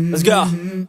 Let's go.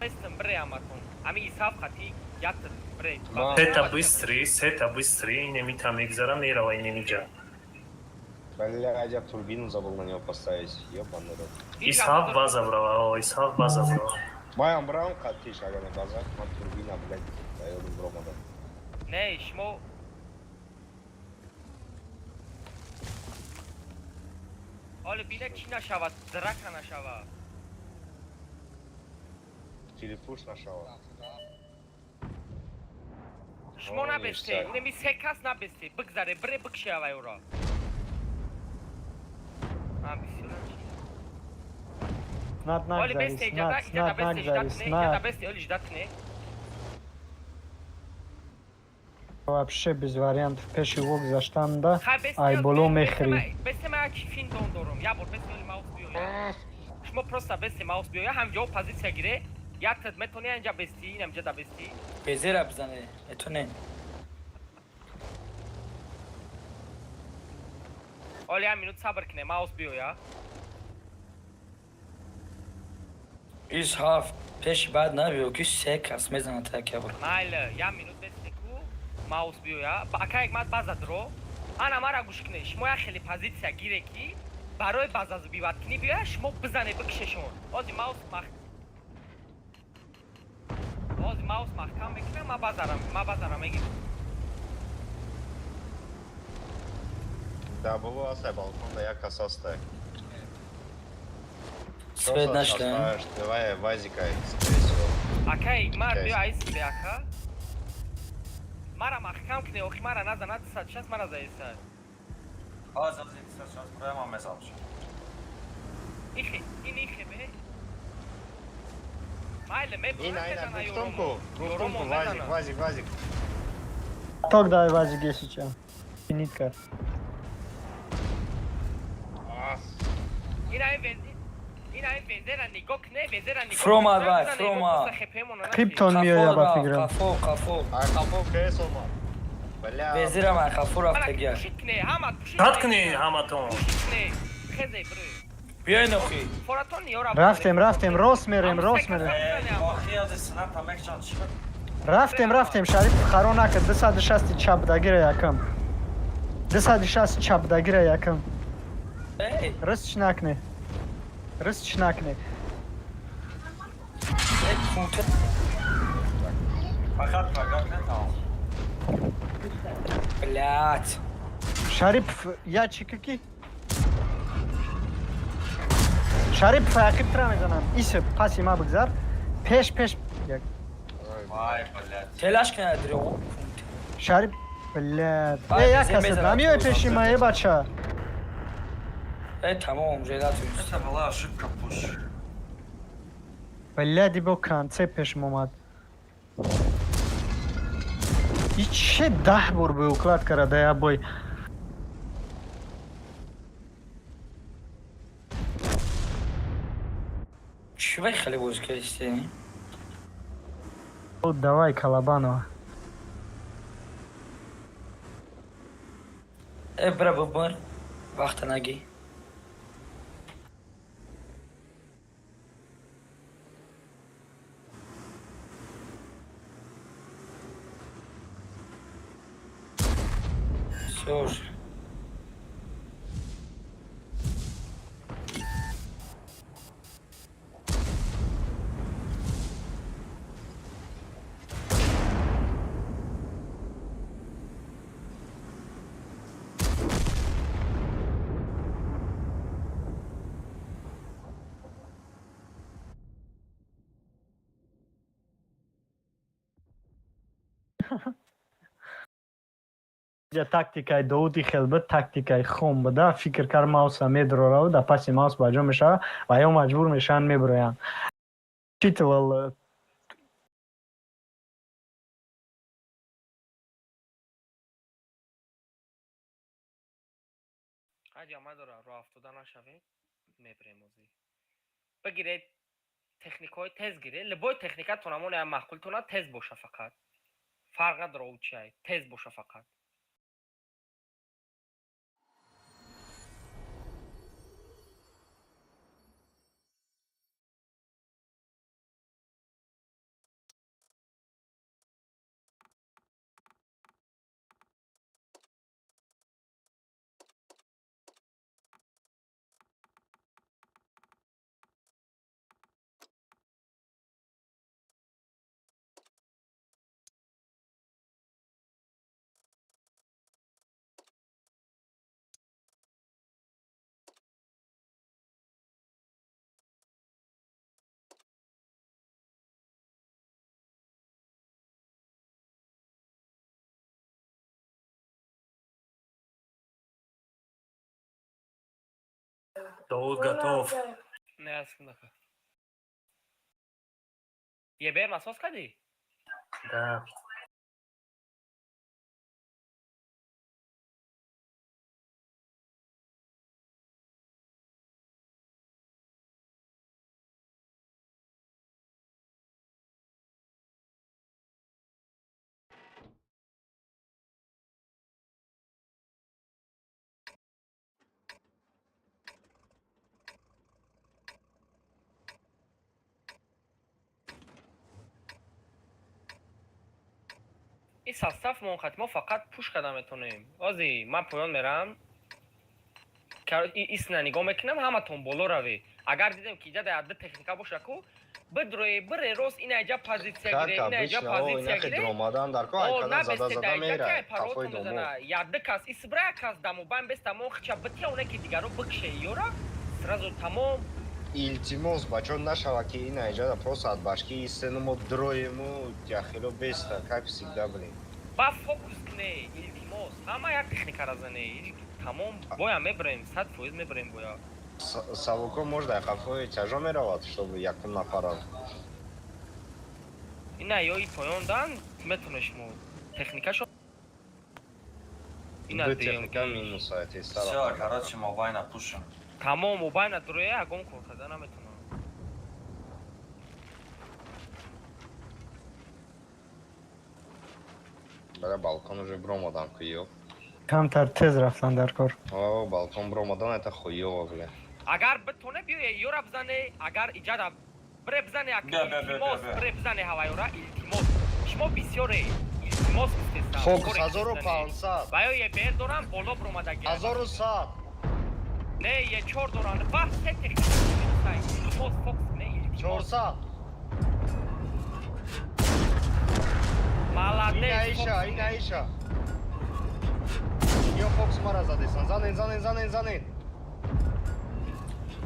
Бестам бре аматон. Ами Исаф хати ят бре. Сета быстрый, сета быстрый, инеми та мегзара, мерава инемиҷа. Бля, я турбину забыл на него поставить. Ёбаный рот. Исҳаф база брава, о, Исҳаф база брава. Маям брам қатиш, агар не база, ман турбина, блядь, даёдум бромада. Не, шумо ҳоле бина чӣ нашавад, драка нашавад. Телефуш нашавад. Шумо набесте, инеми се кас набесте, бигзаре, бре бикшавай ӯро. А, бисёр чӣ. Снат Оли нагзари, бесте, иҷада, снат, иҷада снат бесте, нагзари, ждать не, иҷада снат. бесте, оли ждать не. Вообще без вариантов. Пеши во гузаштанда Хай бесте, ай боло мехӯрӣ. Бесте ма як фин дон дорум. Я бор бесте оли маус биёя. Шумо просто бесте маус биёя, ҳамҷо позиция гире. Як метони инҷа бести, инам ҷа да бести. Безера бизане, этоне. Оли як минут сабр кине, маус биёя. Исҳаф пеши баъд набиё ки се кас мезанад так я бор. Майле, як минут бесте ку маус биёя. Ака як мат база дро. Ана мара гӯш кине, шумо як хеле позиция гире ки барои база биват кини биёя, шумо бизане бикшешон. Ози маус мах Ози маус маҳкам мекунам, ма базарам, ма базарам мегирам. Да, было астай, балкон, да як кас астай. Свет нашла. Давай, вазикай, скорее всего. Акай, мар Чест. биё айс бе ака. Мара маҳкам кине, охи мара назанад 160 мара заеса. Аз аз 160 прямо мезанш. Ихе, ин ихе бе. Майле, ме Ина, ина, гуфтумку, гуфтумку, вазик, вазик, вазик. Ток дай вазик есича. Финит кард. Ин ай вензи. Ин ай вензера нигоҳ кне, вензера нигоҳ. Фрома, давай, фрома. Криптон меоя ба фикрам. Қафо, қафо. А қафо кесома. Бля. Безира ман қафо рафтагия. Пушит кне, ҳама пушит. Дад кунӣ ҳаматон. Пушит кне. Хезе бре. Биёй нохи. Форатон ниёра. Рафтем, рафтем, рост мерем, рост мерем. Охи аз сната мекшан чӣ? Рафтем, рафтем, Шариф харо накард. 260 чап дагира якам. 260 чап дагира якам. Эй, Рыст накне. Рыст накне. эй, кунте. Фақат фақат не тамом. Блядь. Шарипов, я чикаки? Шарипов ақиб тра мезанам. Исе паси ма бигзар. Пеш пеш. Як. Вай, блядь. Телаш кина дре кунте. Шарип, блядь. Ай, Э, як зе каса мезанам, намиёй ту пеши ма, э бача. Эй, тамом, желату. Это была ошибка пуш. Блядь, бо конце пеш омад. И че 10 бор бы уклад кара да я бой. Чӣ вай хеле боз кардисте? О, давай, Калабанова. Э, бра бубар. Вақта нагӣ. Всё уже. Я тактикаи Доуди хел буд, тактикаи хом буда. Фикр кар мауса медрора да паси маус ба ҷо мешава ва ё маҷбур мешаванд мебироянд. Читывал Ҳаҷа мадора роҳ афтода нашавед, мебирем озӣ. Бигиред техникаҳои тез гире, любой техникатон ҳамон я маъқултона тез боша фақат. Фарқ надора ӯ чиай, тез боша фақат. Довуд готов. Не, секундака. Ебер насос кардӣ? Да. Ин состав монхат, мо фақат пуш карда метонем. Ози ман поён мерам. Исна нигоҳ мекунам, ҳаматон боло раве. Агар дидем, ки иҷа дар ду техника боша ку, бидроe, бире рост, ина иҷа позитсия гире, ина иҷа позитсия гире. Яды кас исбра, як кас дамобайн беста, мо хича бития, оне ки дигаро бикше ёра, сразу тамом. Илтимос, бачо, нашава, ки ина иҷада просто от башки истену, мо дроему, яхело беста, как всегда, блин. Ба фокус кне, илтимос, ҳама як техникара зане, тамом, боя мебарем, 100% мебарем боя. Савуко можно қафои тяжо меравад, чтобы якум нафара. Ина ёи поён дан метонеш, мо техникашо ина. Ду техника минус. Всё, короче, мобайна пушим. Тамом, мобайна дуроя, ягон кор карда наметонам. Бара балкон уже бромадан, хуёв. Камтар тез рафтан дар кор. О, балкон бромадан, это хуёво, бля. Агар битоне, биё, ёра бизане, агар иҷада бире бизане, илтимос, бире бизане ҳавайёра, илтимос. Шумо бисёре, илтимос гуфтестам. Фокус 1500. Ва ё ебр дорам, боло бромадаги. 1100. Не, е чор доранд. Ва се техника, илтимос, фокус не, илтимос. 400. Молодец. Ина иша, ина иша. Ё фокус мара задесан. Занен, занен, занен, занен.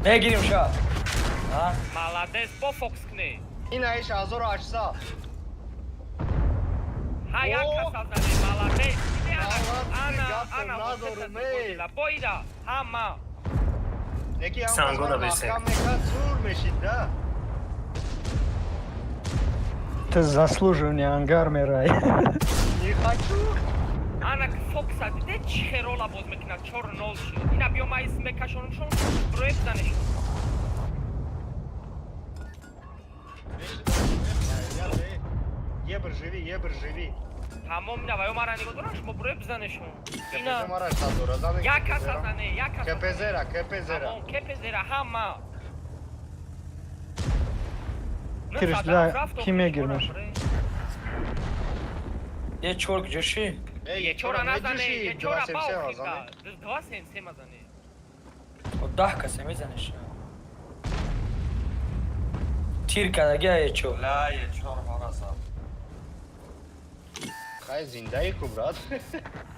Мегирим ша. Молодец, бо фокус кне. Ина иша 1800. Ҳа, як каса зане, молодец. Ана, ана, ана, боида, ҳама. Неки ҳам Сангона бесе. Зур мешид, да? Ты заслуженный ангар мерай. Не хочу. Ана фокуса диде, чӣ херола боз мекунад, 4-0 шуд. Ина биё, ма ис мекашонумшон, броe бизанешон. Ебр, живи, ебр, живи. Тамом, ина ваё мара нигоҳ дорам, шумо броe бизанешон. Ина мара шадора, зане. Як каса зане, як каса. КПЗ-ра, КПЗ-ра. Тамом, КПЗ-ра ҳама. Кириш, ки мегирмеш? Е чор куҷоши? Е чора назане, е чора ба охирда. Два сем сема зане. 10 каса мезанеш. Тир кардагия е чор. Ла, е чор мара зад. Хай зиндаи ку, брат.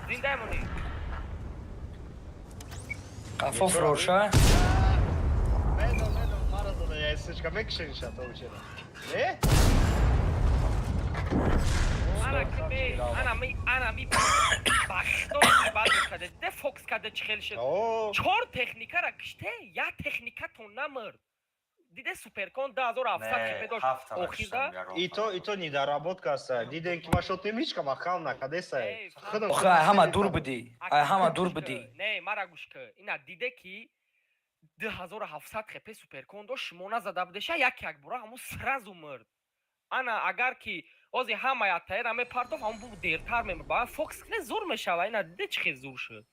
Зиндаи монӣ. Қафо фурӯша. Медом, медом, мара зада, я сучка, мекшен шата учена. Не? Ана ки ана ми, ана ми бахто бад каде, де фокус каде, чӣ хел шуд. Чор техникара киште, як техникатон намурд. Диде, суперкон 2700 хп дошт охирда. Ито, ито недоработка аст. Дидем, ки ма шот немичка, ма хам накадеса. Охи, ай ҳама дур будӣ, ай ҳама дур будӣ. Не, мара гӯш кӣ, ина диде, ки 2700 хп суперкон дошт, шумо назада будеша, як як бора ҳамун сразу мурд. Ана агар ки ози ҳамаи аттаера мепартоф, ҳамун бу дертар мемурд. Ба фокус кне, зур мешава. Ина диде, чӣ хел зур шуд.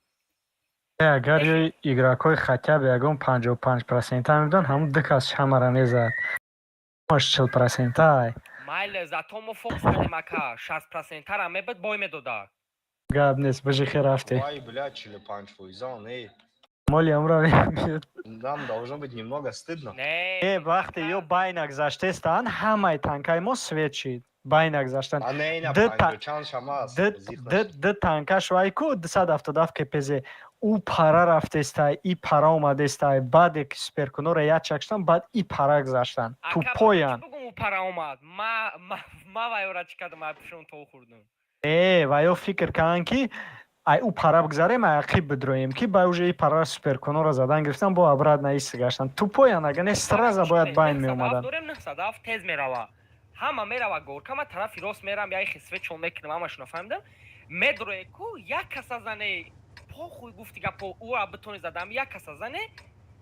Агар ё игрокҳои хотя бы ягон 55 процента мебудан, ҳамун ду кас ҳамара мезад. Ҳамаш 40 процента. Майле, зато мо фокус кардем, ака, 60 процентара мебуд, бой медода. Гап нест, бижихе рафте. Вай, бля, 45 фоиза, не. Моли амра. Нам должно быть немного стыдно. Не, вақте ё байна гузаштестан, ҳамаи танкаи мо свет шид. Байна гузаштан. А не, ина чанд шамас. Ду танкаш вай ку 277 кпз ӯ пара рафтестай, и пара омадестай, баъде ки суперкунора як чакштан, баъд и пара гузаштан. Тупоян. Бугум, ӯ пара омад. Ма вайора чӣ кардам, ай пушон то хӯрдум. Э, ваё фикр карданд, ки Ай ӯ пара бигзарем, ай ақиб бидроем, ки ба уже и пара суперкунора задан гирифтан, бо обратно ист гаштан. Тупоян, ага не, сразу бояд байн меомадан. Дорем 907, тез мерава. Ҳама мерава горка, ма тарафи рост мерам, яй хисве чон мекунам, ҳамашона фаҳмидам. Медрое ку, як каса зане, похуй, гуфти гапо, ӯра битони задам, як каса зане.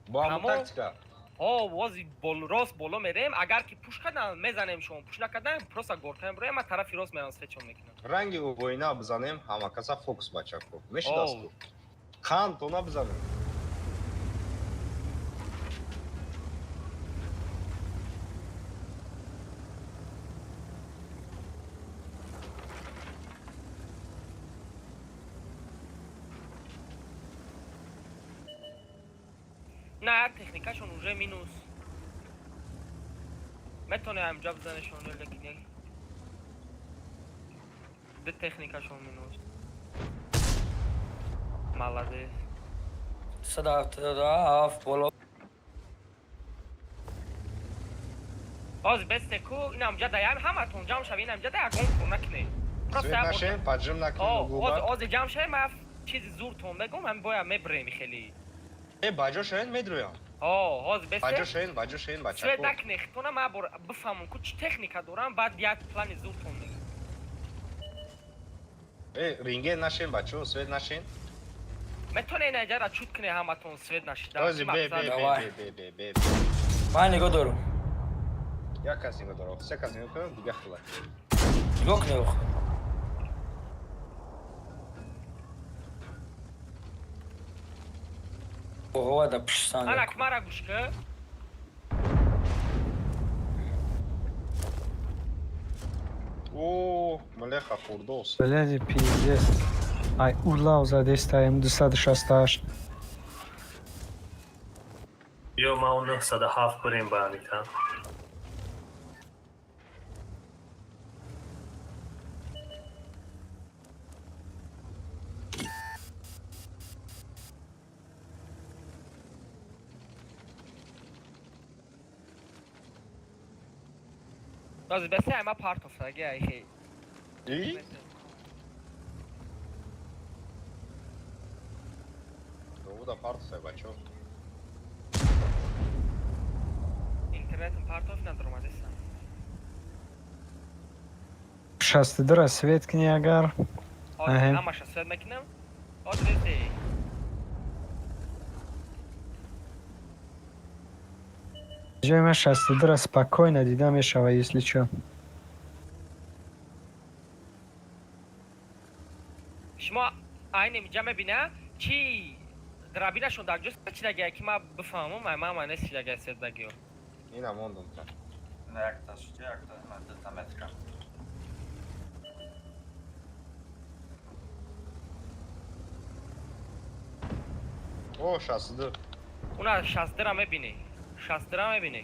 Бо ҳамун Тамом. тактика. Ҳо, вози бол рост боло мерем, агар ки пуш кардан, мезанем шумо, пуш накардан, просто горка меброем, ма тарафи рост мерам, свет чон мекунам. Ранги убоина бизанем, ҳама каса фокус, бачако. Оу. Мешидасту. Қанд тона бизанем. На, як техникашон уже минус. Метоне ҳамҷа бизанешон ё лекин не. Ду техникашон минус. Молодец. 177 боло. Ҳозир бесте ку, инамҷа даям, ҳаматон ҷамъ шавед, инамҷа да ягон кор накунед. Просто Свет як бор нашем, поджим накунем О, угуба. ҳозир ҷамъ шавед, ман чизи зуртон мегӯм, ҳамин бояд мебурем хеле. Э, баҷо шавен, медроям. О, ҳозир Баҷо бесте. шавен, баҷо шавен, Свет бачако. накунед, хитона ман бор бифаҳмам ку чӣ техника дорам, баъд як плани зуртон мегӯм. Э, рентген нашем, бачо, свет нашем. Метоне инаҷара чут кунед ҳаматон свет нашида. Ҳозир бе, бе, бе, Давай. бе, бе, бе, бе. Ман нигоҳ дорум. Як кас нигоҳ дорам, се кас нигоҳ кунам, дига хела. Нигоҳ кунед охо. Оҳо, да пишсан. Ана мара гӯш кӣ. О, млеха хурдос. Блядь, пиздец. Ай, улав задестаем 268. Ё ма он 907 бурем ба амита. Ҳозир бесе ама партофтаги ай хе. И? Довуда партофтай, бачо. Интернетм партоф надромадесан. 62 свет кни агар. Ҳозир Аҳа. ҳамаша свет мекунам. Ҳозир бесе. Ҷои ман 62 спокойно дида мешава, если чё. Шумо айни инҷа мебина, чи драбинашон дар ҷост, чи дагия ки ман бифаҳмам, ай ман ман нест дагия свет дагиё. Ина мондум та. На якта шуди, якта, на дута метка. О, 62. Уна 62 мебинӣ. 62 мебинӣ.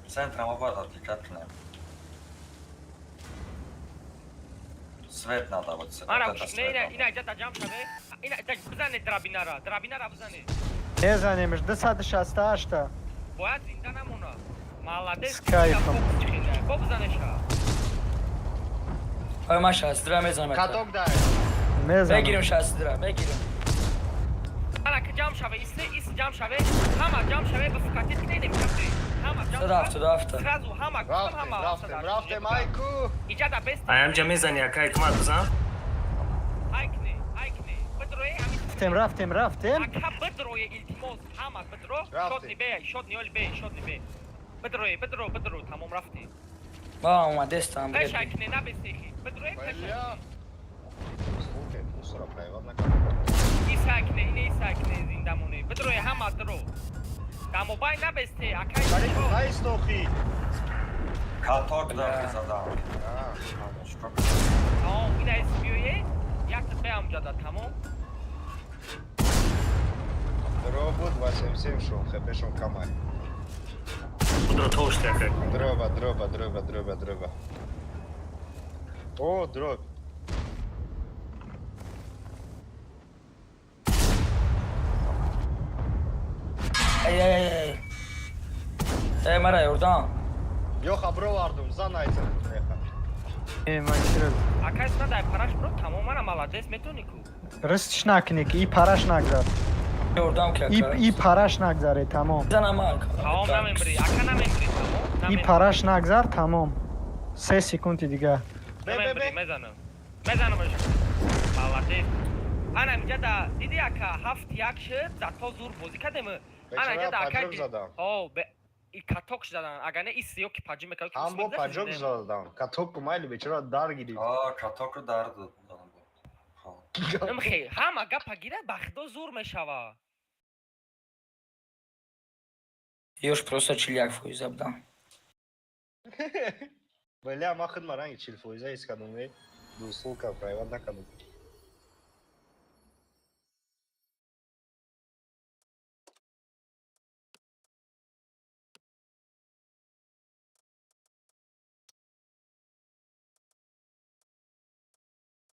Центра мо бояд отвлекать кунем. Свет надо, вот Ана вот это гӯш, не, свет ина надо. ина иҷа да ҷамъ шаве. Ина иҷа бизане драбинара, драбинара бизане. Мезанемш 268. Бояд зинда намона. Молодец. С кайфом. Бо бизанеша. Ой, ман 62 мезанам. Каток дай. Мезанам. Мегирим 62, мегирим. Ана ки ҷамъ шаве, иси иси ҷамъ шаве, ҳама ҷамъ шаве, ба фукатит кине немишаве. Ҳама ҷамъ шаве. 177. Сразу ҳама гуфтам Рафтем, ҳама. рафтем, рафтем, айку. Иҷа да бест. Аямҷа мезани, ака, ҳикмат бизан. Айкне, айкне. Бидроe ҳамин. Рафтем, рафтем, рафтем. Ака бидроe, илтимос, ҳама бидро. Рафтем. Шотни бе, шотни оли бе, шотни бе. Бидроe, бидро, бидро, тамом рафтем. Ма омадестам. Пеш айкне, набестехи. Бидроe, пеш. Бля. Слухай, мусора проеват накард. Иса айкне, ине иса айкне зиндамоне. Бидроe ҳама дро. Да мобайл набесте, акай. Наистохи. Каток да задам. А, Чикор? Тамом, ина ис биёе. Як бе амҷада, тамом. Дро буд 87 шон, хпшон камай. Худро тошти, ака. Дроба, дроба, дроба, дроба, дроба. О, дробь. Эй, эй, эй. Эй, мара ёрдам. Ёха бровардум, за найцем, млеха. Э, ман чиро Акай, снад ай параш бро, тамом, мана, молодец, метони ку. Рыстш накунӣ, ки и параш нагзар. Ёрдам ки, И ака. и параш нагзаре, тамом. Занам, ака. Тамом, намембри, ака, намембри, тамом. И Намембри. параш нагзар, тамом. 3 секунди дига. Бе, бе, Намембри, бе. мезанам. Мезанам аша. Молодец. Ана инҷа да диди, ака, 7-1 шуд, зато зур бозӣ кардем. Ана инҷа Бечора да ака поджог задам. Ҳо, и каток задан. Агар не, ис ё ки поджим мекард. Ҳам бо поджог задам. Каток майли, бечора, дар гирифт. А, катокро дар дод. Намхе, ҳама гапа гира, ба худо, зур мешава. Ёш просто 41 фоиза будам. Бля, ман худма ранги 40 фоиза ҳис кардам, е. Дусулка проебать накардам.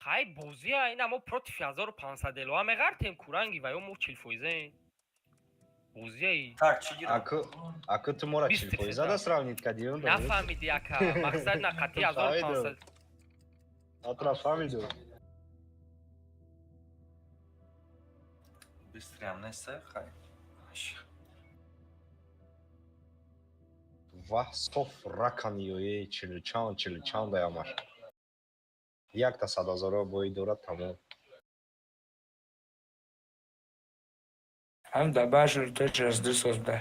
Хай, бозия ина мо против 1500 элоа меғартем куранги ва ё мо 40 фоизаем. Бозияи. Так, чӣ гирам? Аку ту мора Бист 40 фоиза фоиза. да сравнить кардӣ? Нафаҳмиди, ака, мақсад на қати 1500. Атра фаҳмиду. Быстрый ам неста, хай. Ваҳ, соф ракани ёе, чилу чанд, чилу чанд даямаш. Якта садҳазоро бои дорад, тамом. Ҳам да башр через 2 соз буда.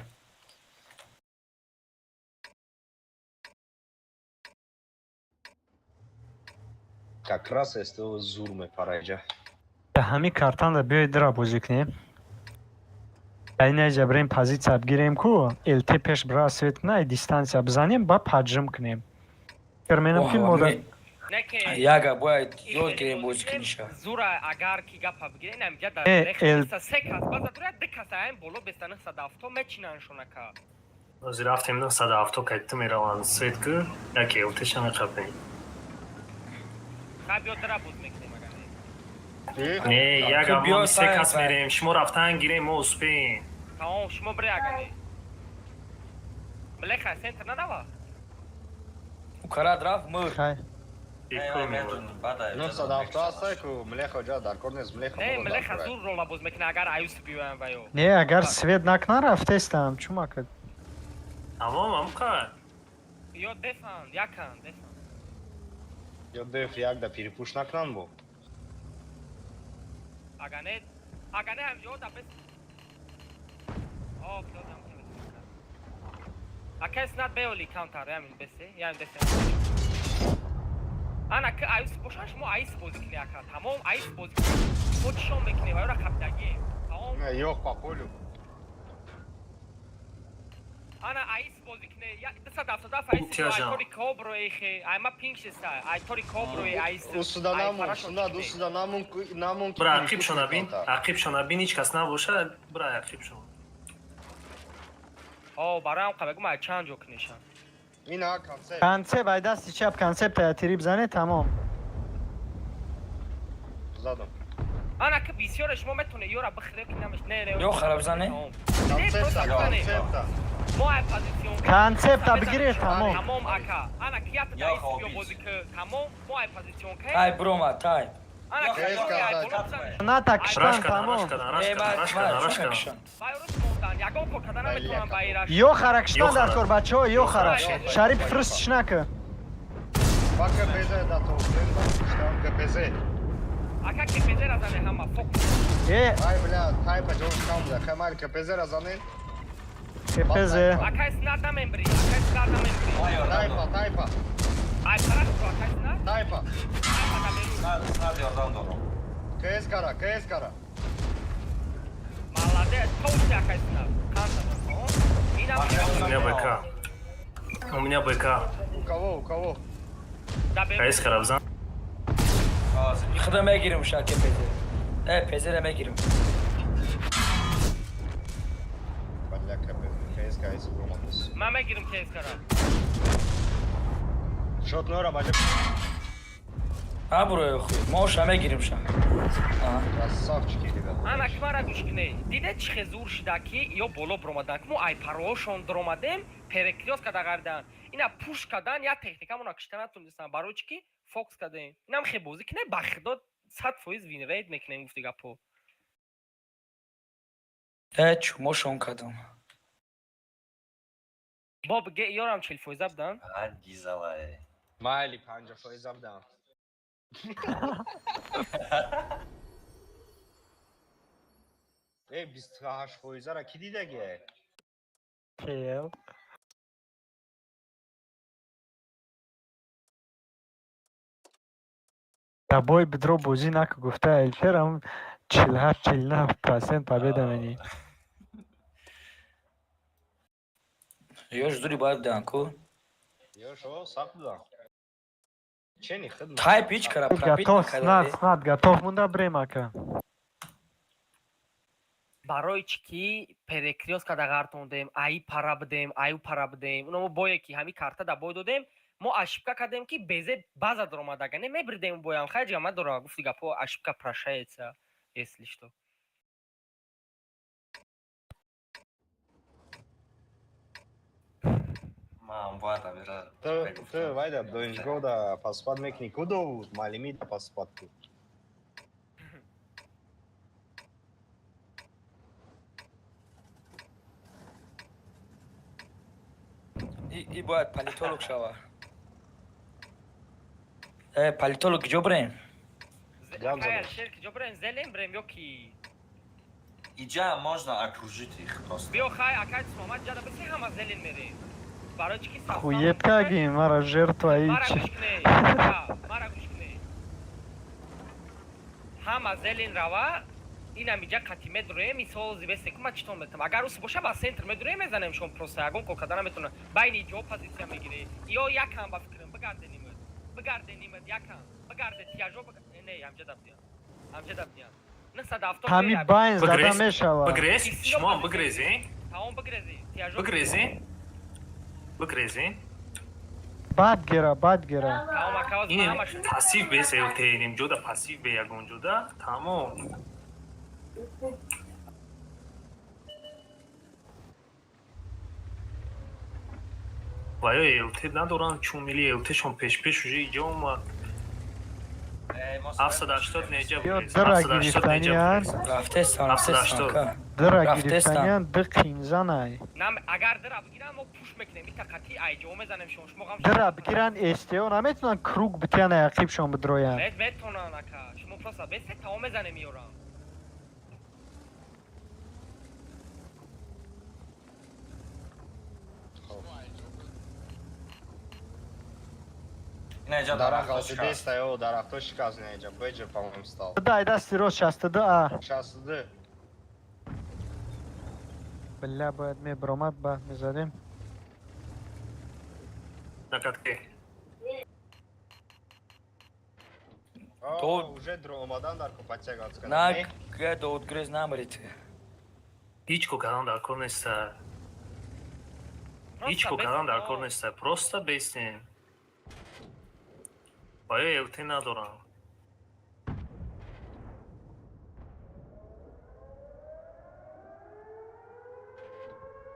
Как раз СТО зур мепараҷа. Ҳами картанда биёед, дра бозӣ кунем. Айнаҷа бирем, позиция бигирем ку, ЛТ пеш бира, свет куна, дистанция бизанем, ба поджим кунем. Фикр менам, ки мода Не ки Яга бояд ёд гирем бозӣ куниша. Зура, агар ки гапа бигирем, ина инҷа да Э, се кас база дура, ду кас аем боло беста 970 мечинан шонака. Ҳозир рафтем 970 кайтта мераванд свет ку, яке ЛТша меқапем. Хай, биё, дра боз мекунем, агар не. Не, яга Биё, мо се сай, кас сай. мерем, шумо рафтан гирем, мо успеем. Тамом, шумо бире, агар не. Млеха, центр надава? Укарад рафт, мур. Хай. Бекор мемонад. 970 ҳастай ку, млеха ҷа дар кор нест, млеха Не, моро дар млеха кор. зур рола боз мекуна, агар аюс биёям ва ё. Не, агар свет накунан, рафтестам, чумака. Тамом, амқа. Ё дефан, якан, дефан. Ё деф як да перепуш накунан бо. Агар не, агар не, ҳамҷо да бес. О, килодам кунем. Ака, снад беоли каунтар, ямин бесе, ямин бесе. Ана ки аюс бошан, шумо айс бозӣ кунед, ака. Тамом, айс бозӣ кунед. Мо чишон мекунем, ва ёра қабдагием. Тамом. Ёх по полю. Ана айс бозӣ кунед. Я 277 айс. Тяжам. Айтори кобро эхе. Айма пинг шеста. Айтори кобро айс. Усуда намон, сунад, усуда намон, намон. Бра, ақибшона бин, ақибшона бин, ҳеҷ кас набошад, бра, ақибшон. О, бароям қабегум ай чанд ҷо кунешам. Ина концепт. Концепт, ай дасти чап концепт тири бизане, тамом. Задам. Ана ки бисёре шумо метоне ёра бихӯре ки намеш. Не, не. Ё хараб зане? Тамом. Концепта, концепта. Мо ай позицион. Концепта бигире, тамом. Тамом, ака. Ана ки ята Ё, даис хобис. биё бозӣ ки, тамом, мо ай позицион ки. Ай брома, тай. Ана ки Ё, ай хобис. боло бизане. Ната Раш киштан, кардан, раш тамом. кардан, раш Не, кардан, раш кардан, раш кардан. мекушам. Вай рӯз мондан, ягон кор карда наметавонам ба ираш. Ё хара киштан Ё дар хара. кор, бачаҳо, ё хара. Ё. Шариф, фрыстш нака. Ба КПЗ да то куштам КПЗ. Ака, КПЗ ра зане ҳама, фокус. Э, Ай бля, тайпа ҷош кам буда. Хай, КПЗ ра занен. КПЗ. Ака, снад намембри, ака, снад намембри. Тайпа, тайпа, Ай параш про, ака, снад. тайпа. Тайпа да берун. Снад ёрдам дорам. КС кара, КС кара. Молодец, тоуси, ака, снад. Канта. Инам У меня БК. У меня БК. У кого, у кого? да берун. КС харабзан. Худа мегирим ша КПЗ. Э, ПЗ ра мегирим. Бля, КПЗ, КС, КС, бромадос. Ман мегирим КС кара. Шот нора бача. А бро, хуй. Мо ша мегирим ша. Аҳа. Красавчики, ребята. Ана ки мара гӯш кунед. Диде, чӣ хел зур шида, ки ё боло бромадан, ки мо ай пароҳошон дромадем, перекрёст када ғардан. Ина пуш кардан, я техникамона кишта натонистан. Барои чӣ ки Фокус кардем. Инам хе бозӣ ки не, ба худо, 100% винрейт мекунем, гуфти гапо. Э, чумошон кардам. Бо биге, ёрам 40 фоиза будан. Гизалай. Майли, 50 фоиза будам. Э, 28 фоизара кӣ дидаге? Кел. Да бой бидро бозӣ наку, гуфта Элшерам, 48, 49% победа менӣ. Ёш зури бояд будан ку. Ёшо сахт будам. Чени хидмат. Тайп ҳеҷ кара пробит Готов, накарда. снад, снад, готов мунда брем, ака. Барои чӣ ки перекрёст када ғартондем, аи пара будем, аю пара будем. Уно мо бое ки ҳами карта да бой додем, мо ошибка кардем, ки безе база даромадага не мебирдем боям. Хай, ҷама дора, гуфти гапо, ошибка прощается, если что. Ман бояд амира. Ту вайда донишгоҳ да поступать мекунӣ ку, Довуд? Маълими да поступать ку. И бояд политолог шава. Э, политолог ҷо бирем? Гап задам. Шер ки ҷо бирем, зелем бирем ё ки? Иҷа можно окружить их просто. Биё, хай, акай Муҳаммад, ҷада биси, ҳама зелен мерем. Барои чӣ ки саф Хует каги, мара жертва мара ичи. гӯш кунед, мара гӯш кунед, ҳама зелен рава, инам иҷа қати медуроем. Мисол, зибесте ку, ма читон метам, агар ус боша, ба центр медуроем, мезанем шон, просто ягон кор карда наметавонам. Байни ҷо позитсия мегире ё якам, ба фикрам, бигарденимад, бигарденимад, якам бигарде, тияжо не, ҳамҷа дабдиям, ҳамҷа дабдиям, 970. Ҳами байн зада Бигрез. мешава. Бигрез, шумоам бигрезен. Тамом, бигрези, тияжо. Бигрезен. Бигрезен. Бад гира, бад гира. Тамом, акаваз. Ин ҳамаш пассив бес элтеним ҷода, пассив бе ягон ҷода, тамом. Ва ё ЛТ надоранд, чун мили ЛТшон пешпеш уже иҷа омад. 780 неҷа Ё бугрез. дыра 780 неҷа гирифтаниян. бугрез. Рафтестан, рафтестан. 780. Ка. Дыра Рафтестан. гирифтаниян, ды қинзанай. Нам агар дыра бигирам, мо пуш мекунем, ита қати айҷо мезанем шон, шумо ғам Дыра бигиран, СТО наметавонанд круг битиян, ақибшон бидроянд. Мет метонан, ака, шумо просто бесе, тамом, мезанем, миёрам. Ина иҷа Дарахт дарахто шикаст. ғалтидеста, ё дарахто шикаст, не иҷа. Беҷер, по-моему, стал. Дай дасти рост, 62 а. 62. Бля, бояд мебиромад, ба мезадем. На катке. Уже дро омадан дар ку подтягиваться. На, га Довуд грез намрите. Ҳеҷ ко кардан дар кор неста. Ҳеҷ ко кардан дар кор неста. Просто бестем. Ва ё ЛТ надорам.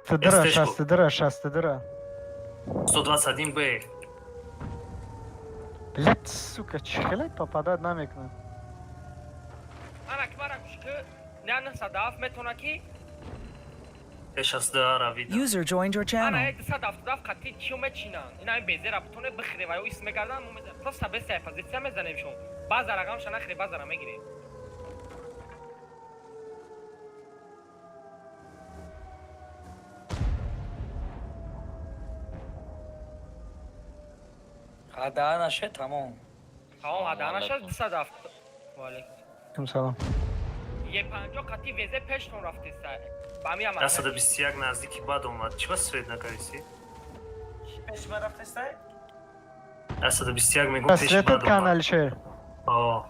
Дыра, СТшку. 62, 62. 121 Б. Блять, сука, чӣ хеле попадать намекунад. Ана ки мара гӯш ки, не, 907 метавона ки. Т62 равида. User joined your Ана channel. 277 қати чиё мечинанд, ина ин безера бутоне бихӯре ва ё ис мегарданд, мо мезанем, просто бесай позитсия мезанем шон, баъза рақамша нахӯре, баъзара мегирем. Ҳада наше, тамом. Тамом, ҳаданаша 207. Ваалайкум. Салом. Е 50 қати везе пештон рафтеса ба ми ама. 121 наздики бад омад. Чӣ ба свет накардисӣ? Пеш ман рафтестай? 121 мегум, пеши Светат бад кан, омад. Алишер. О,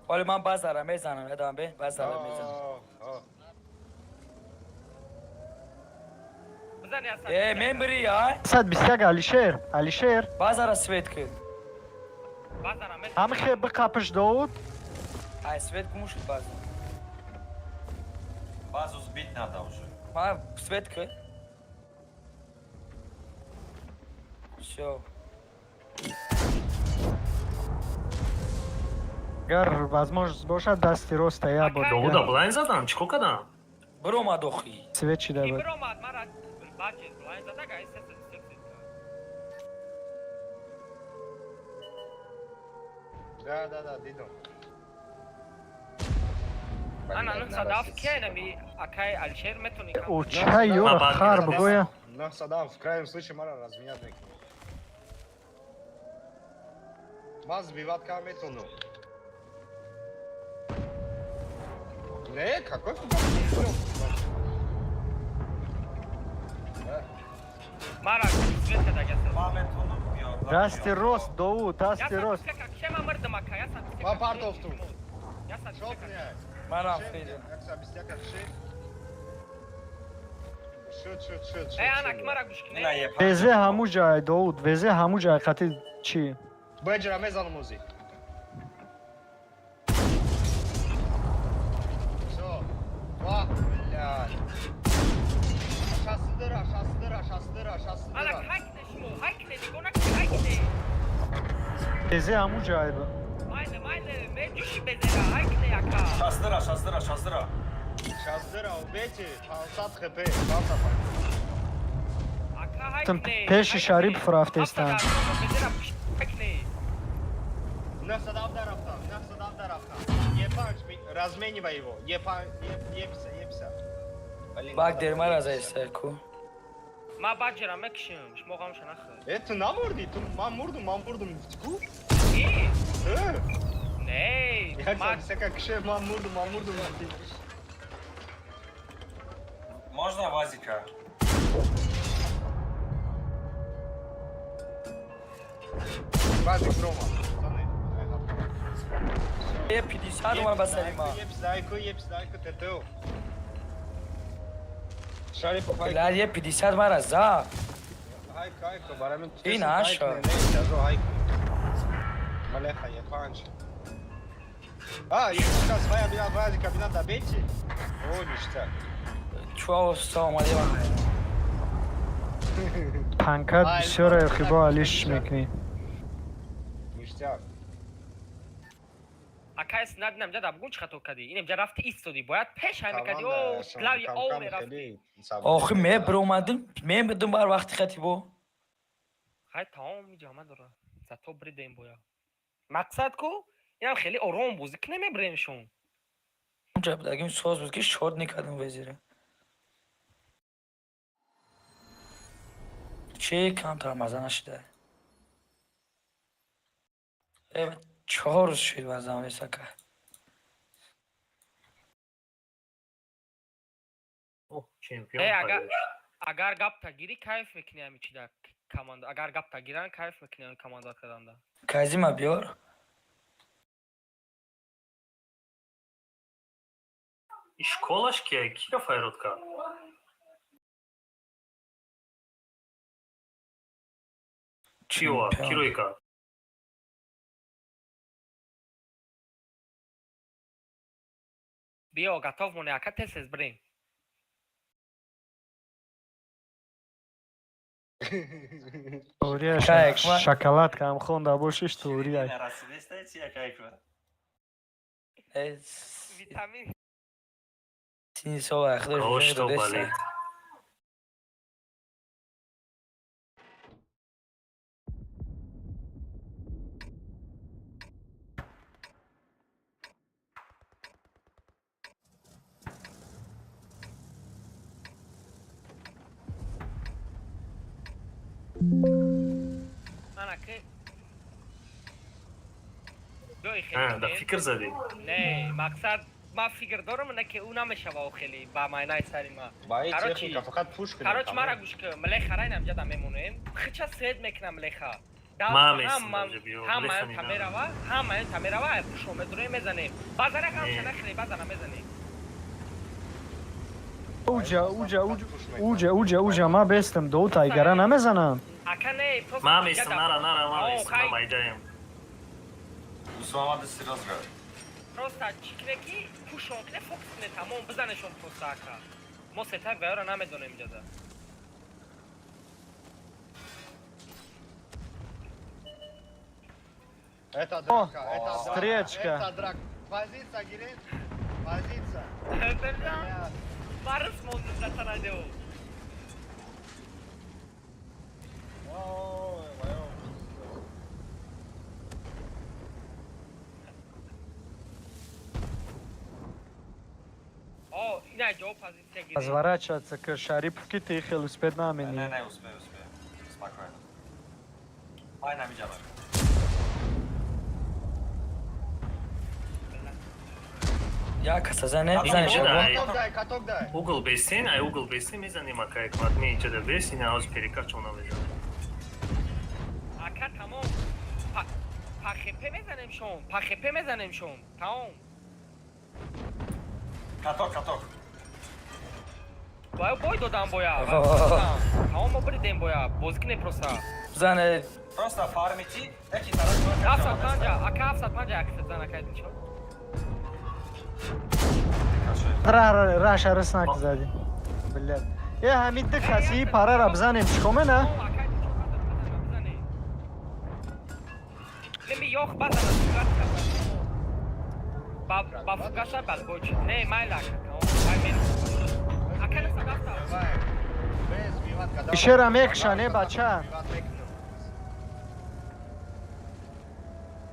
Ҳоли ман базара мезанам, ядам бе, базара мезанам. Бизани аса. Э, мембири, ай? 121, Алишер, Алишер. Базара свет ки. Базара мезанем. Ҳамихе биқапиш, Довуд. Ай, свет гум шуд база. Базу сбить надо уже. Ма свет ки. Всё. Агар возможность бошад, дасти роста я бор. Довуда блайн задан, чӣ кор кардам? Биромад охи. Свечи да Ки буд. биромад, мара баҷер блайн задага, ай 323. Да, дидам. Ана 907 ки айнами акай Алишер метони. Оча ёра Ма хар баъд бигоя. 907, в крайнем случае мара разменять мекунем. Ман сбивать кам метону. Не, какой футбол? Мара свет кадага. Ман метонам биёд. Дасти рост, Довуд, дасти рост. Шема мардам ака, я сад. Ма партофтум. Я сад. Шот не. Манам фейдем. Шуд, шуд, шуд, шуд. Э, ана ки мара гӯш Ина кунед. е Везе ҳаму ҷай, Довуд, везе ҳаму ҷай қати чӣ? Беҷра мезанам ози. Всё. Вах, блядь. Шастыдыра, шастыдыра, шастыдыра, Ана шастыдыра. хайкне шумо, хайкне, нигоҳ накунед, хайкне. Везе ҳаму ҷай буд. Майле, майле, меҷӯши безера, хайкне ака. Шастыра, шастыра, шастыра. Шастыдыра, убейте. 500 хп, 500. Ака Тим хайкне. пеши Шарипов рафтестанд. Безера хайкне. 907 дарафтам, 907 дарафтам. Е5, разменивай его. Е5, Е50, Е50. Блин, Бак надо дер мара было. зайса ку. Ма баҷера мекушим, шумо ғамша нахӯр. Э, ту намурдӣ? Ту ман мурдум, ман мурдум гуфтӣ ку? И? Э, Не, як ма всяка кише, ман мурдум, ман мурдум гуфтӣ. Можно вазика? Вазик рома. Пацаны. Е 50 омад ба сари ма. Епсайко, епсайко, ТТО. Шарипов, хайко, Блядь, е 50 мара за. хайко, хайко, барамин. И наша. Не, даже хайко. Малеха, епанч. А, я своя бина вазика, бина добейте. О, ништяк. Чуа оста омади ма. Панкат бисёре хибо алиш мекунӣ. Ништяк. Акай снад намҷа да бугун чӣ хато кардӣ? Ин имҷа рафти истоди, бояд пеш ҳай мекардӣ, о, лави ов мерафти. Охи ме биромадим, ме бидум бар вақти хати бо. Хай тамом иҷа дора. Зато бридем боя. Мақсад ку? Инам хеле ором бозӣ ки намебирем шум. Унҷа будагим соз буд ки шод никардам везира. Че камтар маза нашида. Э, 4 рӯз шуд вазам несака. Оҳ, чемпион Э, агар пайдо шуд. Агар гапта гирӣ кайф мекунӣ ҳами чида команда. Агар гапта гиран кайф мекунӣ ҳами команда карданда. Казима биёр. Ишколаш кия? Киро файрод кард? Чӣ овард? Чемпион. Кӣ рӯй кард? Биё, готов моне ака, тез тез бирем. Турия Кайк, ма- шоколадка ҳам хонда бошиш турия. Нарасидеста чи якайко? Э, Витамин. сини сол ахир Ошто балет. Ана ки биёи А, да хеле. фикр задӣ. Не, мақсад ман фикр дорам, не ки ӯ намешава хеле ба майнаи сари ман. Ба ин Короче, техника фақат пуш кунем. Короче, мара гӯш кун, млеха рай намҷа да мемонем. Хича свет мекунам млеха. Ма местам даже, биё, Ҳама млеха та не мерава, ҳама та мерава, ай пушо медурем мезанем. Базара ғамша Не. нахӯре, базара мезанем. Уҷа, уҷа, уҷа, уҷа, уҷа, уҷа, ма бестам, Довуд айгара намезанам. Ака не, просто Ма местам, нара, нара, ма О, местам, хай. ма майдаям. Усман дасти разгар. Просто чӣ кне ки пушон кне, фокус кне, тамом бизанешон просто ака. Мо сетак ваёра намедонем иҷоза. Это драка, это драка. Встречка. Это драка. Позиция, Гирин. Позиция. Бля. Барыс мондум да танаде. Ой, моё. О, ина ҷо позиция гиред. Разворачиваться к Шарипов, ки ты хел успеть Не, намени. не, успею, успею. Спокойно. Ай, намиҷа бак. Як каса зане, Ин зане ҷо шабо. дай. Каток дай, каток дай. Угол бесен, ай угол бесен мезанем, ака Ҳикмат меинҷада бес, ина ҳоз перекачона мезанем. Ака, тамом. Пахепе мезанем шон, пахепе мезанем шон. Тамом. Каток, каток. Бая бой додам боя. Тамом, мо бридем боя. Бозӣ кунем просто. Зане. Просто фармити, яки тараф. 750, ака, 750, як зан, ака дилшод. Раша рыснак сзади. Блядь. Э, ҳамин ду каси парара бизанем, чӣ комена? Тамом, ака дилшод, базан, бизане. Неми ёх базан, фугас ба ба фугаса бал бой чи. Не, майла ака, тамом. Ай мен. Ака, не садафта. Давай. Без виват, когда- Ишера мекша, не, бача. Виват мекну.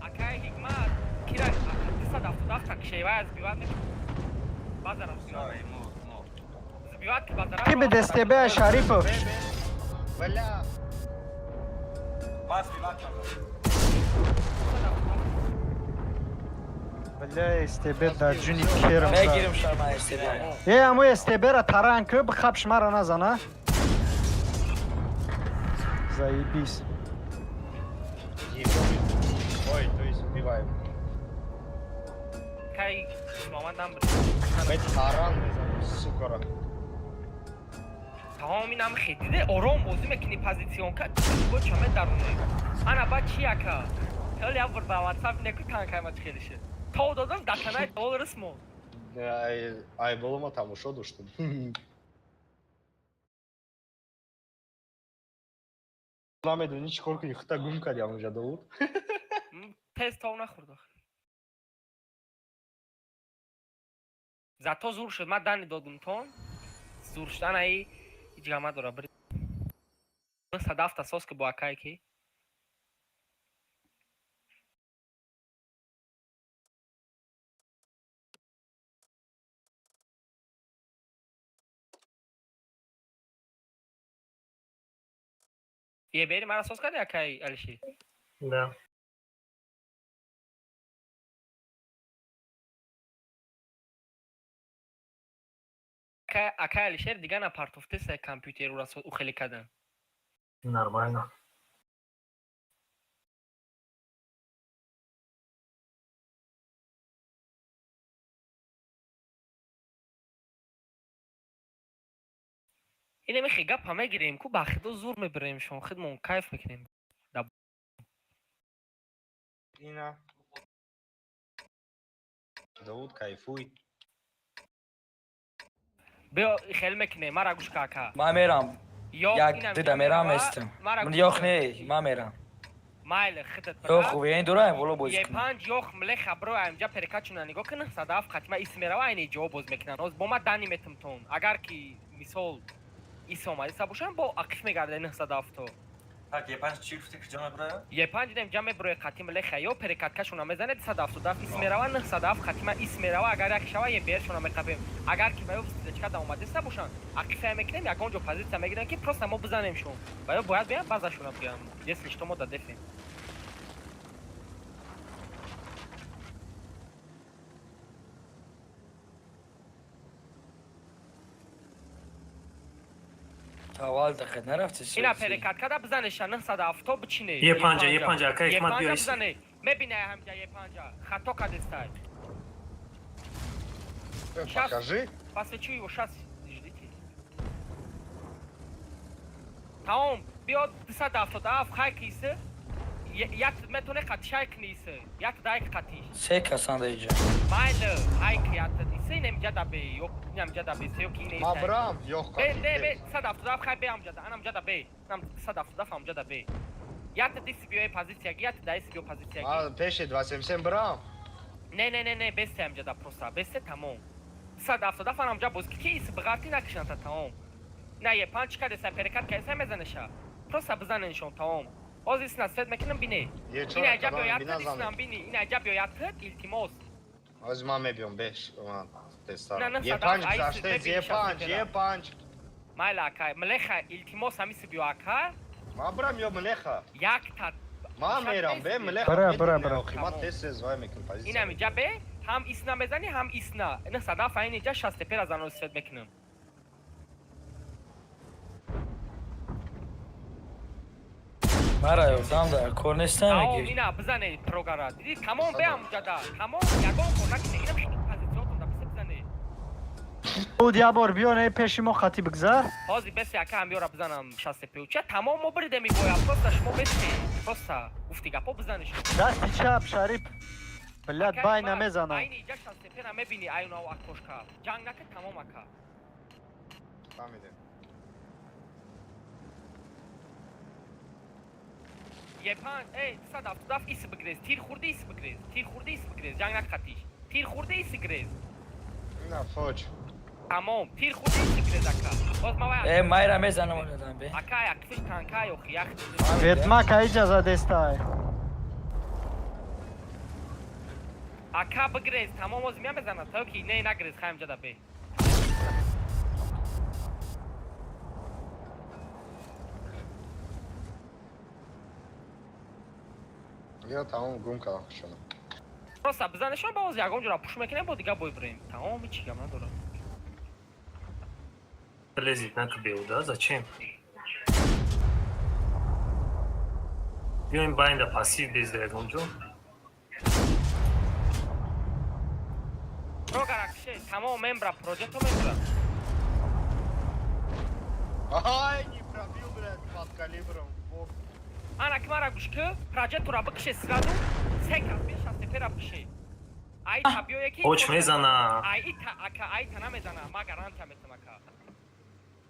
Ака Ҳикмат, кира ака 277 кшева аз биват мек. Базар аз биват. Ой, мур, мур. Биват ки базара. Ки бе ДСТБ Шарипов. Бе, бе. Бля. Бас виват кардам. Бля, СТБ дар ҷуни керм. Мегирим шарма СТБ. Э, аму СТБ-ра таран ки, бихаб шмара назана. Заебись. Ебём. Ой, то есть убиваем. Кай мамадам. Бет таран мезанем, сука. Тамом, инам хедиде ором бозӣ мекунӣ, позиционка бо чаме даруне. Ана ба чи ака? Хеле як бор ба WhatsApp неку танкайма чи хелише. То додам датанай доллар смо. Ай, ай, болома тамошо доштум. Намедонӣ чӣ кор кунӣ, хута гум кардӣ ҳамонҷа, Довуд. Тез тов нахӯрд охир. Зато зур шуд, ман дани додум тон. Зур шудан аи ҳеҷ гап надора. Бри. Садафта сос ки бо акай ки. Е бери мара сос карди, акай Алиши? Да. Акай Алишер дига напартофтеса компютерура у хеле кадан. Нормально. Инеми хе гапа мегирем ку ба хидо зур мебирем шон, хидмон кайф мекунем. Ина. Довуд, кайфуй. Биё, хел мекунем, мара гӯш ка, ака. Ман мерам. Ё Як инам дида мерам мерава, эстем. мара Ман гӯш ёх кун. не, ман мерам. Майли, хидат. Ёх, хуби, ин дураем боло бозӣ Е кунем. панҷ ёх млеха бро амҷа перекачуна нигоҳ кун, садаф қатима ис мерава, айни ҷо боз мекунан. Оз бо ма дани метум тон. Агар ки мисол ис омадиса бошам, бо ақиф мегарда 970. Так, Е5 чӣ гуфти, куҷо мебурая? Е панҷ дем ҷа меброи қатим леха ё перекаткашуна мезанед, 177 ис мерава, 907 қатима ис мерава, агар як шава е бершуна меқапем. Агар ки ба ё встречка да омадиса бошан, ақифая мекунем, ягон ҷо позиция мегирем, ки просто мо бизанем шон. Ба ё бояд биям базашуна бигирам. Если что, мо дадефем. Аввал дақиқ нарафти. Ина перекатка да бизанеша 970 бичине. Е панҷа, е панҷа, ака Ҳикмат, биё. Бизане. Мебине ҳамҷа е панҷа. Хато кадестай. Щас. Покажи. Посвечу его, сейчас, ждите. Тамом, биё 277 хай кисе. Як метоне қатишай книсе. Як дайк қатиш. Се касанда иҷа. Майле, хайк як исе немҷа да бе, ё немҷа да бе, се ё ки не. Ма брам, ёх. Бе, не, бе, 277 хай бе амҷа да, анам ҷа да бе. Нам 277 амҷа да бе. Ята диси биёи позитсияги, ята даиси биё позитсияги. Ма пеши 277 брам. Не, не, не, не, бесте ҳамҷада просто, бесте тамом. 177 ҳамҷа боз ки иси биғарти накишанта тамом. На е панч кадеса перекат кадеса мезанеша. Просто бизаненшон тамом. Ҳозир исна свет мекунам бине. Е Ин чора аҷаб кадом ёятид, бина иснам зан. бини. Ин аҷаб ёятид, илтимос. Ҳозир ман мебиём беш, ман тестар. На, на, Е садам, панҷ ай, гузаштез, бибин, е панҷ, шаст е панҷ. Майла ака, млеха, илтимос ҳамиси биё ака. Ман брам ё млеха. Якта. Ман мерам, бе млеха. Бра, бра, бра. Ман тез тез вай мекунам позитсия. Ин ҳамиҷа бе, ҳам исна мезанӣ, ҳам исна. Ина садаф айн иҷа шастепера занои свет мекунам. Мара ёрдам дар кор нестам Тамом, мегӣ. ина бизане прогара. Диди тамом бе ҳамҷада. Тамом ягон кор накунӣ. Инам позитсиятон да бисе бизане. Буд я бор биё не пеши мо хати бигзар. Ҳозир бесе ака ҳамёра бизанам шастепе. Ча тамом мо бридем боя. Просто шумо бесе. Просто гуфти гапо бизане шумо. Дасти чап Шарип. Блядь, бай намезанам. Айни иҷа шастепера мебини айнау акошка. Ҷанг нака тамом ака. Фаҳмидем. Е панҷ, эй, 177 ис бигрез. Тир хурди ис бигрез. Тир хурди ис бигрез. Ҷанг нак хатиш. Тир хурди ис грез. Ина фоҷ. Тамом. Тир хурди ис грез ака. Боз ма вай. Э, майра мезанам онадан бе. Ака, як фиш танка ё хиях. Ведмак аиҷа задестай. Ака бигрез, тамом оз мия мезанад. То ки не нагрез хаем ҷада бе. Я тамом гум кардам хушона. Просто бизанешон ба оз ягон ҷора пуш мекунем бо дига бой бирем. Тамом ҳеч гап надорам. Лезет на кабел, да? Зачем? Биёем байнда пассив безда ягонҷо. Прогара кше, тамом мембра, проҷекто мембра. Ай, не пробил, блядь, под калибром. Бог. Ана ки мара гӯш ки, проҷектора бикше сразу, се кас бе шастепера бикше. Ай та биё яки. Оч мезана. Ай ита ака, ай та намезана, ма гарантия метам ака.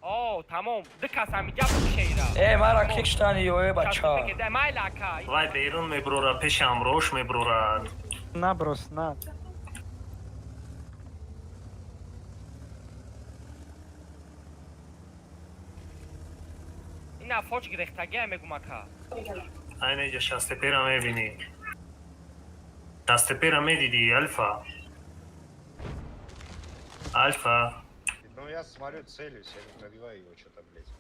О, тамом, ду кас ҳамиҷа бикше ира. Э, мара кикштани ё э бача. Майла ака. Вай берун меброра, пеши ҳамроҳш меброра. Наброс, на. Ина фоч гирехтагия мегум ака. Айна иҷа шастепера мебинӣ. Шастепера медидӣ, Альфа. Альфа. Ну я смотрю, целюсь, я не пробиваю его что-то, блядь.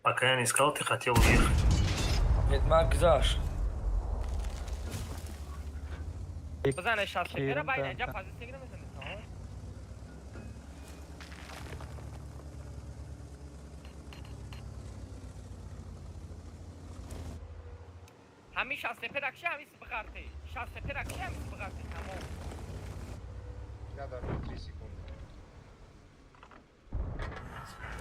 Пока я не сказал, ты хотел уехать. Ведмак гузашт. Бизане шастепера, ба ина Кирм, иҷа да. позитсия гира мезане. Тамом. Ҳамин шастепера кше, ҳамин сибиғарте. Шастепера кше, ҳамин сибиғарте. Тамом. Я даже 3 секунды.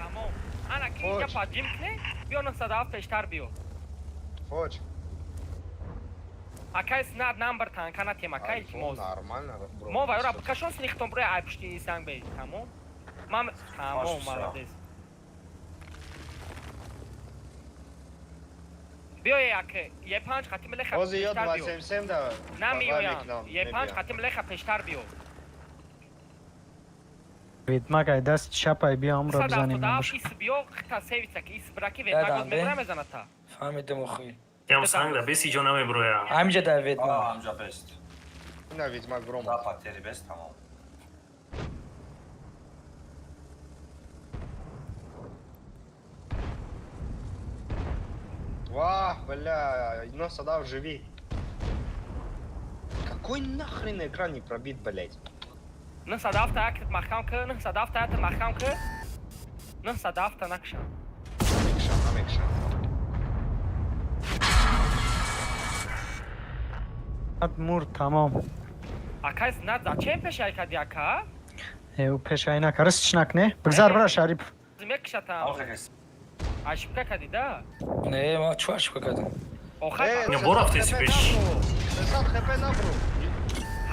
Тамом. Ана ки иҷа Фоч. паджим кне, биё 907 пештар биё. Фоч. Акай снад намбар танка натем, акай Альфон илтимос. нормально, бро. Мо вайра бикашон снихтон броя ай пушти санг бе. Тамом. Ман тамом, Маш, всё. молодец. Биё як е панҷ хатим леха Ҳозир ё пештар биё. 277 да. Намеоянд. Е панҷ хатим леха пештар биё. Ведмак ай дасти чапай биё амро бизанем. 177 ис биё, хта севица ки ис браки Дадам, ветмак бе. мебра мезанад та. Фаҳмидам охи. Ям сангра бес иҷо намеброя. Ҳамиҷа дар А, ведмак. ҳамҷа бест. Ина Ведьмак брома. Да, потери бест, тамом. Вах, бля, нос садав живи. Какой нахрен экран не пробит, блядь? 907 як маҳкам ки, 907 як маҳкам ки. 907 накшам. Намекшам, намекшам. Мур тамом. Акай знат зачем пешай кади ака? Э, ӯ пешай нака. Рыс накне. Бигзар бра Шарип. Мекшатам. Охе кес. Ошибка кади да? Не, ма чӣ ошибка кардам? Охай Э, Не, бо рафтеси 600 пеш. хп набро. 600 хп набро.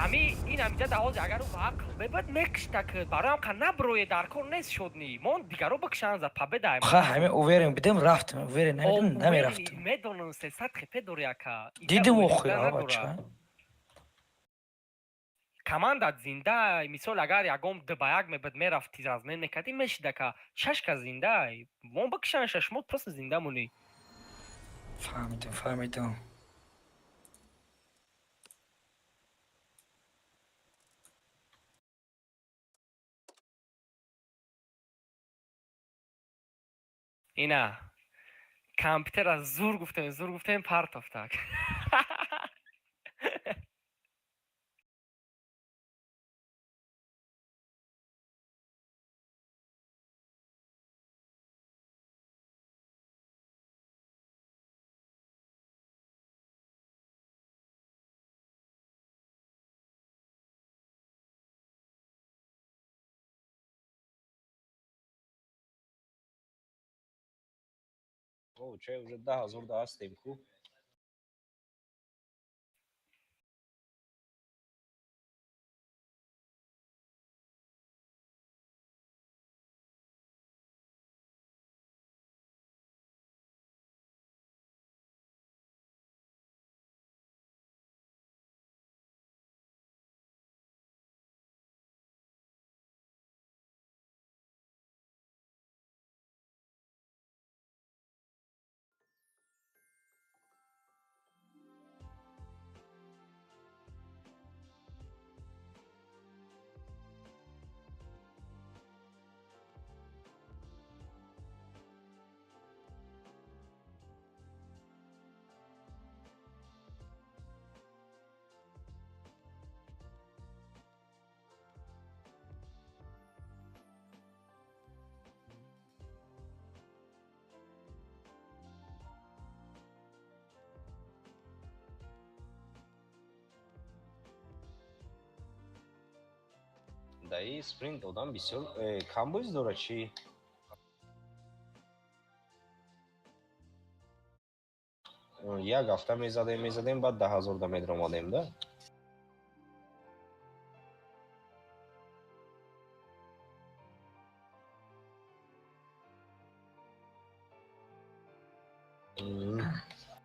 Ҳами ин ҳамиҷа даҳози, агар ӯ ба ақл бебад, мекишта, ки бароям қа наброє, дар кор нест шодни мон, дигаро бикшанд за победа. Ха, ҳами уверен бидем, рафтем, уверен намедем, намерафтем. Медонам, 300 хп дори, ака. Дидим охи, бача. Команда зинда. Мисол, агар ягон д ба як мебад, мерафти, размен мекардӣ, мешид, ака. Шашка зинда мон, бикшанд, шашмо просто зинда монӣ. Фаҳмидам, фаҳмидам. Ина компютера зур гуфтем, зур гуфтем, партофтак. О, чай, уже 10 000 да ҳастем ку. Даи спринт одам бисёр кам боз дорад чӣ? Як ҳафта мезадем, мезадем, баъд 10 000 да медромадем да.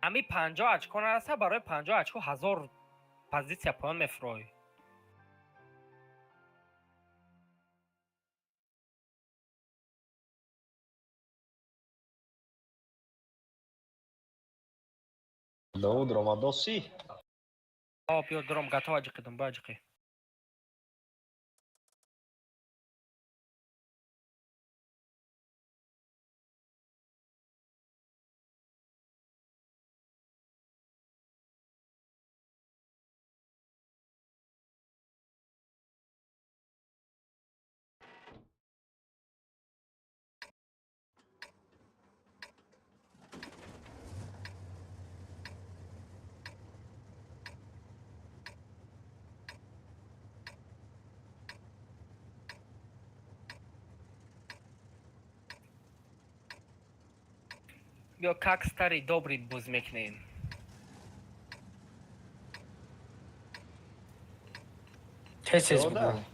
Ҳами 50 очко нараса, барои 50 очко 1000 позитсия поён мефурой. Довуд ромадоси. О, биё, дуром, готов, аҷиқидум, ба аҷиқи. Биё, как старый добрый боз мекунем. Тез, тез бугу.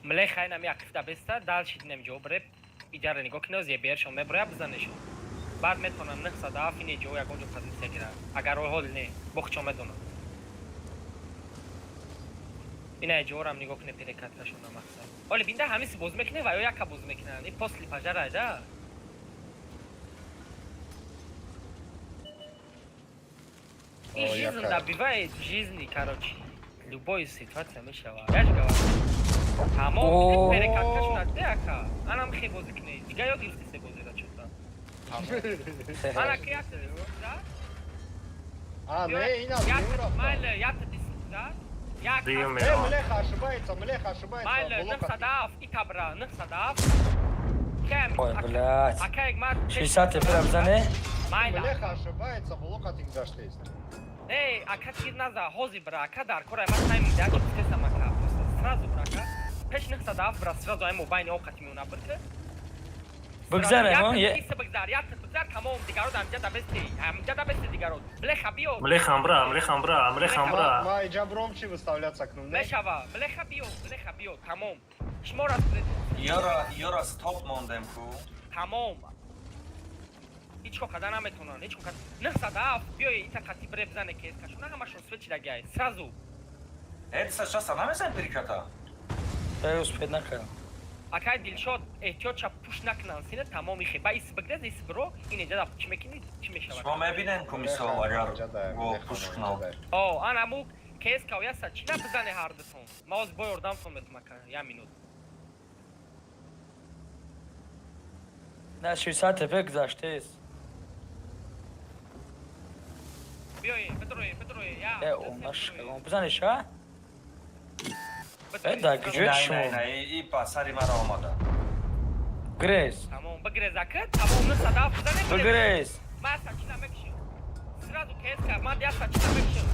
Млеха, инам як қифта беста, дальше динем ҷо бре, иҷара нигоҳ киноз, ебершон меброя, бизанешон. Баъд метавонам 907 ине ҷо ягон ҷо позитсия гирад. Агар ой ҳол не, бохчо медонам. Ина ҷорам нигоҳ куне, перекаткашона мақсад. Оли бинда ҳамиси боз мекуне ва ё яка боз мекунанд. И после пожара да. И О, жизнь яка. добивает в жизни, короче. Любой ситуация мешава. Я же говорю. Тамом, О. перекаткашона де, ака. Анам хе бозӣ кунӣ. Дига ёд гирифти се бозира чота. Ана ки якта да? А, не, ина Якта рафта. майли, якта диск да? Як. Дига Э, меравам. млеха ошибается, млеха ошибается. Майли, Блока. 907 итабра, 907. Кем? Ой, блядь. Ака, як мар. 60 тепера бизане. Майли. Млеха ошибается, блока тингдаштест. Не, ака, тир наза, ҳози бра, ака, дар кора ман тайминг да гуфтесам, ака. Просто сразу бра, ака. Пеш 907 бра, сразу ай мобайни оқати меона бирки. Бигзар, Як ҳо, киса бигзар, як бигзар, тамом, дигаро дар ҳамҷа дабести, ҳамҷа дабести дигаро. Млеха биё. Млехам бра, млехам бра, млехам бра. Ма иҷа бром чи выставляться кунам, не? Мешава, млеха биё, млеха биё, тамом. Шумо распред Ёра стоп мондем ку. Тамом. Ҳеҷ кор карда наметавонанд, ҳеҷ кор карда. 907 биёй, ита қати бре бизане КС кашона ҳамашон свет чидагиай. Сразу. Э, 260 намезанем переката. Э, успеть накардам. Акай Дилшод, эҳтиёт ша, пуш накунанд сина, тамом ихе. Ба ис бигрез, ис биро, ин иҷа да чӣ мекунӣ, чӣ мешавад? Шумо мебинем ку, мисол, агар го пуш кунам. О, анаму КС кавяса, чӣ на бизане ҳардутон. Ма ҳозир бо ёрдамтон метум, ака, як минут. На 60 ТП гузаштест. Биёе, бидроe, бидроe, я. Э, онаш бизанеш, а? Бидроe, Э, да, бидроe. куҷо Не, шумо? не, не, и па сари мара омада. Грез. Тамом, бигрез ака, тамом, 907 бизане. Бигрез. Бигрез. Ма сачина мекушам. Сразу КС ка, ма я сачина мекушам.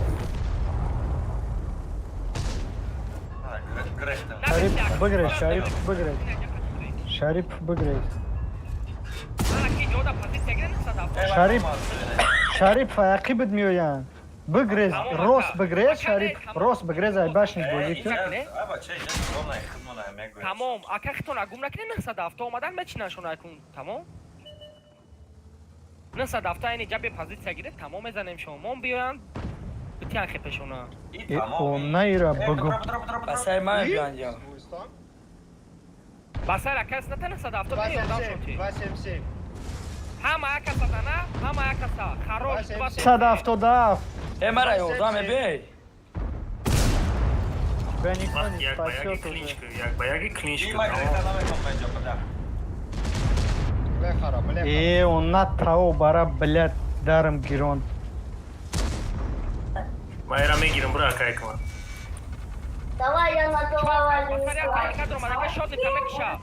А, грехтем. Шариф, бигрез, Шариф, бигрез. Шариф, бигрез. Ана ки ҷода позиция гире 907. Шариф. Шариф, ақибат меоянд. Бигрез, рост бигрез, Шариф, рост бигрез, ай башни бозӣ кун. Тамом, ака, хитон агум накунед, 907 омадан мечинанд акун, тамом? 907 айни ҷабе позиция гире, тамом, мезанем шумо. Мон биёянд, битиян хепешона. Э, онаира бугу. Ба сари ман биёнд. Басар ака, сната 907 биёй, ёрдам шон ти. 277. Ҳама як каса дана, ҳама як каса. Хорош, 177. Э, мара ёрдам мебей. Бе никто не Як ба яки спасет клинч уже. ку, як ба яки клинч ку. Тамом. Млехара, млеха. Э, она тао бара, блядь, даром гирон. Ма ера мегирам, бра, акай кма. Давай я на голову. Басар як ҳаракат омад, ака, шотика мекуша.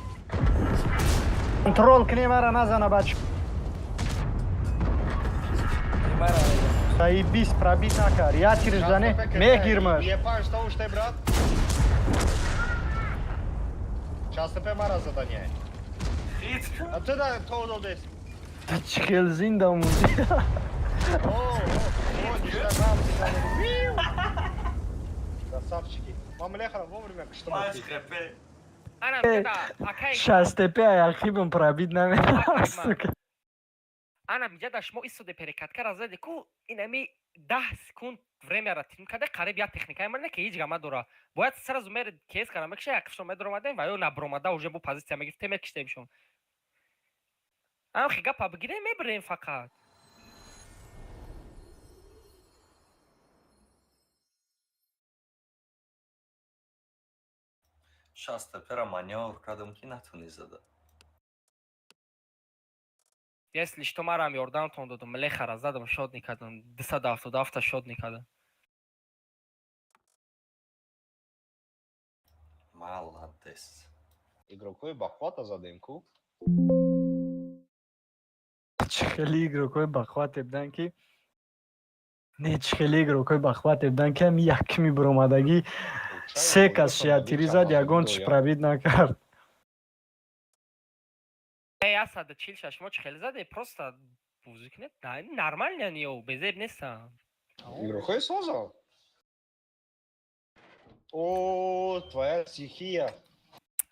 Контрол кне мара назана, бач. Мара. Заебись, пробить накар. Я тирш зане, мегирмаш. Епан, что уж ты, брат? 65 мара задание. А ты да, то додес. Чӣ хел зинда мунди. О, о, о, ништяк, Красавчики. Мама Лехара вовремя что Ана миҷада, акай. 65 ақибам пробить намедам, сука. Ана миҷада шумо истоде, перекаткара заде ку, инами 10 секунд времяра тим каде, қариб як техникаи ман ки ҳеҷ гама дора. Бояд сразу мер КС кара мекша, як шумо медромадем ва ё набромада уже бу позиция мегирифте, мекиштемшон. Ам хи гапа бигирем, мебирем фақат. 60 пера манёвр кардам, ки натуни зада. Если что, марам ёрдамтон додум, млехара задам, шот никардам, 277 шот никардам. Молодец. Игрокои бахвата задем ку. Чӣ хели игрокҳои бахвате будан ки, не, чӣ хели игрокҳои бахвате будан ки ҳами якми биромадагӣ се кас шиятирӣ зад, ягон чӣ пробить накард. Э, 146 шумо чӣ хеле заде? Просто бозӣ кунед, нормально, ниё, безеб нестам. Игрокои созал. О, твоя стихия.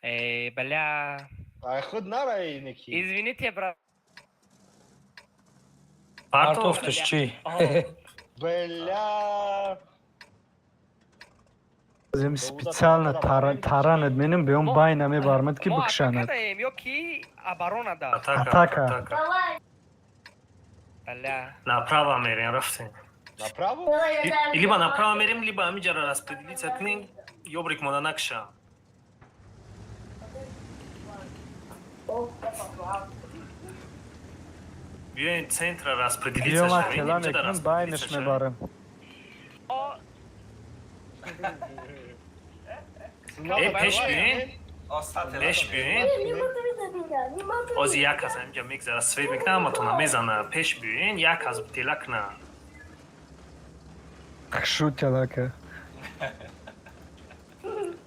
Э, бля. А худ нара неки. Извините, брат. Партофташ чӣ? Бля. Зем специально таранат менем, беом бай намебармад ки Мо бикшанад. атака даем ё ки оборона да? Атака. Атака. Атака. Давай, Бля. Направо мерем, рафтем. Направо? давай я дам. Либо направо мерем, либо ҳамиҷара распределиться кунем, ёбрик монда накша. О, я попал. Биёем центра распределиться Биёма шавем, тела инҷода мекунам, распределиться байнаш шавем. мебарам. О, Э, пеш биёем, пеш биёем. Не смотри на меня, не смотри. Ози як кас ҳаминҷа мегзара, свет мекунад, ҳаматона мезана. Пеш биёен, як кас тела куна. Шу телака.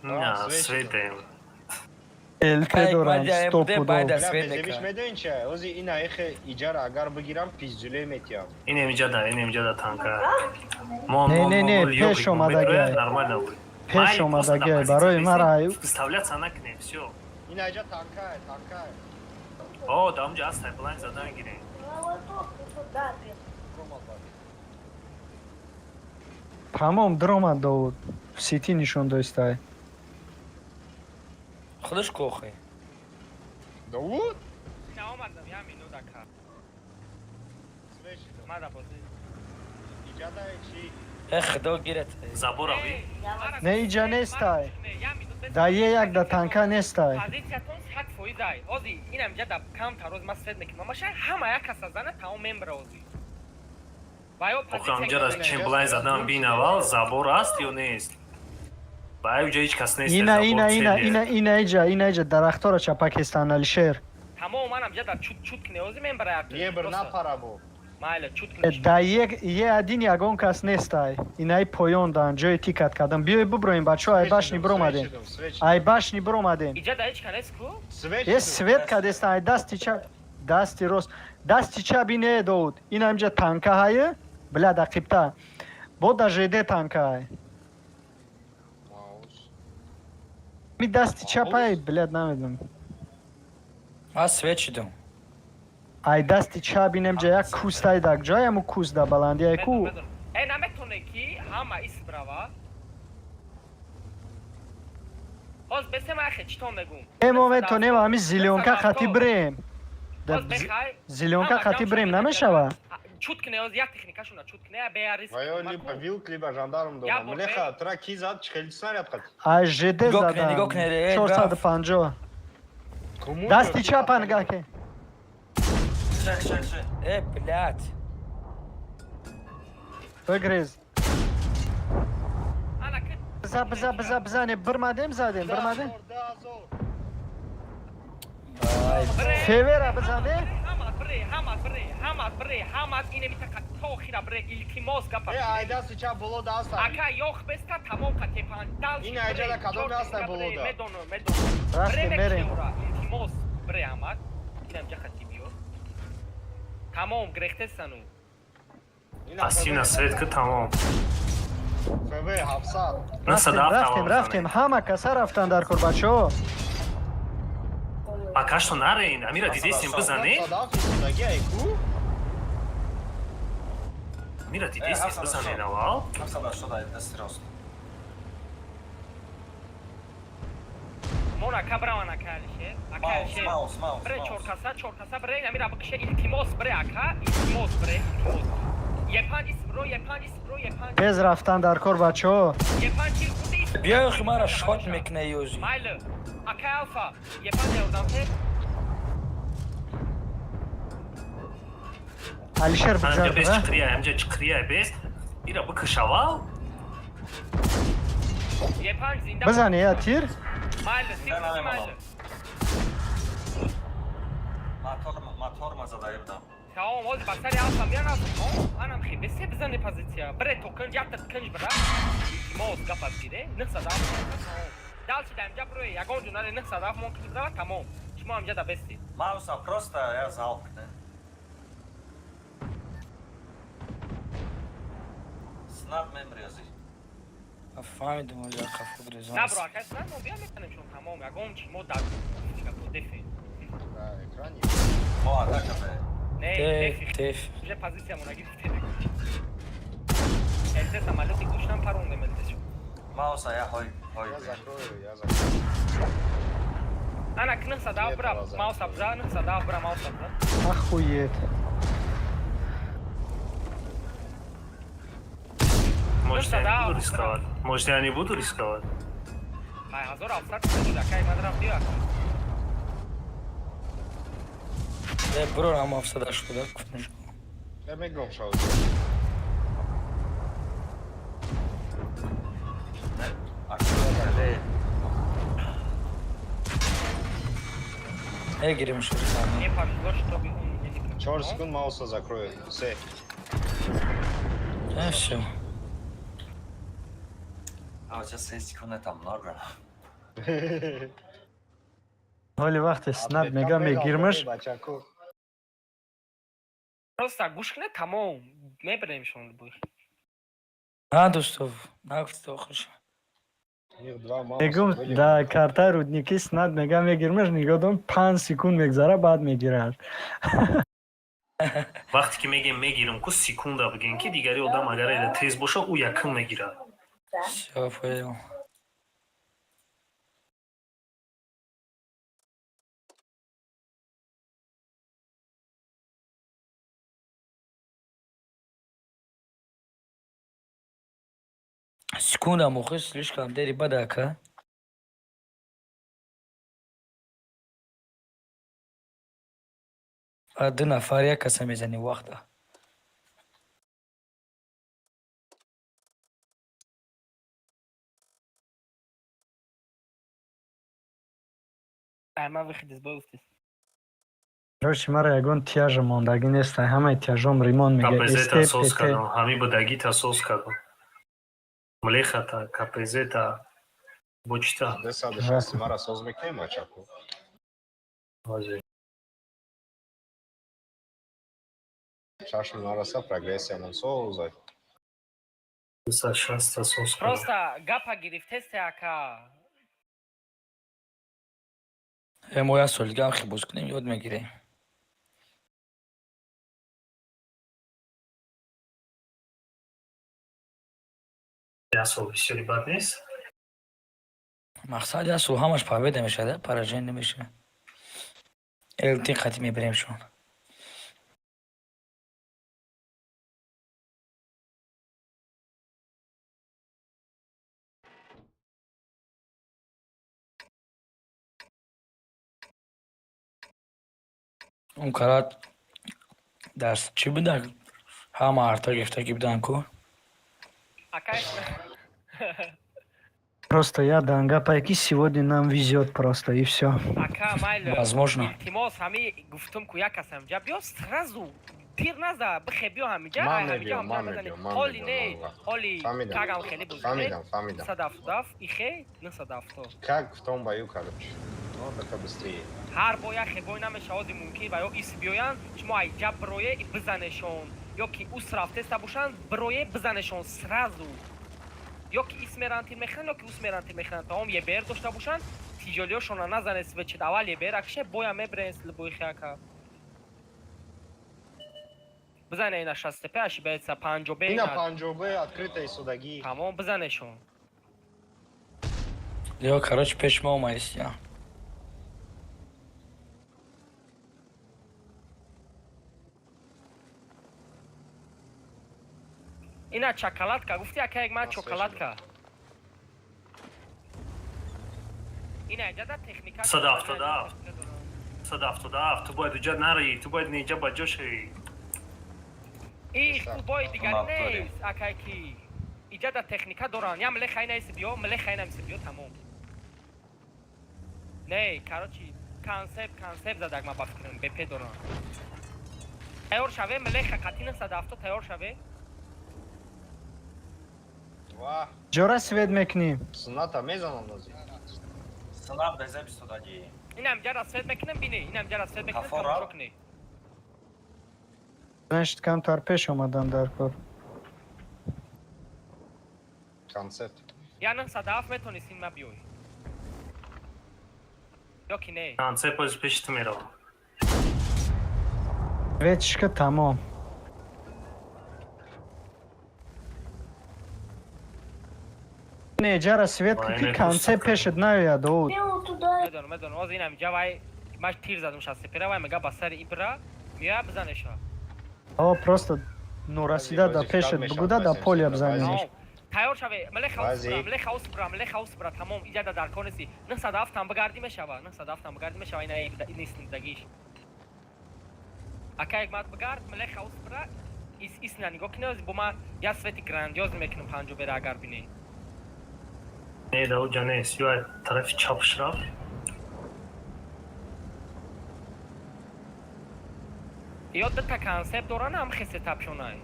На, свет свет даем. ЛТ дорам, стопудов. Байда Бля, свет безебиш мека. медонӣ ча? Ози ина эхе иҷара агар бигирам, пиздюле метиям. Инем иҷада, инем иҷада танка. Мо Не, мо не, не, мо пеш омадагай. Нормально буд. Пеш омадагай, барои мара Выставляться накунем, всё. Ина иҷа танкае, танкае. О, да онҷа аст, блайн задан гирем. Ромад бад. Тамом, даромад Довуд. В сети нишон достай. Худаш кохи. Довуд? Наомадам, я минут ака. Свет шидам. Мада бозӣ. Иҷада чи? Э, худо гирет. Забора би. Не, иҷа нестай. Да е як да танка нестай. Позициятон 100% ай. Ози инам иҷа да камтар оз ман свет мекунам. Маша ҳама як каса зана, тамом мембра ози. Ва ё Охи, онҷа раз чем блайн задан бин аввал, забор аст ё нест? Ба ай ҷа ҳеҷ кас нест. Ина, ина, ина, ина, ина иҷа, ина иҷа дарахтора чапакестан, Алишер. Тамом, манам иҷа да чут чут кине ози мембра як. Е бир напара бо. Майла, чут кине. Да е один ягон кас нестай. Инаи поён дан ҷои тикат кардам. Биёй буброем, бачаҳо, ай башни биромадем. Ай башни биромадем. Иҷа да ҳеҷ ка нест ку? Свет. Е, свет кадестан, ай дасти чап, дасти рост, дасти чап ине, Довуд. Ина инҷа танка ҳае, бля, дақибта. Бо да ЖД танка ҳай. Маус. Ми дасти чап ҳай, блядь, намедонам. Ман свет шидам. Ай дасти чап инемҷа як куст ай дак ҷой ҳаму куст да баланди ай ку. Медонам. Э, наметоне ки ҳама ис брава. Ҳоз бесем ахе читон мегум. Э, мо метонем ҳами зелёнка хати бирем. Да Ҳоз бехай. зелёнка хати бирем намешава? Чут кине оз як техникашона чут кине бея риск. Ва ё либо вилк, либо жандарм Я дорам. бо Млеха, тра ки зад, чихели снаряд қат. Ай ЖД Нигоҳ кунед, нигоҳ задан. кунед, э, 450. Куму Дасти чапа нигоҳ ке. Ше, ше, ше. Э, блядь. Бигрез. Ана ки Биза, биза, биза, биза, не бирмадем, задем, бирмадем. Ай, бре. Февера бизане? Ҳама бре, ҳама бре, ҳама бре, ҳама ине митақа то охира бре, илтимос гапа. Э, ай дасти чап боло да аст. Ака ёх беста тамом ка тепан. Дал. Ин айҷада кадом аст, болода? Медонам, медонам. Рафтем, Бре мерем. мекунем ура, илтимос бре ҳамат. Инам ҷа хати биё. Тамом грехтесану. Пассивна свет ки тамом. ФВ 700. 907 Рафтем, рафтем, тамом. рафтем. Ҳама каса рафтан дар кор, бачаҳо. Акашто нарен, амира дидесем бизане? 707 истодаги ай ку? Амира дидесем Э, бизане аввал? 780 ай дасти рост. Мон ака браван, ака Алишер. Ака Маус, Алишер. маус, маус. Бре маус. чоркаса, чоркаса бре, амира бикше, илтимос бре ака, илтимос бре, илтимос. Епанҷ исбро, епанҷ исбро, епанҷ. Тез рафтан дар кор, бачаҳо. Епанҷ худи исбро. Биёй, охи, мара шот мекуна ёзи. Майлы. Ака Алфа, епанҷ ёрдам те. Алишер Анҷа бигзар, бес бира. чиқрия, анҷа чиқрия бес. Ира бикиш аввал. Епанҷ зинда. Бизане я тир. Майлы, Не, не, не, сир майлы. Мотор, мотор ма задаи будам. Тамом, ҳозир ба сари Алфа меян Алфа. Тамом, анам хи бесе бизане позитсия. Бре то кунҷ, якта кунҷ бира. Илтимос гапа бигире. 907 тамом. Дальше да инҷа бро, ягон ҷо наре 907 мон кунҷ бира, тамом. Шумо ҳамҷа да бести. Мауса просто я залп, не? Снап мемрези. Фаҳмидам, ози қафо грезон. На бро, ака, на, мо бия метанем шон тамом, ягон чи мо дар по дефе. Да, экрани. Мо атака бе. Не, Теф, дефи. теф. Уже позиция мо нагирифте. ЛТ самолёти гӯштам парондем ЛТ шо. Мауса я хой, хой. Я закрою, я закрою. Ана 907 бра, мауса бза, 907 бра, мауса бза. Охуеть. Может, я не буду рисковать. Может, я не буду рисковать. Ай, 1700 шуд, акай ман рафт биё. Э, бро, ҳама 780 кунж. Я мегом шау. Ака, Э, гирем шуд. Мне повезло, чтобы он мне не 4 секунд мауса закрою. Се. Э, всё. А, сейчас 6 секунд это много. Ҳоли вақте снаб мега мегирмаш. Бачаку. Просто гӯш кунед, тамом, мебиремшон бой. На, дӯстов, нагуфти охирш. Их два мамуса Мегум были. да картаи рудники снаб мега мегирмаш, нигоҳ дом, 5 секунд мегзара, баъд мегирад. Вақте ки мегем мегирам ку, секунда бигем, ки дигари одам агар эда тез боша, ӯ якум мегирад. Всё, понял. Секунда мухи слишком дери бадака. Ду нафар як каса мезани вақта. Ай, ман выход из боя уфтис. Короче, мара ягон тяжа мондагӣ нест, ҳамаи тяжом ремонт мега. КПЗ-та СТ, соз ПТ. кардам, ҳами будагита соз кардам, млехата, КПЗ-та, бочита. 260 мара соз мекунем, бачаку. Ҳозир. Чашм нараса, прогрессиямон созай. 260-та соз кардам. Просто гапа гирифтесте, ака. Мо як сол дига ҳам хибоз кунем, ёд мегирем. Як сол бисёри бад нест. Мақсад як сол ҳамаш победа мешавад, поражение намешавад. ЛТ қатӣ мебирем шон. Он карат дар чӣ буда? Ҳама арта гирифтагӣ буданд ку. Ака. Просто я данга пайки, сегодня нам везет просто, и все. Ака, майл. Возможно. Илтимос, ҳами гуфтум ку, як кас ҳамҷа биё, сразу тир наза, бихе биё ҳамиҷа. Ман Ай, ҳамиҷа мебиём, ҳамҷа ман мезанӣ. мебиём, ман Ҳоли мебиём, не, ман вақт. ҳоли Фаҳмидам. кагам хеле бозӣ. Фаҳмидам, фаҳмидам. 177, ихе 970. Как в том бою, короче. Ну, только быстрее. Ҳар бор як хебой намеша, ози мумкин ва ё ис биёянд, шумо айҷа бирое бизанешон, ё ки ус рафтеста бошанд, бирое бизанешон сразу, ё ки ис меранд тир мехӯранд, ё ки ус меранд тир мехӯранд, тамом. ЕБР дошта бошанд, тиҷолиёшона назанед, свечед, аввал ЕБР акше боя мебирен либои ака. Бизане ина 65 ошибается, 50. Ина панҷобе открытой судагӣ. Тамом, бизанешон. Ё, короче, пеш мо омадистия. Ина чоколадка гуфти, ака, як ман Ман чоколадка. Ина иҷада техника. 177. 177, ту бояд уҷа нараи, ту бояд неҷа ба ҷо шавӣ. Их, ту бои дигар Мактари. нест, акай, ки иҷада техника доранд. Я млеха ина иси биё, млеха ина иси биё, тамом. Не, короче, концепт, концепт задаг, ма ба фикрам БП доранд. Тайёр шаве, млеха қати 970 тайёр шаве. Ва, Ҷора свет мекунӣ. сунната мезанам нози. Снаб безе бистодагӣ. Инам ҷара свет мекунем, бини, инам ҷара свет мекунем. Хафора? Тамошо кунӣ. Значит, камтар пеш омадан дар кор. Концепт. Я 907 метонисти ма биёй ё ки не? Концепт оз пеши ту меравам. Светчика тамом. Не, ҷара свет Ай, ки не, концепт пусто. пешет наояд, оуд. Бил туда. Медонам, медонам. Оз инам ҷа вай маш тир задум шастепера, вай мега ба сари ибра меоя, бизанеша. О, просто норасида да Вазифа пешет мешавад, бугуда да Вазифа, поля Вазифа. бизанеш. Тамом. Тайёр шаве, млеха Вази. ус бра, млеха ус бра, млеха ус бра, тамом, иҷада дар кор нести. 907 ҳам бигарди мешава, 907 ҳам бигарди мешава, ина нест дагиш. Ака, як мат бигард, млеха ус бра, ис ис на нигоҳ кунед, бо ма я свети грандиоз мекунам панҷо бера агар бинӣ. Не, да уҷа нест, ё ай тарафи чапш рафт. Ё дута концепт доран, ҳам хесе тапшонай.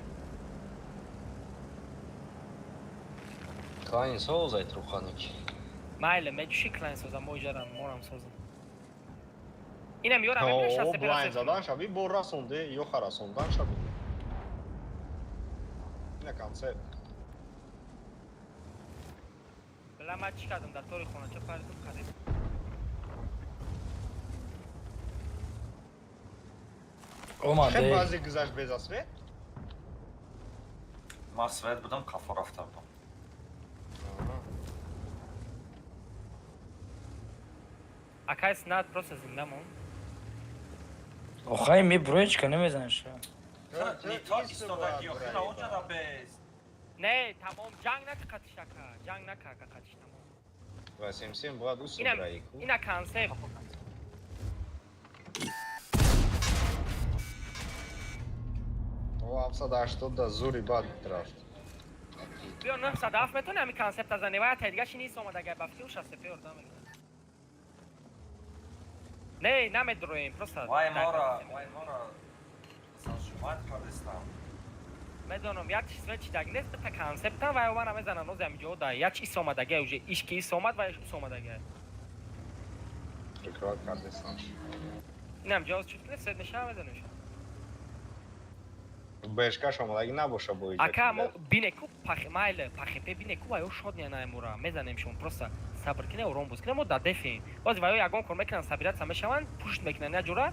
Клайн созай, Труханик. Майле, меҷуши клайн созам, мо иҷарам, морам созам. Инам ёра мебинӣ О, 60 блайн задан шави, бо расонде, ёха расондан шави. Ина концепт. Била ман чӣ кардам дар тори хонача паридум қариб. Хе Омаде. баъзе гузашт без свет? Ман свет будам, қафо рафта будам. Акай снат просто зинда мон. Охай меброечка намезанаш. Нито истодаги, охи наоҷада бест. Не, тамом ҷанг нака қатиш ака, ҷанг нака ака қатиш тамом. Ва сем бояд усу Инам браи ку. ина концепт. О, 780 да зури бад рафт. Биё 907 метони ҳами концепт азане ва ята дига ши нист омада гай бафти 65 ёрдам мекунад. Не, намедроем, просто. Вай мора, вай мора. Зажимать кардистам. Медонам, як чиз свет даг нест, та концептам ва омана мезанам ноз ҳами ҷо да. Як чиз омада гай уже, ишки ис омад ва ис омада гай. Прикрывать кардистам. Инам ҷо чут нест, свет мешава мезанем. Бешкаш омадаги набоша бо иҷа. Ака мо бинеку пах майле пахепе бинеку ва ё шод не наймура мезанем шон просто сабр кине ором буз кине мо да дефем. Боз ва ё ягон кор мекунан сабират мешаванд, пушт мекунан я ҷура,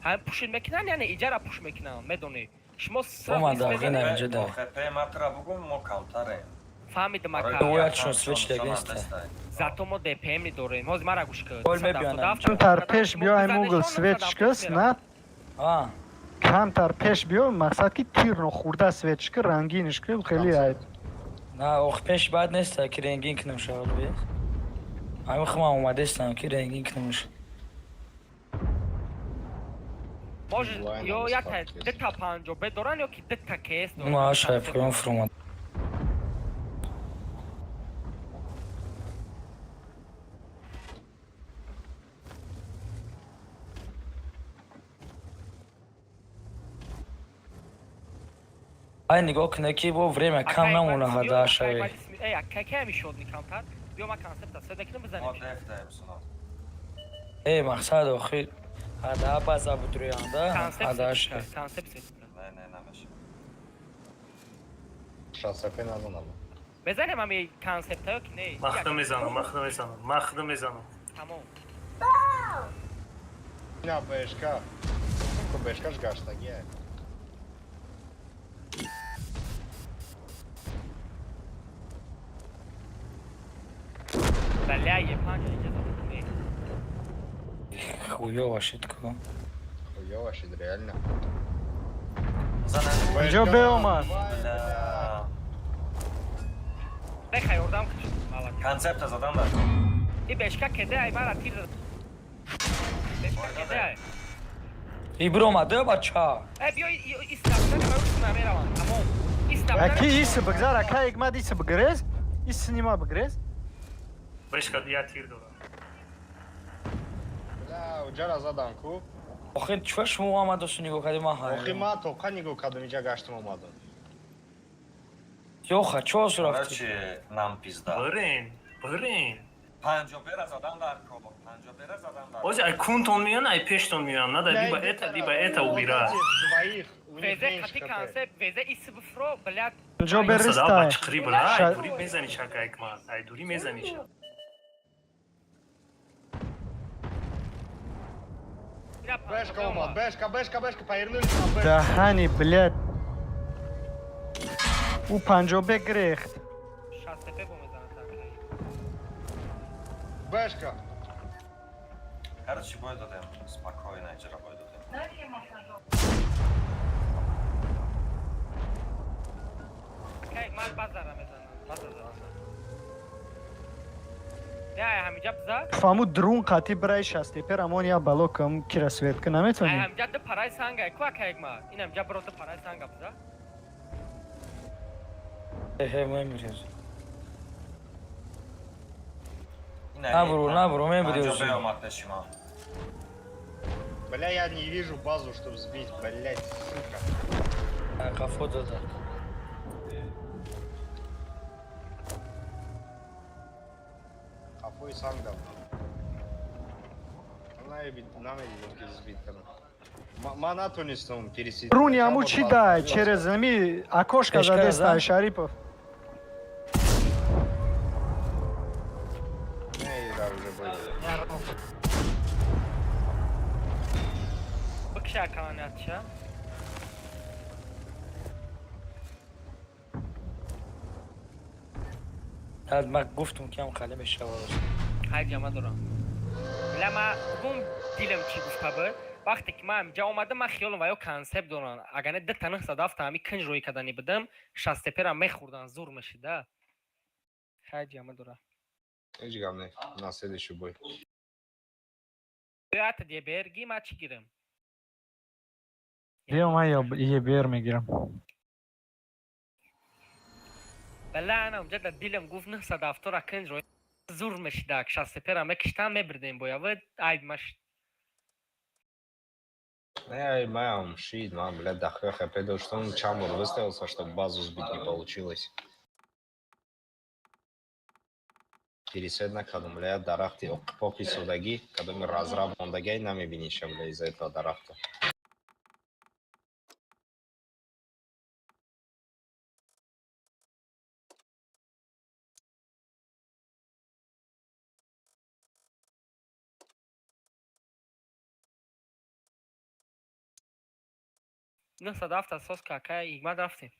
ҳам пушт мекунан, яъне иҷара пушт мекунан, медонӣ. Шумо Омада, ғина инҷо да. ОХП матра бугум, мо камтарем. Фаҳмидам ака. Бояд шон свеч дагиста. Зато мо ДПМ дорем. Ҳозир мара гӯш кун. Қол мебиёнам. Камтар пеш биё ай мугл светчкас на А, камтар пеш биё мақсад ки тирно хурда светчка рангиниш ки хеле ай на ох пеш бад нест ки рангин кунам шавад бе. Ами хма омадестам ки рангин кунамш. Може ё як та дта панҷо бе доран ё ки дта КС доран. Ма шай поён фурумад. Ай нигоҳ кунед ки бо время кам намона ҳада шаве. Эй, ака ки ҳами шод камтар. Биё ма концепта свет мекунам Мо бизанем. деф даем сунат. Эй мақсад охир ҳада база будруянда Концепт ҳада свет шаве. кунам, концепт свет кунам. Не, не, намеша. Шасапе назанам. Мезанем ҳами концепта ё ки не? Ман худам мезанам, ман худам мезанам, ман худам мезанам. Тамом. Ина бешка. Ку бешкаш гаштаги. Бля, е панҷо иҷа задам. Не. Хуёва шид ку. Хуёва шид реально. Занем. Инҷо беомад. Бля. Беха ёрдам кун. Малак. Концепта задан дар. И бешка кеде ай мара тир. Бешка кеде ай. И биромада бача. Э биё истабта ва намеравам. Тамом. Истабта. Аки ис бигзар ака икмад ис бигрез ис снима бигрез Бешка я тир дорам. Бля, уҷара задан ку. Охир чӣ шумо омадасу нигоҳ кардем ман Охи ҳайрон. ма тоқа нигоҳ кардам иҷа гаштам омадам. Ёха чо сурафти? Короче, нам пизда. Бирен, бирен. Панҷо бера задан дар ко. Панҷо бера задан дар. Ози ай кунтон меян, ай пештон меян. Надо либо это, либо это убирать. Двоих. У них Везе меньше қати хп. концепт, везе исбфро, блядь. Инҷо Сада беристай. бачқри бра, ай дури мезани шака икмат, ай дури мезани ша. Ина Бешка омад, бешка, бешка, бешка, повернулись на бешка. Даҳани блядь. Ӯ панҷобе гирехт. 65 бо мезанад так. Бешка. Короче, бой додем. Спокойно, иҷара бой додем. Акай ман базара мезанам. База занам. Не, ай ҳамиҷа биза. Фаҳму друн қати бирай шастепер амон я бало кам кира свет ка Ай наметавонӣ. ҳамиҷа ду параи санга, ку акай ма. Ин ҳамиҷа биро ду параи санга биза. Э, мемирез. Ина Набру, набру, мемирез. Панҷо бе омад пеши ман. Бля, я не вижу базу, чтобы сбить, блять, сука. Қафо дада. Қафои санг дам. Намедидам, ки сбить кардам. Ман натонистам пересидеть. Руни аму чӣ дай? Через ами окошко Пешка задеста за? Шарипов. Не, да, уже бой. Бикша канатша. Ман гуфтум, ки ҳам қале мешава. Ҳай, ҷама дорам. Била, ма гум дилам чӣ гуфта буд. Вақте ки ман инҷа омадам, ман хиёлам ва ё концепт дорам. Агар не, дута нӯҳсад ҳафта ҳами кинҷ рӯй кардани будам, шастепера мехӯрдан, зур мешида. Хай, ҷама дора. Ҳеҷ гап не. На следующий бой. Ята деберги ма чӣ гирам? Биё, ман ЕБР мегирам. Бала, ана унҷа дар дилам гуфт, нӯҳсад ҳафтора кинҷ рӯй зур мешида, шастепера мекиштам, мебирдем боява, айб маш. Не, мам, шит, мам, блядь, дохуя хп доштам, чанд бор выставился, чтобы базу сбить, не получилось. Пересед накардам, бля, дарахти оқипоқи содагӣ, кадоми разраб мондагиай намебиниша, бля, из-за этого дарахта. 907 соска, акай ҳикмат, рафтем.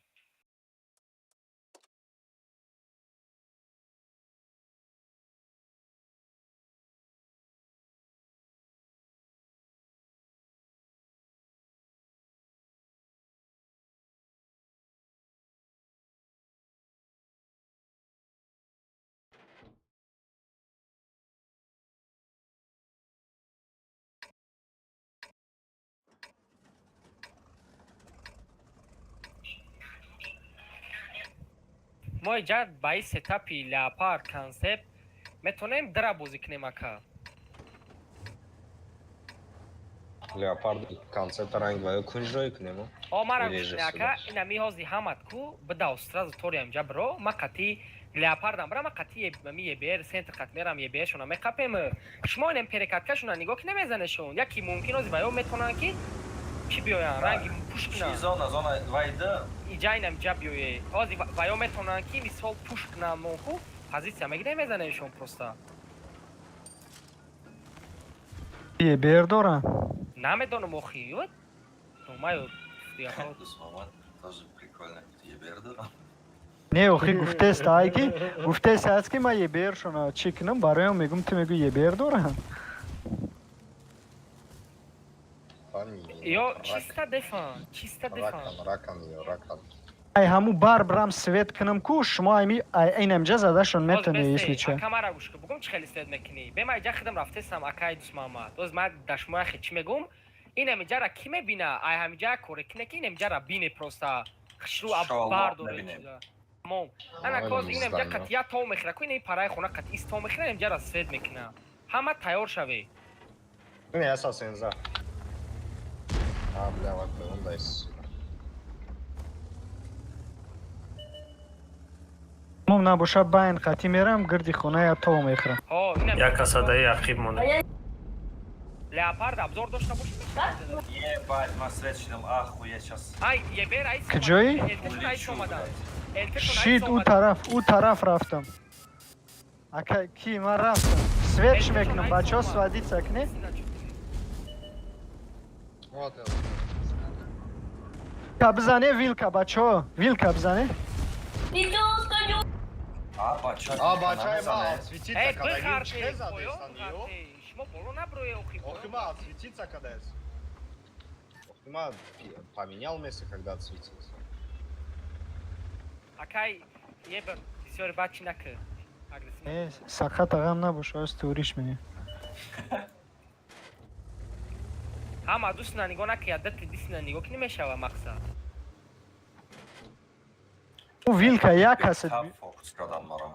Мо иҷа ба ин сетапи леопард концепт метавонем дра бозӣ кунем, ака. Леопард концепт ранг ва ё кунҷ рӯй кунем? О, мара Реже гӯш, ака, ина миҳози ҳамат ку бидав, сразу тори амҷа биро, ма қати леопардам бира, ма қати ми ебр центр қат мерам, ебршона меқапем. Шумо инем перекаткашона нигоҳ ки намезанешон, яки мумкин ози ва ё метавонанд ки чӣ биёянд, ранги пуш Чи кунанд. зона, зона вайда. Иҷа инам ҷа биёе, ози ва ё метавонанд ки мисол пуш кунанд, монку позитсия мегирем, мезанешон просто. ЕБР дорам. Намедонам охи, номаю. Дусмамад тоже прикольно. ЕБР дорам. Не, охи, гуфтест ай ки гуфтест аст, ки ман ЕБР-шона чӣ кунам, бароям мегум, ту мегӯ ЕБР дорам. Ё чиста дефан, чиста дефан. Ракан, ракан, ё ракан. Ай ҳаму бар брам свет кунам ку, шумо ами ай инамҷа задашон метоне, если чё. Ака, мара гӯш кун, бугум чӣ хеле свет мекунӣ. Бе, ма иҷа хидам рафтесам, акай Дусмаҳамад. Оз ма дар шумо яхе чӣ мегум? Ин ҳамиҷара кӣ мебина? Ай ҳамиҷа коре кине ки ин ҳамиҷара бине, просто хушрӯ Иншоаллоҳ, бардоре. набинем. Тамом. Ана Ой, коз ин ҳамиҷа миздан, қатия то мехӯра ку, ин параи хона қатъи то мехӯра, ин ҳамиҷара свет мекуна. Ҳама тайёр шаве. Не, я совсем за. А, бля, вот он дай сюда. Мом набоша, байн қатӣ мерам, гирди хона я то мехӯрам. Ҳо, ин Як касадаи ақиб монда. Леопард обзор дошта боши. Ебать, ман свет шидам, охуеть сейчас. Ай, ебер ай. Куҷоӣ? Элтешон ай Улечу, омадан. блядь. Элтешон ай Шид, ӯ омадан. тараф, ӯ тараф рафтам. Ака, ки ман рафтам. Свет чӣ мекунам, бачаҳо, сводиться кне? Вот это. Ка бизане, вилка, бачаҳо, вилка бизане. Идет, коню. А, бача. А, бачай ма, отсветиться, Эй, когда бихарте, чхеза поён дестан, ё. бихарте. Шумо боло наброe охи. Охи ма, отсветиться, когда я. Охи ма, поменял место, когда отсветился. Акай, ебер, бисёри бад чӣ накӣ. Агрессив. Э, сақат ағам набоша, оз туриш мене. Ҳама дӯстна нигоҳ накӣ, яддати дисна нигоҳ ки намешава мақсад. Ӯ вилка як каса. Та фокус кардам мара.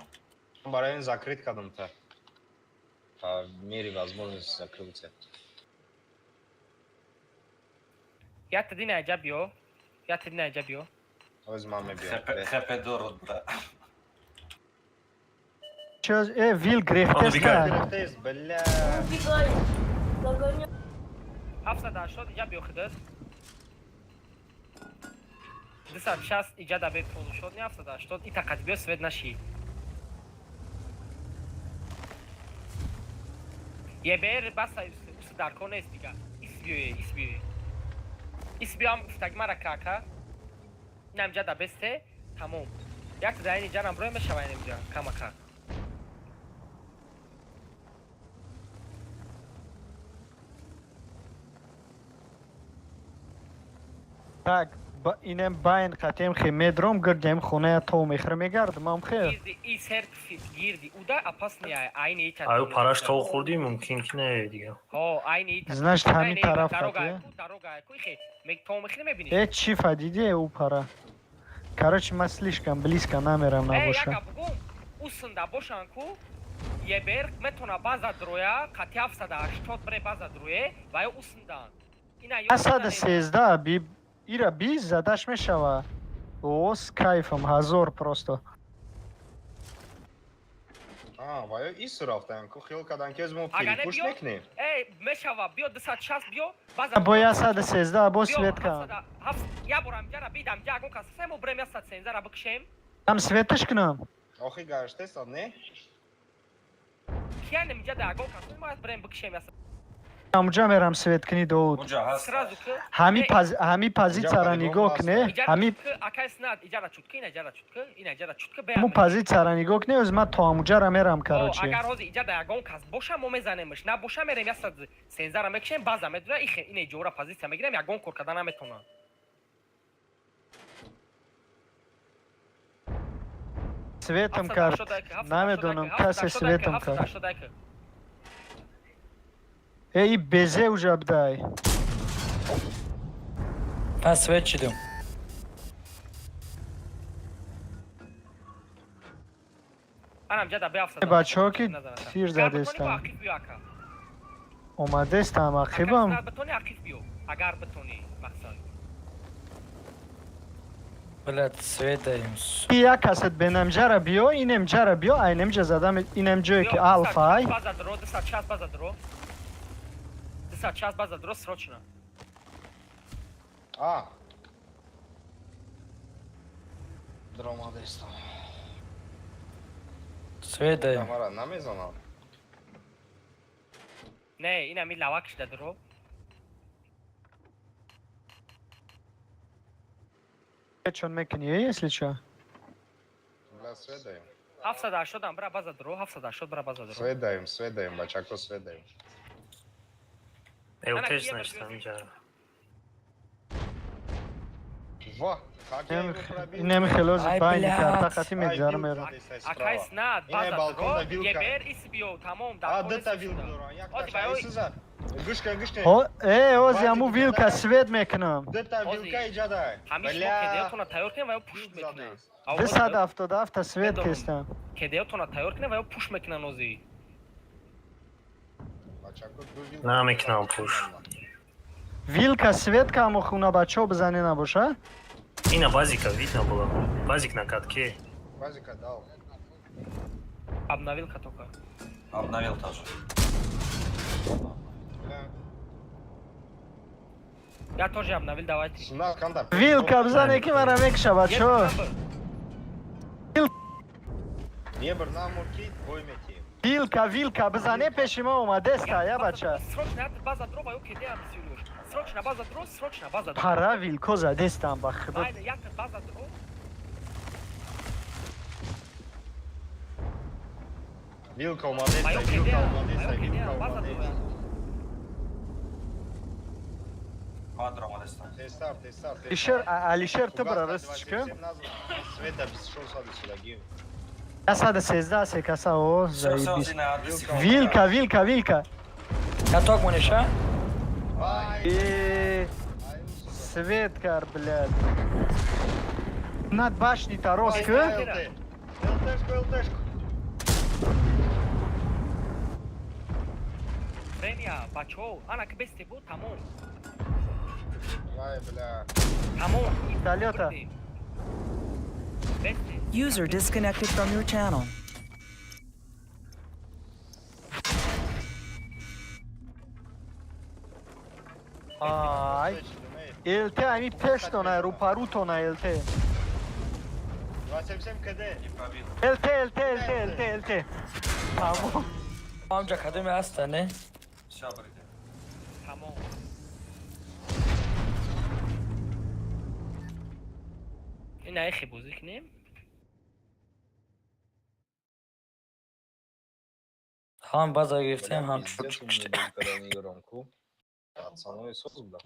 Барои ин закрыть кардам та. По мере возможности закрыл тебя. Ята дина аҷа биё. Ята дина аҷа биё. Оз ман мебиём. ХП, ХП дорад, бля. Чӣ, э, вил грехтест. Убегай. Грехтест, бля. Убегай. Догоняй. 780 иҷа биё худат. 260 иҷа да бе полушод не 780 и тақат биё свет наши. ЕБР баса ус дар кор нест дига. Ис биёе, ис биёе. Ис биёам гуфтаг мара кака. Инам ҷа да бесте, тамом. Як да ин иҷа намброй мешава ин иҷа камака. Так, инем байн қатем хе медром гирдем хоная то мехр мегардам ам хе. Гирди и серп гирди уда опасный ай айни ита. Аю параш то хӯрдӣ, мумкин ки не дига. Ҳо, айни ита. Значит, ҳамин тараф дорога қатӣ. ку, дорога ку хе. Мег то мехри мебини. Э, чӣ фадиде ӯ пара? Короче, ман слишком близко намерам Э, набоша. яка бугум. Усында бошан ку. ЕБР метона база дроя, қати 780 бре база дроe ва ё усындан. Ина ё 113 би ира би задаш мешава. О, с кайфом, ҳазор просто. А, ва ё ису рафтан ку, хиёл кардан ки мо Агар не перепуш биё- мекунем. Э, мешава, биё 260 биё, база Бо 113 бо биё, свет кам. 700 я борам ҷара бидам ҷа агон кас се мо брем 113 ра бикшем. Ам светаш кунам. Охи гаштеса, не? Киянем ҷа да агон кас мо брем бикшем 100. Амуҷа мерам свет кунӣ доуд. Унҷа ҳаст. Сразу ки Ҳами Э, поз ҳами позитсияра Инҷа нигоҳ по-любому кне, иҷара ҳами чутки, акай снад, иҷара чутки, ина иҷара чутки, ина иҷара чутки ҳаму позитсияра нигоҳ кне, оз ман то амуҷара мерам, короче. Агар ҳозир иҷа да ягон кас боша, мо мезанемш. Набоша, мерем 113 ра мекшем, база медура, ихе ина иҷора позитсия мегирем, ягон кор карда наметонам. Светам кард. Намедонам, касе светам кард. 781. Э, и безе уже абдай. Ман свет шидум. Анам ҷа да бе 700. Бачаҳо ки тир задестам. Ақиф биё ака. Омадестам ақибам. Агар битони ақиф биё. Агар битони мақсад. Блядь, свет даем. Як касет бенамҷара биё, инемҷара биё, айнемҷа задам, инемҷое ки Биё, алфа ай. 260 база дро, 260 база дро. 260 база дро срочно. А. Дромадеста. Свет даем. Мара намезанам. Не, ина ми лавак шида дро. Чон мекунӣ, если чо? Бля, свет даем. 780 ам бра база дро, 780 бра база дро. Свет даем, свет даем, бачако, свет даем. ЛТ значит ҳаминҷа. Ва, как я его пробил? Инем хелози Ай, байни блядь. карта қати Ай, мегзарам вилка мерам. дестай Акай справа. снад, Ина база балкон дро, да вилка. ЕБР ис биё, тамом, А, дар дата вилка доран. Як Ози, таш баёй. айсиза. Гӯш кун, гӯш кун. О, э, ози аму Баъди вилка дата- свет мекунам. Дата Ози. вилка иҷадай. Ҳамиш мо Бля. кедеотона тайёр кунем ва ё пушт Вилк мекунем. задест. 277 свет Медонам. кестам. Кедеотона тайёр кунем ва ё пуш мекунан ози. Бачако, ду вилка. Намекунам пуш. Вилка свет камо хуна бачаҳо бизане набоша? Ина базика видно было. Базик на катке. Базика дал. Обновил катока. Обновил тоже. Бля. Я тоже обновил, давайте. Сунат канда. Вилка бизане ки мара мекша бачаҳо. Ебр намур ки бой метием. Вилка, вилка бизане пеши мо омадеста, я бача. Срочно база дро ва ё кедеам сиюлюш. Срочно база дро, срочно база дро. Пара вилко задестам ба худо. Айна, як база дро. Вилка Ва омадеста, ё вилка кедеам, ва омадеста, ё вилка кедеам, база дро. омадеста. Ман дромадестам. Тестар, тестар, тестар. Алишер, Алишер ту бара растичка. Света 24 соат истодагӣ. 113 се каса о, заебись. Ина Вилка, вилка, вилка. Каток монеша? Ай, Э, ай, усу. свет кар, блядь. Над башней Тароска. ЛТ. ЛТшку, ЛТшку. Премия, бачо, ана ки бесте бу, тамом. Ай, бля. Тамом. Вертолета. Бесте. User disconnected from your channel. Ай. ЛТ ами пештона, рӯпарӯтона ЛТ. 27 КД. Не пробил. ЛТ, ЛТ, ЛТ, ЛТ, ЛТ. Тамом. Ҳамҷа кадоме ҳаста, не? Всё, бриде. Тамом. Ин айхе бозӣ кунем. Ҳам база гирифтем, ҳам Пиздец, чуч умный киштем. был, когда не ку. Пацаны соз буда.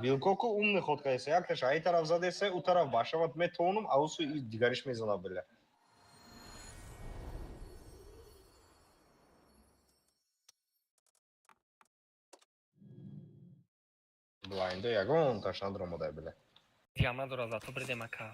Вилкоку умный ход кардеса, якташ ай тараф задеса, у тараф башавад метавонам, а усу и дигариш мезана, бля. Блайндо ягон таш надромадай, бля. Диам надора, зато бредем, ака.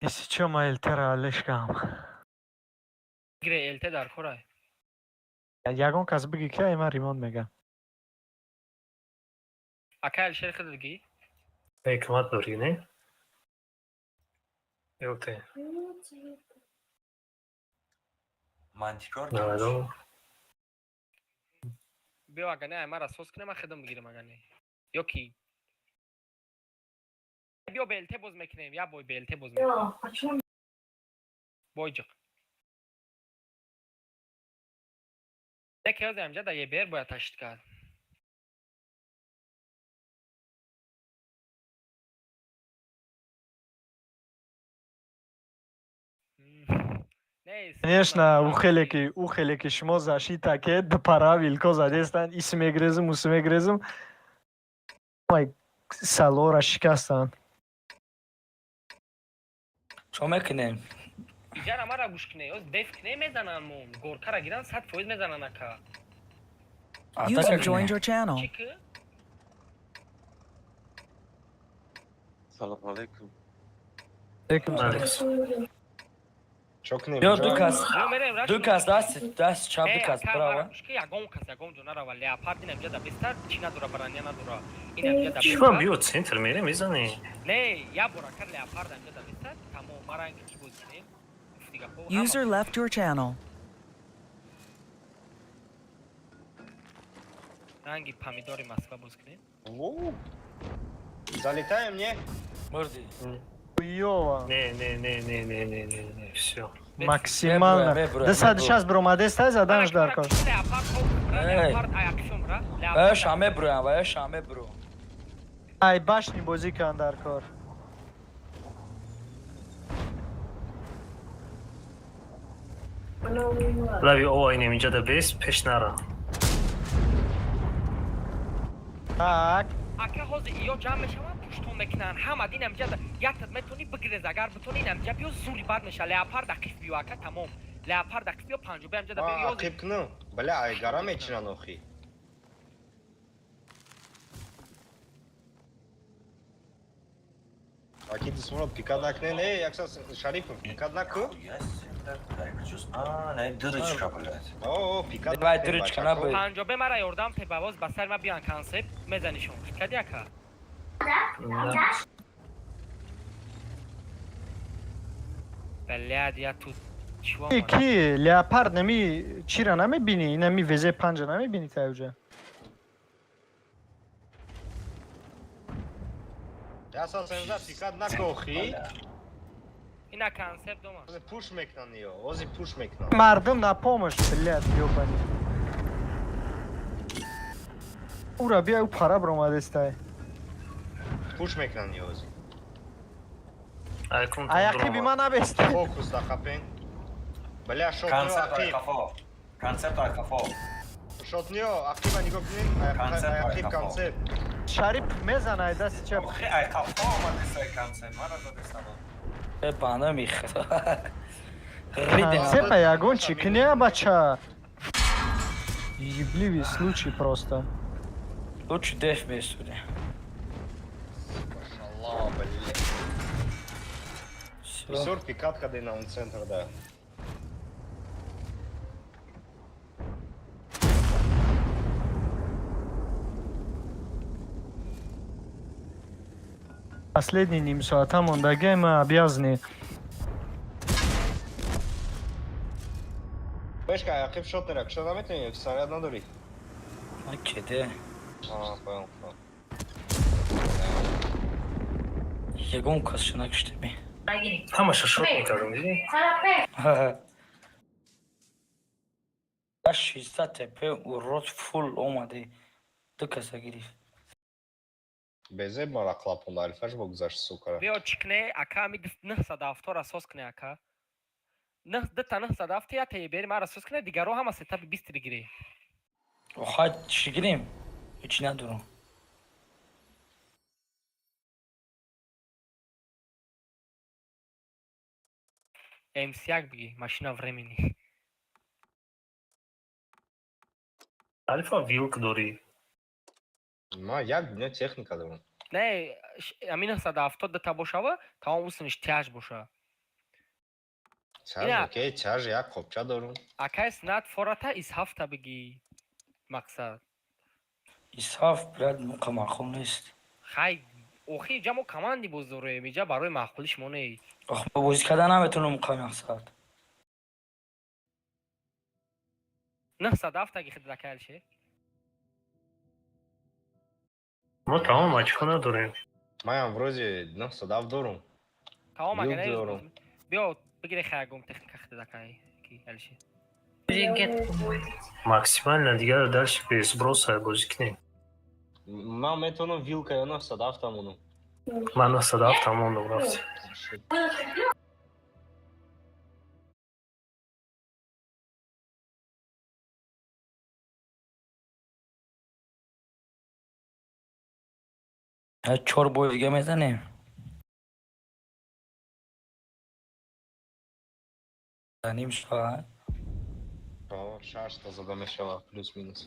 Если чё, ма ЛТ-ра алешкам. Гире, ЛТ дар корай. Ягон кас биги, ки ай ман ремонт мегам. Ака, Алишер, худат гӣ. Ҳикмат дорӣ, не? ЛТ. Мантикор. Наваду. Биё, ага не, ай мара соз кунем, ман худам бигирам, ага не. Ё ки? Биё, ба ЛТ боз мекунем, як бой ба ЛТ боз мекунем. Бойҷиқ. Яке ҳози ҳамҷа дар ЕБР бояд ташид кард. Не, Конечно, ӯ хеле ки шумо защита ке дупара вилко задестанд, ис мегрезм, ус мегрезм. Ай салора шикастанд. Чо мекунем? Иҷара мара гӯш кунед, ҳоз деф кунем, мезананд мо. Горкара гиранд, 100% мезананд, ака. Атака User кунем. joined your channel. Чӣ ки? Салом алейкум. Алейкум салом. Алейкум. Чо кунем? Биё, ду кас, Биё, мерем, раш. ду кас даст чап, ду Э, кас ака, мара право. гӯш ки, ягон кас ягон ҷо нарава. Леопард инамҷа да бистар, чӣ надора, броня надора. Инамҷа да Чӣ бистар. биё, центр мерем, мезанӣ. Не, як бор, ака, леопард амҷа да бистар, тамом, мара ки чӣ бозӣ кунем? Гуфти гапҳо ҳама. User left your channel. Ранги помидори Москва боз кунем. Воу. Залетаем, не? Мурди. Ёва. Не, не, не, не, не, не, не, не, всё. Максимально. Меброям, 260 бромадеста заданш дар кор. Леопард, Эй. леопард, аякшум ра. Ва шаме броям, ва шаме бро. Ай башни бозӣ кан дар кор. Лави ова инем инҷа да бес, пеш нара. Так. Ака, ҳозир иё ҷамъ мешаванд, пуштон мекунанд, ҳама дин амҷа яктат метавонӣ бигирез, агар битонӣ инамҷа биё, зури бад меша. Леопард ақиф биё, ака, тамом. Леопард ақиф биё, панҷоби амҷа да биё. Ма Ёзи ақиб кунам. Бля, ай гара мечинан охи. Аки дисмонат пикад накне, не, якса Шарипов, пикад наку. Хуя себе, дай, А, не, дырочка, блядь. О, пикад Давай, накне, дырочка, бачако. набой. Панҷобе мара ёрдам те, бавоз ба сари ма биён, консепт мезанишон кади, ака. На. Блядь, я тут чего? Ки ки леопард нами чира намебини, инами ВЗ панҷа намебини та уҷа. Яса сенза пикад наку охи. Ина консепт дома. Ози пуш мекнан ё, ози пуш мекнан. Мардум на помощь, блядь, ёбани. Ура бия, ӯ пара бромадестай. Пуш мекнан ё ози. Айкун. Ай ақиби ман набести. Фокус да хапен. Бля, шотниё Концепт ақиб. Айкафо. Концепт Айкафо. Шотниё ақиба нигоҳ кунед, Концепт ақиб Айкафо. концепт. Шарип мезана ай дасти чап. Охи Айкафо омадеса концепт. Мара задеса. Э, бана мих. Ридем. Концепта ягон чи кне, бача. Ебливый случай просто. Лучше деф месуде. Машаллах, бля. Всё. Бисёр пикад каде на он центр да. Последний нимсоата мондагиай, ма обязаны. Бешка, ақиб шотера, кушта наметавонӣ, ё ки снаряд надорӣ? Ма кеде. А, понял, понял. Ягон касшо накуштеми. Ҳамаша шот мекардам, дидӣ? 600 ТП урод фул омаде. Ду каса гирифт. Безеб мара клапонда, алифаш бо гузашт, сука. Биё, чӣ кне, ака, ами 970-ро соз кне, ака. Дута 970 я тебери мара соз кне, дигаро ҳама сетапи 20 бигире. Оха, чӣ гирем? Ҳеҷ надорам. МС1 биги, машина времени. Алифа, вилк дорӣ? Ма як дунё техника дорам. Не, ами 970 дута бошава, тамом усуниш тяж боша. Чаж, Ина. окей, чаж як қопча дорам. Акай, снат фората из ҳафта биги, мақсад. Исҳаф, брат, муқа маъқул нест. Хай, охи, иҷа мо команди боз дорем, иҷа барои маъқулиш мо не. Ох, ба бозӣ карда наметавонам муқа мақсад. 907 ги хид, акай, Мо тамом очко надорем. Маям вроде 907 дорам. Тамом, Вилк ага, не. дорам. Биё, бигире, хаягум техника хид, акай, ки алше. Максимально дигар дальше без сброса бозӣ кунем. Ман метавонам вилка ё 907 тамонам. Ман 907 тамондам, рафти. Я чор бой дига мезанем. Ним соат. Шашта зада мешава, плюс-минус.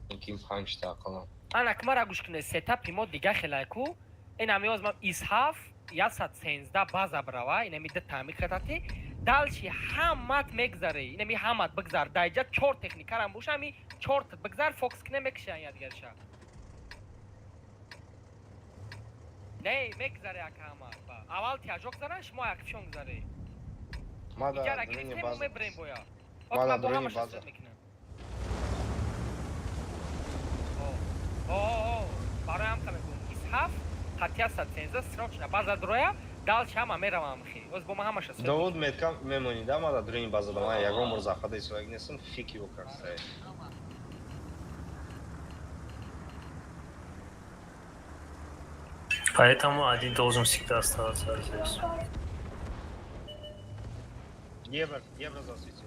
Мумкин панҷта ақаллан. Ана, мара гӯш кунед, сетапи мо дига хелайку. Ин ами оз ман из ҳафт 113 база брава, инами ду таъмир кардати, дальше ҳамат мегзаре, инами ҳамат бигзар, даиҷа чор техникарам боша, ами чорт бигзар, фокус кне, мекушан якдигарша. Не мегзаре, ака, ҳамат ба аввал тяжок заран, шумо ақибшон гузаре. Ма да Иҷара дуруни гирифтем, мо база. мебирем боя. Ма да Бо дуруни ҳамаша база. суд мекунам. О, барои ҳам мегӯм, из ҳафт хатия 113 срочно база дроя, дальше ҳама меравам, хи оз бо ма ҳамаша суд. Довуд, метка мемонӣ, да, ма да дуруни база да. Ман ягон бор захвата истодагӣ нестам, фики ё как стоит. Поэтому один должен всегда оставаться здесь. Евро, евро засветил.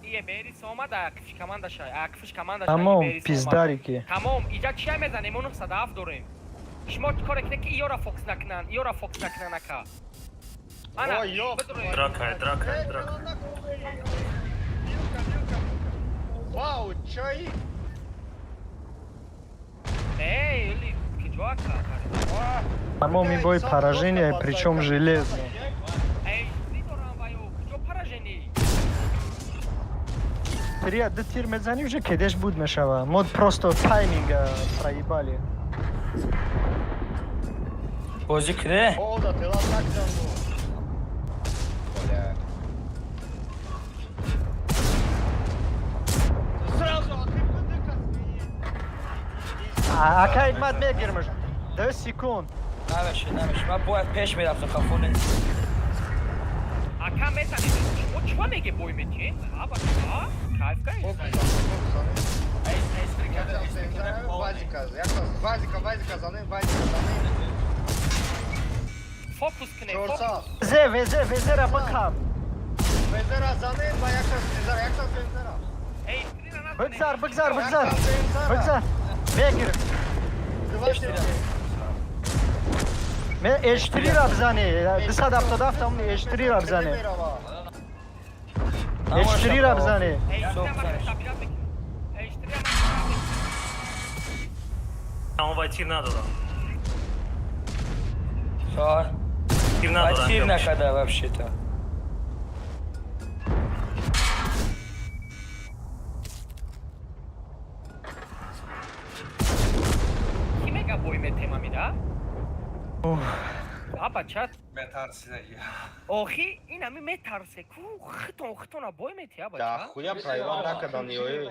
Ие берис омад, акфиш командаша, акфиш командаша. Тамом, пиздарики. Тамом, иҷа чия мезанем? Мо 907 дорем. Шумо чӣ коре кунед, ки иёра фокус накунанд, иёра фокус накунанд, ака. Ана. Ой, ёб. Бидроед. Драка, драка, драка. Вилка, вилка. Вау, чай! Не, или киҷо, ака? Тамом, и бой поражение, причем железно. Эй, дорам ваё, куҷо поражение? Три, ду тир мезанӣ, уже кедеш буд мешава. Мо просто тайминга проебали. Бозӣ киде? О, да тела так там. Бля. Сразу ақиб. Ака, мад мегирмаш. 2 секунд. Намеша, намеша. Ман бояд пеш мерафтам, хафо нест. Ака, мезанем. Шумо чӣ меге, бой метиҳем? Ха, бача, кайф кайф. Вазика, вазика, вазика, занем, вазика, занем. Фокус кунем, фокус. Чорсад. Зе, везе, везера бикаб. Везера занем, ва якта сензара, якта сензара. Эй, трина назанем. Бигзар, бигзар, бигзар. Бигзар. Мегир. Ме H3 ра бизани. 277 ам H3 ра бизани. H3 ра бизани. Эй, трина ма табират мекунем. Эй, трина ма. Он вай тир надорам. Чор. Тир Ва надорам. тир накарда вообще-то. Ки мега бой метем амира. А бача. Метарсида. Охи, ин ами метарсе ку хитон хитона бой мети, а бача. Да хуя проебал накардан ёи.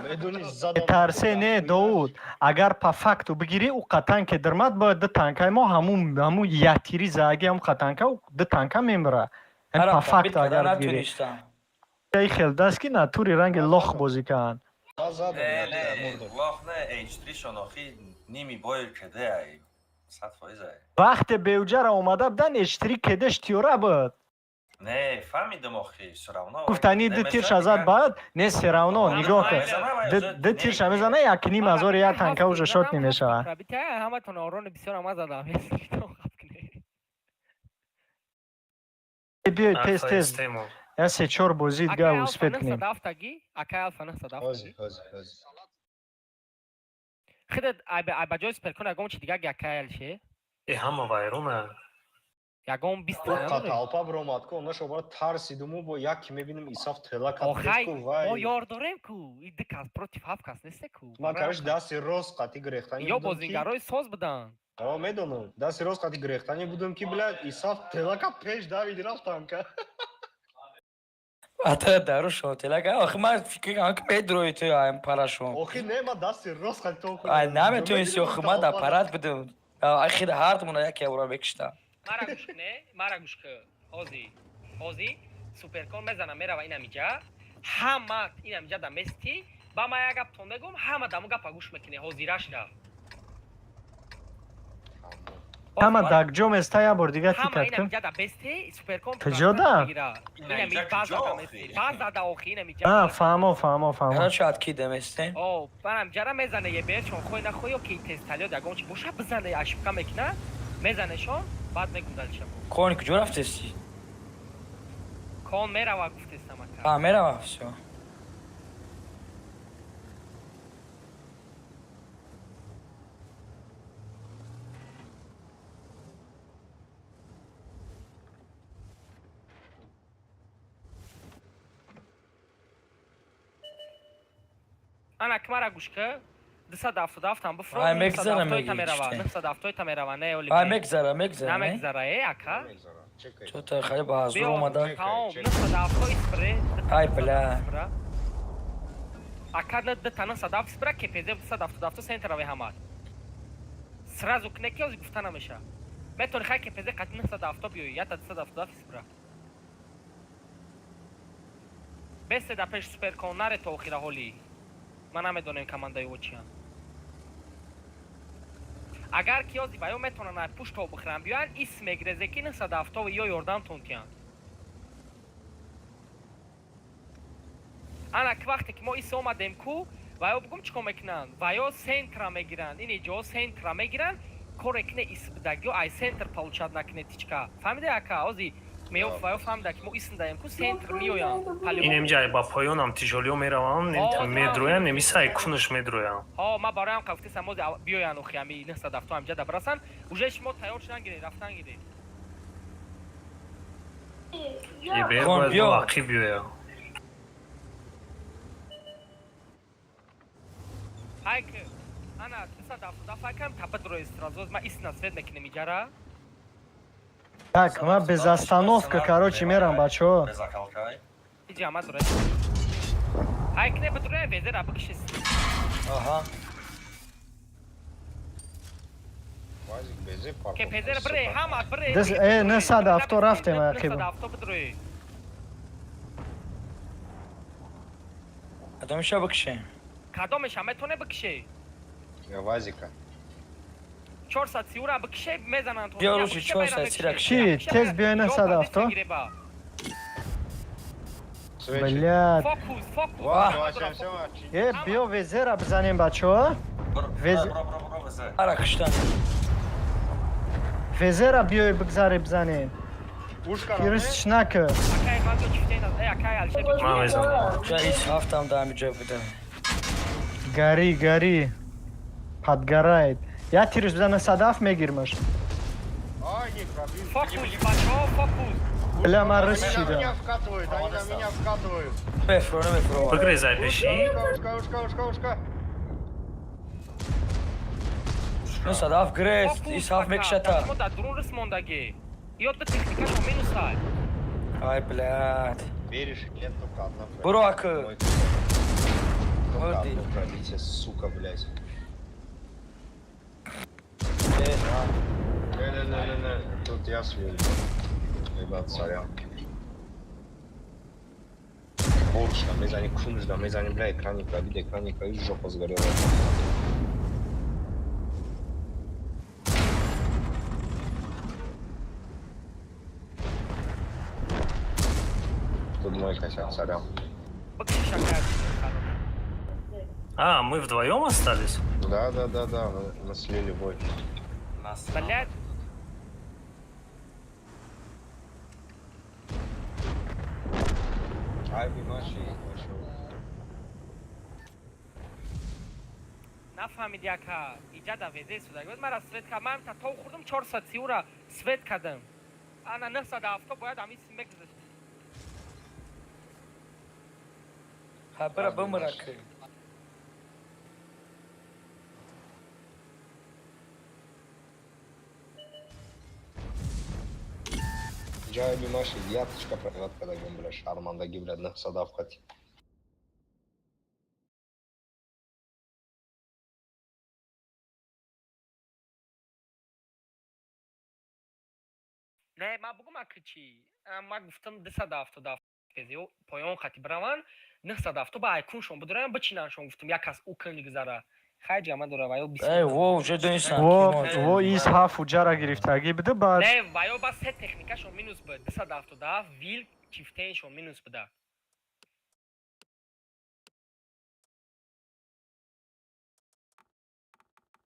Медони задам. Тарсе не, Довуд. Агар по факту бигирӣ, ӯ қатанке дирмад, бояд ду танкаи мо ҳамун ятири зааги ҳам қатанка, ду танка мемира. По факту агар бигирӣ. Натунистам. Ай хел даст ки натури ранги лох бозӣ кан. Ман задам. Не, не, мурдам. лох не, H3 шон охи ними бой кеде ай. 100% ай. Вақте беуҷара омада будан, H3 кедеш тиёра буд. Не, фаҳмидам охи, всё равно. Гуфтани ду тирша зад, баъд не, всё равно нигоҳ кун. Ду тирша мезана, як ним ҳазори як танка уже шот намешавад. Рабита ҳаматон орони бисёр ама задам. Биёед тез тез я се чор бозӣ дига успеть кунем. 970-таги, акай Алфа 970. Ҳози, ҳози, ҳози. Хидат ай ба ҷои суперкон ягон чи дига акай алше. Э, ҳама вайрона. Ягон 20 Қа толпа бромад ку, онаша бара тарсидуму бо як ки мебинем Исаф тела кат Охай, ку мо вай. ёр дорем ку, и ду кас против ҳафт кас несте ку. Ман короче дасти рост қати гирехтани Ё будам ки бозингарои соз буданд. О, медонам. Дасти рост қати гирехтани будам ки, блядь, Исаф телака пеш давид рафт танка. Ата дару шо телага. Охи ман фикр кардам ки медрои ту ам парашон. Охи не, ман дасти рост қати то Ай наметонисти охи, ман дар парад будам. Ахир ҳардмона яке ура мекиштам. Мара гӯш кне, мара гӯш ку. Ҳози, ҳози суперкон мезана мерава инамиҷа. Ҳама инамиҷа да мести. Ба ма як гаптон мегӯм, ҳама даму гапа гӯш мекуне, ҳозираш рафт. Ҳама дакҷо места, як бор дига Ҳама тикат кун. инамиҷа да бести, суперкон Куҷо да? Инами база да мести. База да охи инамиҷа. А, фаҳмо, фаҳмо, фаҳмо. Короче, откида местем. О, манам ҷара мезане еберчон, хой нахой, ё ки тезталёд ягон чи боша бизане, ошибка мекуна, мезанешон, баъд мегум далиша. Кон куҷо рафтести? Кон мерава гуфтестам ака. А, мерава, всё. Ана кмара гӯш ка, 277-ам бифро. Ай, мегзара меги, мерава, чите. 970-та мерава, не оли. Ай мегзара, мегзара. Не? Намегзара, э, ака. Чо-то хали ба ҳазур омада. Тамом, 970 испре. Ай, бля. Ака на дта 970 испра, КПЗ 277 центраве ҳамад. Сразу кне ки ози гуфта намеша. Метони хай КПЗ қати 970 биёй, ята 277 испра. Бесе да пеш суперкон наре то охира ҳоли. Ман намедонем командаи ӯ чиян. Агар ки ози ва ё метавонанд ай пушто бихӯранд биёянд, ис мегрезе ки 970 ё ёрдамтон тиянд. Ана ки вақте ки мо ис омадем ку, ва ё бугум чӣ кор мекунанд? Ва ё центра мегиранд. Ин ҷо центра мегиранд, коре кине ис бидагиё ай центр получать накине тичка. Фаҳмида ака, ози меёф ва ё фаҳмида ки мо ис даем ку центр меоянд. Инем ҷай ба поёнам тижолиё меравам, медроям, немиса ай кунаш медроям. Ҳо, ман бароям гуфтесам ози биёянд охи ами 970 ҳамҷа да бирасанд. Уже шумо тайёр шудан гиред, рафтан гиред. Ебер Кон, бояд биё. бо ақиб биёям. Ҳай ки ана 277 ҳай кам тапа дрои сразу ма ис насвет мекунем иҷара. Так, ман без остановка, короче, мерам, бачаҳо. Без акалкай. Иҷа ма дрои. Ҳай кине бидроя везера бикши. Аҳа. Вазик безе парков. Ке пезера бре, ҳама бре. Э, 970 рафтем, ақиб. 970 бидрои. Кадомиша бикшем? Кадомеша метоне бикше? Я Вазика. 430 ра бикше мезананд. Биё, рӯши 430 ра Чӣ, тез биёй 970? Свечи. Блядь. Фокус, фокус. Ва, ва, Э, биё везера бизанем, бачаҳо. Бро, бро, бро, бро, везе. Ара киштан. Везера биёй бигзаре бизанем. Ушка. Тирис нака. Акай ман биё чифтен аз, э акай алше биё. Ман мезанам. Ҷа ис ҳафтам да ҳамиҷо буда. Гори, гори. Подгорает. Я тирис бизана садаф мегирмаш. Ай, не пробил. Фокус, бачаҳо, фокус. Бля, ман Они рыс на шидам. меня вкатывают, они на меня вкатывают. Мефро, намефро. Бигрезай пеши. Ушка, ушка, ушка, ушка, ушка. Ну садаф грест, и саф мекшата. Шумо дар дурун рис мондагӣ. Ёд ба техникашон минусай. Ай, блядь. Веришь или нет, только одна пробитие. Буро, ака. Мой Только Молодец. одно пробитие, сука, блядь. Э, Не-не-не-не-не, тут я слил. Ребят, сорян. Борщ там, мезани кунж да, мезани, бля, экране пробит, экране пробит, жопа сгорела. Тут мой косяк, сорян. Бикшиш ака. А, мы вдвоем остались? Да, мы слили бой. Нас Блядь. Айби наши, наши. Нафаҳмид яка иҷа да везе судагӣ. Мара свет ка ман та тов хӯрдум 400 сиура свет кардам. Ана 970 бояд ҳамин сим мегузашт. Ха, бира бимира ки. Джайби наши, яточка провод, когда гем, бля, шармандаги, бля, на садав хати. Не, ман бугум аки чӣ? Ман гуфтам 277 пези поён хати бираванд 970 ба айкуншон будурам бичинаншон гуфтам як кас ӯ кун гузара. Хай ҷама дора ва ё Эй, во, уже донистан. Во, во ис ҳафт уҷара гирифтагӣ бида баъд. Не, ва ё ба се техникашон минус буд. 277 вил чифтеншон минус буда.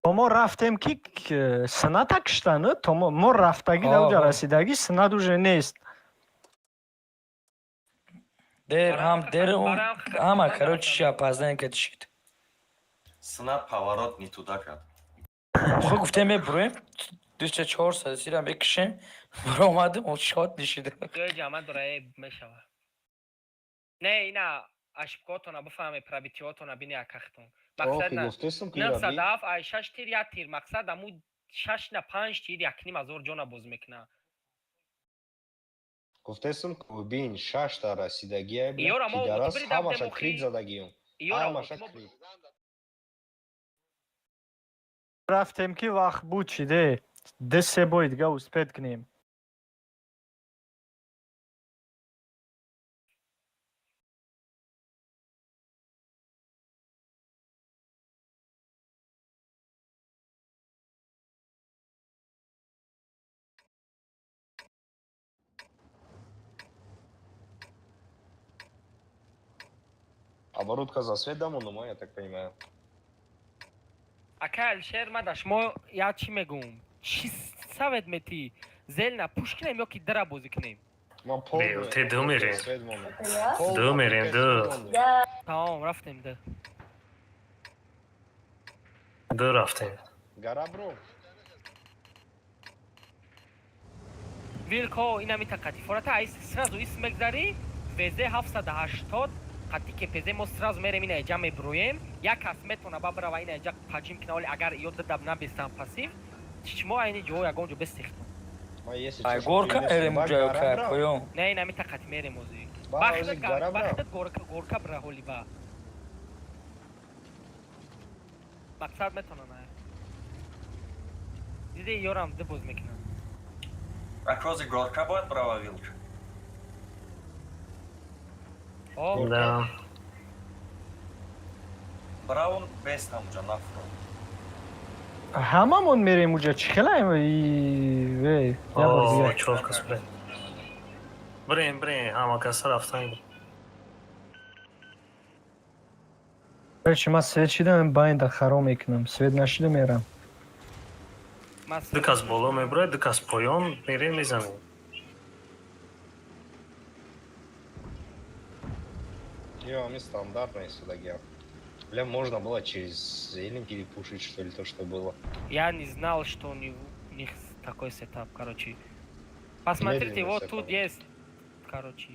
То мо рафтем ки сната киштан, то мо рафтагӣ дар уҷа О, расидагӣ снат уже нест. Дер, ҳам, дер, ҳама, короче, чи опоздание ка чишид. Сна поворот не туда кард. Хо гуфтем мебуроем, дуча чор сад сира мекушем, баромадем, о шот нишид. Ё ҷама дора э мешава. Не, ина ошибкотона бифаҳме, пробитиётона бини акахтон. Мақсад Охи, на гуфтестам ки раби. 907 ай 6 тир як тир мақсад аму 6 на 5 тир 1,5 ҳазор ҷона боз мекуна. Гуфтестам ки бин шашта расидагия, бля, Иёра мо пидорас, биридам ҳамаша демохи. крит задагиюм. Иёра Ҳамаша мо крит. Рафтем ки вақт буд чиде. Ду се бой дига успеть кунем. Оборудка за свет дамо, но я так понимаю. Ака Алишер, ма да шумо як чӣ мегӯм? Чӣ савет метӣ? Зелна пуш кунем ё ки дара бозӣ кунем? Ман полный Бе, ты думери. свет монам. Думерим, ду. Да. Тамом, рафтем да. Ду рафтем. Гора бро. Вилко ина ми тақати фората айс сразу ис мегзари ВЗ 780 қати КПЗ мо сразу мерем ина эҷа меброем. Як кас метона ба брава ина эҷа паҷим кина оли агар ё дадаб набестан пассив. Шумо айни ҷо ягон ҷо бестехтон. Ма если Ай, чё, горка чтоб ты эрем ба уҷа гора ка бро. поён. Не, ина ми тақати мерем ози. Ба, ози гора бро. Бахтат горка горка бра ҳоли ба. Мақсад метона на. Диде ёрам д боз мекунам. Акрози горка бояд брава вилка. О, Да. Браун бест ҳамуҷа нафро. Ҳамамон мерем уҷа чӣ хелаем? Эй, як бор О, дига. чор кас бирем. Бирем, бирем, ҳама каса рафтан. Короче, ман свет шидам, байнда харо мекунам. Свет нашида мерам. ман Ду кас боло мебурад, ду кас поён, мерем мезанем. Ё, мы стандартные судагия. Бля, можно было через зелень перепушить, что ли, то, что было. Я не знал, что у них такой сетап, короче. Посмотрите, Медленный вот сетап. тут есть, короче.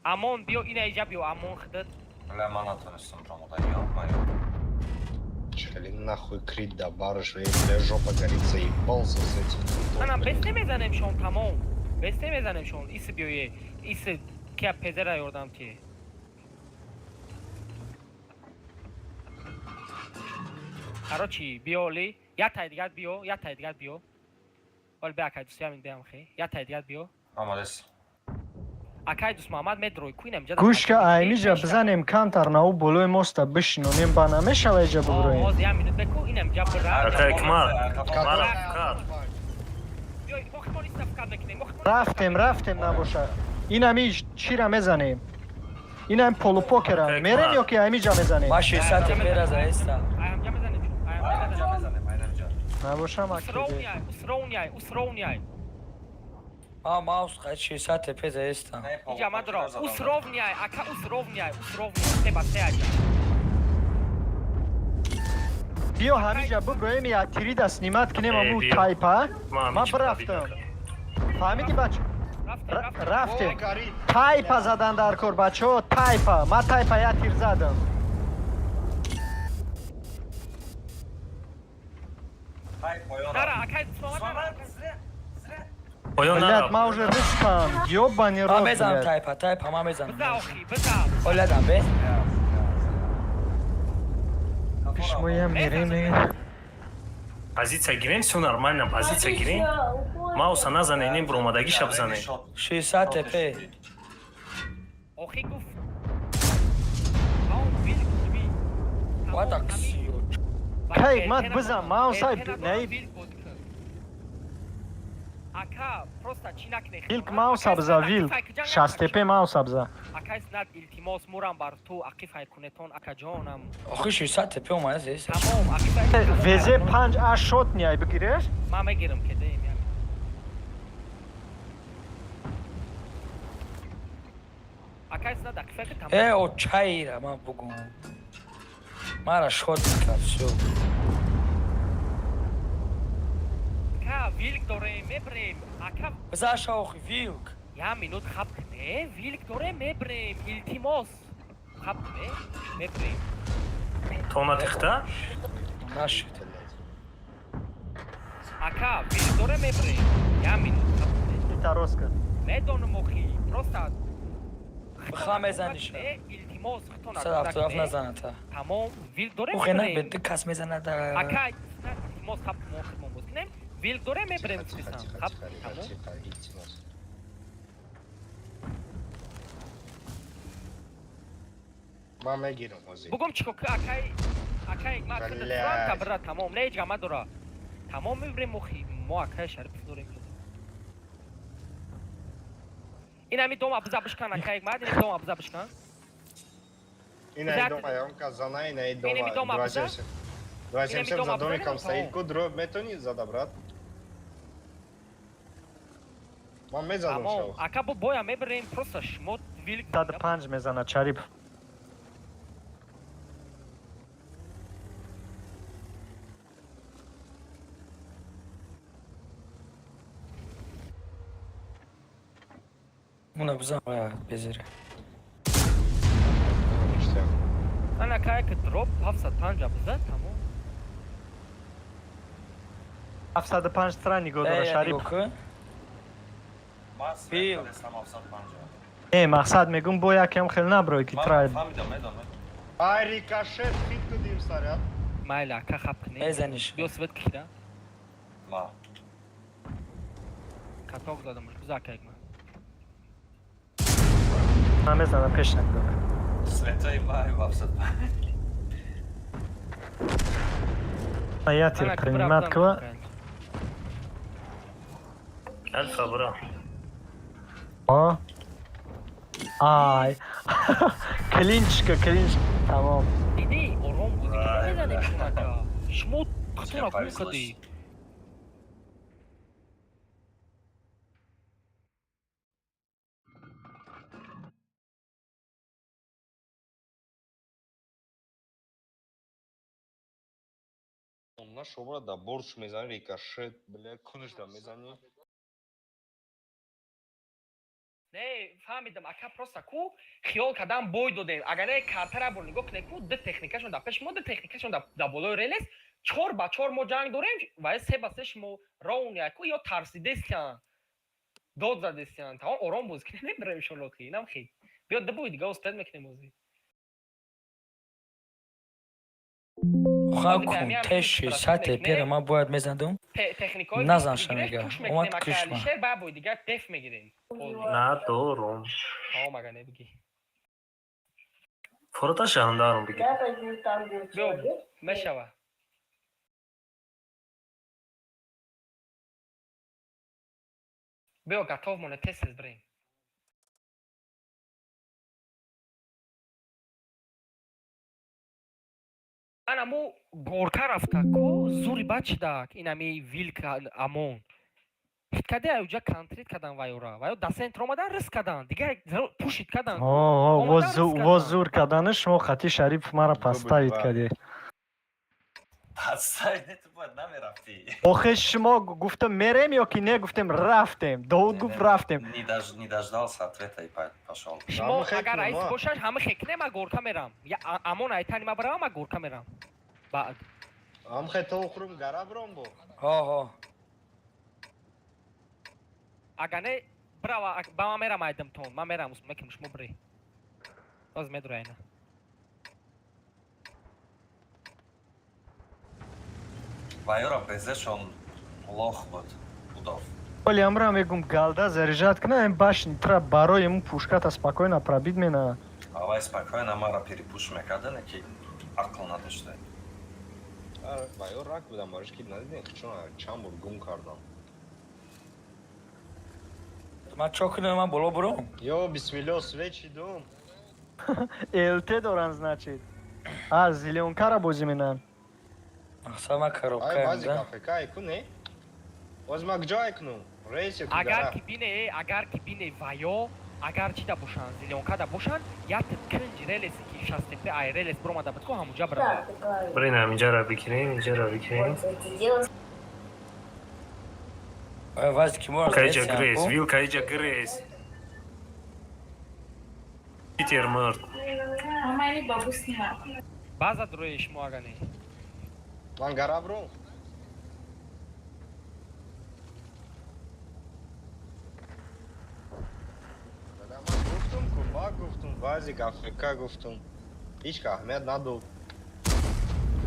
Амон биё, ина иҷа биё, Амон хидат. Бля, ман натонистам ромода ёб маё. Че, Хеле нахуй крит да барыш, эй, бля, жопа горит, заебался с этих критов, Манам блин. бес намезанем шон тамом. Бес намезанем шон. Иси биёе. Иси кия пезера ёрдам ти. Короче, биёли. Я тай дигар биё, я тай дигар биё. Ол бе акай дӯст ямин беам хе. Я тай дигар биё. Омадес. Акай дӯст Муҳаммад медрой куинам ҷа. Гӯш ка, аймиҷа бизанем кантар нау болои моста бишинонем, ба намешава иҷа буброем. Оз я минут беку инам ҷа бира. Акай Акмал. Мара фақат. Биёй, мо химон истафкар мекунем. Мо химон Рафтем, рафтем набоша. Инами чира мезанем? Инам полупокера. Акай Мерем Акмал. ё ки аймиҷа мезанем? Ма 60 ТП-ра заестам. Аям ҷа мезанем. Аям ҷа мезанем. Набошам Усров акиде. ниай, усров ниай, усров ниай. Ма маус қай 60 ТП заестам. Иҷа мадро, усров ниай, ака усров ниай, усров ниай. Се ба се аҷа. Биё ҳамиҷа буброем, я тирида снимать кунем Э, аму биё. тайпа. Ман Ман ҳеч пробит бирафтам. накардам. Фаҳмидӣ бача? Рафтем, рафтем. Рафтем. О, горит. Тайпа задан дар кор бачаҳо, тайпа. Ма тайпа я тир задам. Нара, акай дӯст Муҳаммад нара. Поён Блядь, нарафт. ма уже рискам. Ёбаный Ма рот, мезанам блядь. тайпа, тайпа ма мезанам. Биза охи, биза. Оладам бе. Шумоям мерем. Позиция гирем, всё нормально, позиция гирем. Мауса назанем, нем бромадагиша бизанем. 60 ТП. Охи гуфт. Ҳаун вил киби. What a ксиё. Кай, мат бизан, маусай, наи- Ака, просто чӣ накне. Вилк мауса биза, вилк. 60 ТП мауса биза. Акай снад илтимос мурам бар ту ақифай кунетон акаҷонам. Охи 60 ТП омада заестам. Тамом, ақифай. ВЗ 5 А шот ниай бигиреш? Ман мегирам кедаем я. Акай снад ақифай ки тамом. Э, о чайра ма бугум. Мара шот мекард, всё. Ака, вилк дорем, мебрем. Ака, Бизаша охи вилк. я минут хаб кне, вилк дорем, мебрем. Илтимос. Хаб кне, мебрем. Тона тихта? Нашид. Блядь. Ака, вилк дорем, мебрем. Я минут хаб кне. Тароска. Медонам охи, просто Бихла мезаниш. Илтимос, хитон 177 назаната. Тамом, вилк дорем, Охе на мебрем. бе кас мезанада. Ака, илтимос хаб мо хидмон боз кунем. Вилк дорем, мебрем. Тихо, тихо, тихо, Хаб, тихо, ребят, тамом. тихо, илтимос. Ман мегирам ҳозир. Бугум чико ки акай акай ма кида Блядь. франка бира тамом, не ҳеҷ гап надора. Тамом мебрем охи, мо акай Шарипов дорем. Ин ҳами дома биза бишкан акай мад, ин дома биза бишкан. Ина Биза- дома, я он зана, ина Ин ами дома. дома биза? 277. 277 дома за биза, домиком ина стоит. Ку дроп метони зада, брат. Ман мезадам Тамом, шав. ака бо боя мебрем, просто шумо вилк 105 мезана Чарипов. Уна бизан безере. Ништяк. Ана акай ки дроп 705 биза, тамом. 705 тра нигоҳ дора Э, Шарипов. нигоҳ кун. Ман Вилк. Не, мақсад мегум бо якам хел наброй ки трай. Фаҳмидам, медонам. Ай, рикошет хит кудим сарят. Майли ака хаб кне. Мезаниш. Биё свет кида. Ма. Каток задам, биза акай ма. Ман мезанам пеш нагоҳ. Светаи ма 705. Ма я тир Ана ки бира принимать бизан ква. акай. Альфа бра. А? Ай. Клинчка, клинч. Тамом. Диди, ором бозӣ Ай, мезанем бля. шумо ака. Шумо хитона гум повезло. кардӣ. На шобра да борч мезани рикошет, бля, куниш да мезани. Не, фаҳмидам, ака, просто ку хиёл кардам, бой додем. Агар не, картара бор нигоҳ кунед, ку ду техникашон дар пеш мо, ду техникашон дар болои релес, 4 ба 4 мо ҷанг дорем ва 3 ба 3. Шумо ровня ку ё тарсидестиян, дод задестиян. Тамом, ором боз ки намебарем шонохи инам хи. Биё, ду бои дига успеть мекунем бозӣ. Ха кун теши сате пера ман бояд мезандум. Техникаҳои Назан шамега. Омад кишма. Алишер, ба бои дига деф мегирем. Надорум. Тамом, ага не бигӣ. Форота шаҳандарум бигир. Я пойду там, где Биё, человек. мешава. Биё, готов моне, тез тез бирем. Анамо горка рафта ку зури бад шидак. Инами вилка амон каде уҷа контрит кадан вайора, вайо да центр омадан, риск кадан, дигар пушит кадан. Во, зур кадани шумо хати Шарипов мара подставить кади. Подставить не, ту бояд намерафтӣ. Охе, шумо гуфтам мерем ё ки не, гуфтем рафтем. Довуд гуфт рафтем. Не дождался ответа и пошел. Шумо агар раис бошаш, ҳама хекне, ма горка мерам. Амон айтани, ма баравам, ма горка мерам баъд. Ам хе то хурум гара бром бо. Ҳо, ҳо. Агар не, брава ба ман мерам, айдамтон ман мерам, мекунам, шумо бирӣ, боз медура айна. Вайора безешон лох буд. Удов. Оли амра мегум, галда заряжать кна, ем башни тра барои ему пушката спокойно пробить мена. Авай спокойно мара перепуш мекарда, ки ақл надошта. Вайо рак будам, барош ки надидем, чун чанд бор гум кардам. Ман чо кунам, ман боло бурам? Ё бисмилло, свечи дум. ЛТ доран, значит. А, зелёнкара бозӣ менан. Мақсад ман Ай коробкаем бази да. кафека ку не? Оз ма кҷо айкнум? Рейс ё ки Агар гара? ки бине, агар ки бине, ваё агар чида бошанд, зелёнкада бошанд, як кинҷ релесе ки шастепе ай релес биромада буд ку, ҳамунҷа бирава. Да, такая. Бирин, инҷаро бигирем, инҷаро бигирем. Вот это дело. Ай вази ки мо Каиҷа грез, вилка иҷа грез. Питер мурд. Мама или бабу снимала. Баъза дурои шумо ага не. Ман гара бром. Дада, ман гуфтум ку, ма гуфтум, баъзи гафека гуфтум. Ҳеҷ ка аҳамият надод.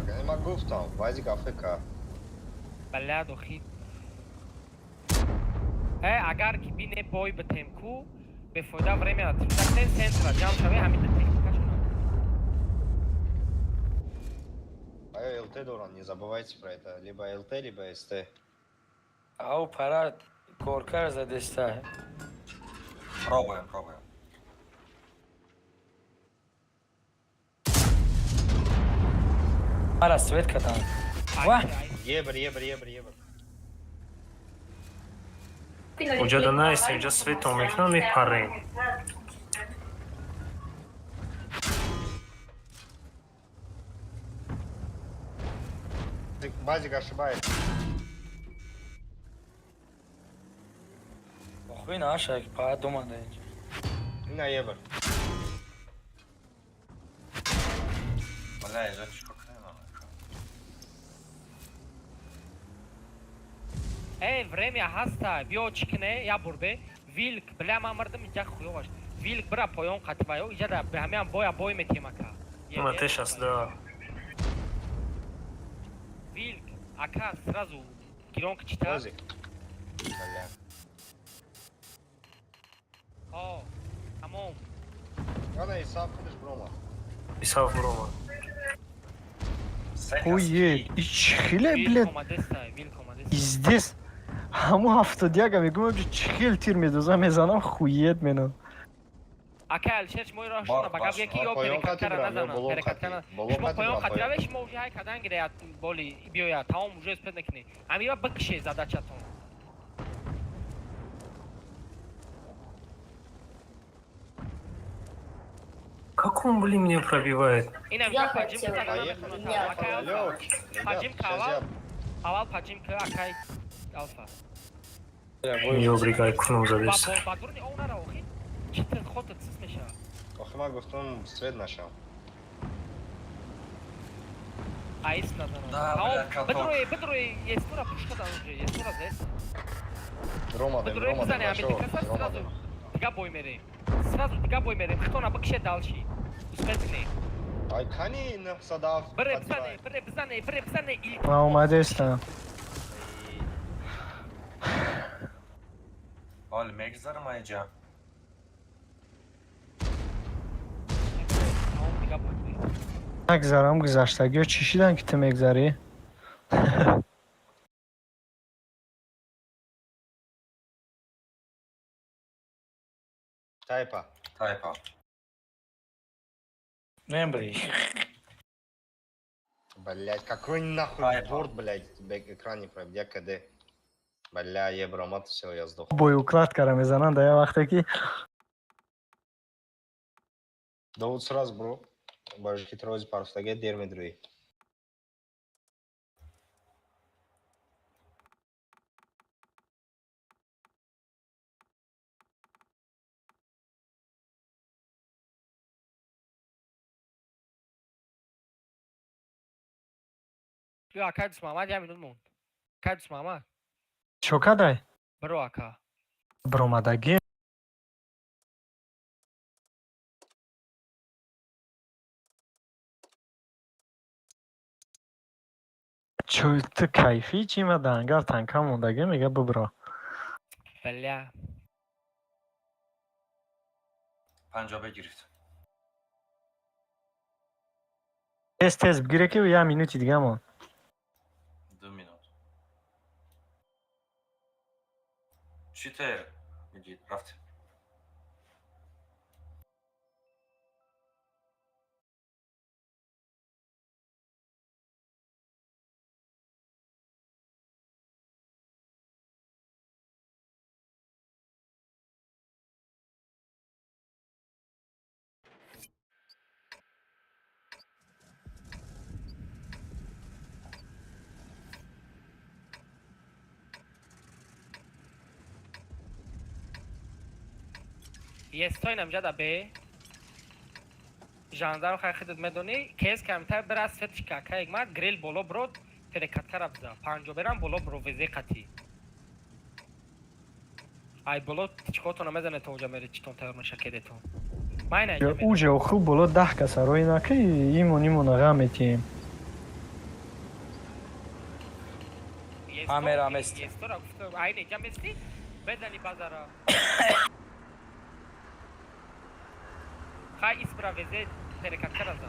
Агар ман гуфтам, баъзи гафека. Балад охи. Агар ки бине, бой битем ку бефоида время натем, центра ҷамъ шаве, ҳамин техникашона. Аю ЛТ доран, не забывайте про это. Либо ЛТ, либо СТ. Ау пара коркар задеста. Пробуем, пробуем. Мара свет кадан. Ва! Ебр, ебр, ебр, ебр. Унҷа да наистем, инҷа светон мекунам, мепарем. Базик ошибает. Охуй наша пара доманда инҷа. Ина ебр. Бля, иҷа чикор кунем ана? Время ҳаста, биё, чӣ кине, я бурбе вилк, бля, ман мардум иҷа хуёваш вилк бира поён қативаё иҷа да ҳамеам боя бой метем, ака. Ма теш аст да. Вилк ака, сразу гирон кичита. Базик. Бля. Ҳо, тамом. Ана Исаф худаш брома. Исаф буромад. Хуе, и чихеле, Вилк блядь, омадеста, вилк омадеста. пиздец. Ҳаму 71-а мегӯм, чихел тир медозам, мезанам, хует менам. Ака Алишер, шумо иро шуна ба гап яки ё Поён қати перекаткара бурам, ё назанам боло перекаткара. қати? Боло Шумо қати поён бурам, қати поён. раве, шумо уже ҳай кадан гиреят, боли биёяд, тамом, уже успеть мекунӣ, ҳамира бикше задачатон. Как он, блин, меня пробивает? Инам Я поджим хотела. Поехали. Меня акай Алло, Алфа. ребят, Поджим сейчас аввал. я Аввал поджим к акай Алфа. Ёбригай кунум задес. Ба дурни о нара охи. Читер хотат сис меша. Охи ман гуфтам свет нашам. Айс назанам. Да, бля, каток. Бидрои, бидрои, естура пушка дан уже, естура зес. Ромадем, Бидрои ромадем, бизане бачо, ами дикаса сразу. ромадем. Дига бой мерем. Сразу дига бой мерем. Хитона бикше далши. Успеть кунем. Ай кани 907 Бире бизане, бире бизане, бире бизане. Ман омадестам. Ҳол мегзарам айҷа. Тамом дига бой мерем. Нагзарам гузаштагиё чӣ шидан ки ту мегзарӣ? Тайпа. Тайпа. Мембри. Блять, какой нахуй Тайпа. борт, блять, экран не пробья КД. Бля, ебромат, все, я сдох. Бой укладкара мезананд дар як вақте ки Да вот сразу, бро. Боже, хитрози парстаге дер медруи. Ё ака Дус Муҳаммад як минут монд. Ака Дус Муҳаммад, чо кадай? биро ака. Баромадагӣ чӯ ту кайфӣ чӣ ма дангар танка мондагӣ мега бубро. Бля. Панҷобе гирифт. Тез тез бигире ки як минути дига монд. 2 минут. Читер мегид рафт. Естоин амҷада бе. Жандарм хай худат медонӣ, кес камтар бира светчика ака егмат грил боло брод перекаткара биза. Панҷоберам боло бро везе қатӣ. Ай боло тичкотона мезане то уҷа мере читон тайёр меша кедетон. Майна иҷа мерем. Уҷа оху боло 10 каса рои наки имон имона ғам метиҳем. Амера мести. Естора гуфта айна иҷа мести? Безани базара. Хай испра везе перекаткара за.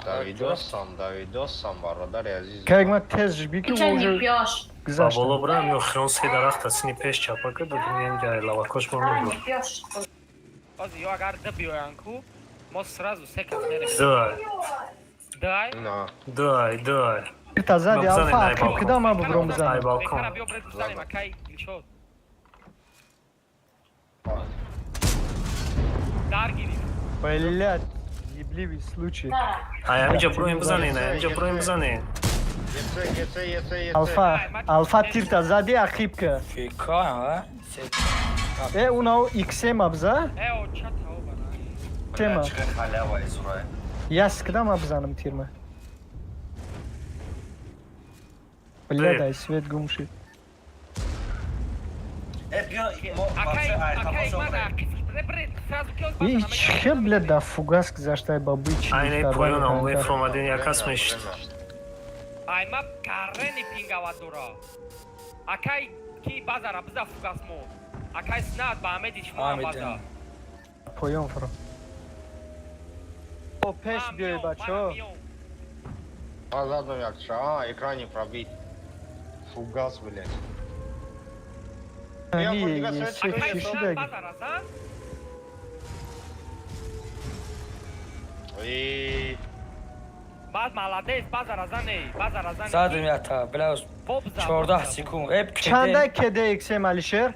Давидосам, Давидосам, бародари азиз. Ка егма тез жби ки Ты что не уже пьешь? Ба гузашта. боло бирам ё хирон се дарахта сини пеш чапа ка додунем ҷай лавакош мо А, мебур. не пьешь. Ози ё агар д биёян ку, мо сразу се кас мерем. Дай, Дай. На, дай, дай. Та зади Ма бизанед алфа ай ақиб балкон. кида ма бубром Ай бизанам. балкон. Бекара биё бред бизанем акай Дилшод. Дар гирифт. Блядь, ебливый случай. Да. Ай амиҷа броем бизанен, ай амиҷа броем бизанен. ЕЦ, ЕЦ, ЕЦ, ЕЦ. Алфа, алфа тирта зади ақиб ка. Фика, а? Э унао иксем абза? Э о чата о бана. Тема. Бля, чиқи халява изурай. Яс кида ма бизанам тирма. Блядь, Э. ай свет гум шид. Э, биё мо Акай, вообще ай акай тамошо мада кунем. ақифш бре бре сразу киос И базана. чхе, блядь, да фугас гузаштай бабы чи Айнаи поён омои фромаден як кас мешид. Ай ма карени пингава дора. Акай ки базара биза фугас мо. Акай снад ба Амеди шумо Амеди. база. Поён фро. О, пеш Ман биёй миём, бачо. манам миём. А задом як ша, а, экран не пробит. Фугас, блядь. Ами, Я есе Акай чӣ снад шидаги? базара зан. И Баъд молодец базара зан эй, базара зан. Задим ята, бля, Бобза. 14 секунд. Э, Чанда кеде иксем Алишер?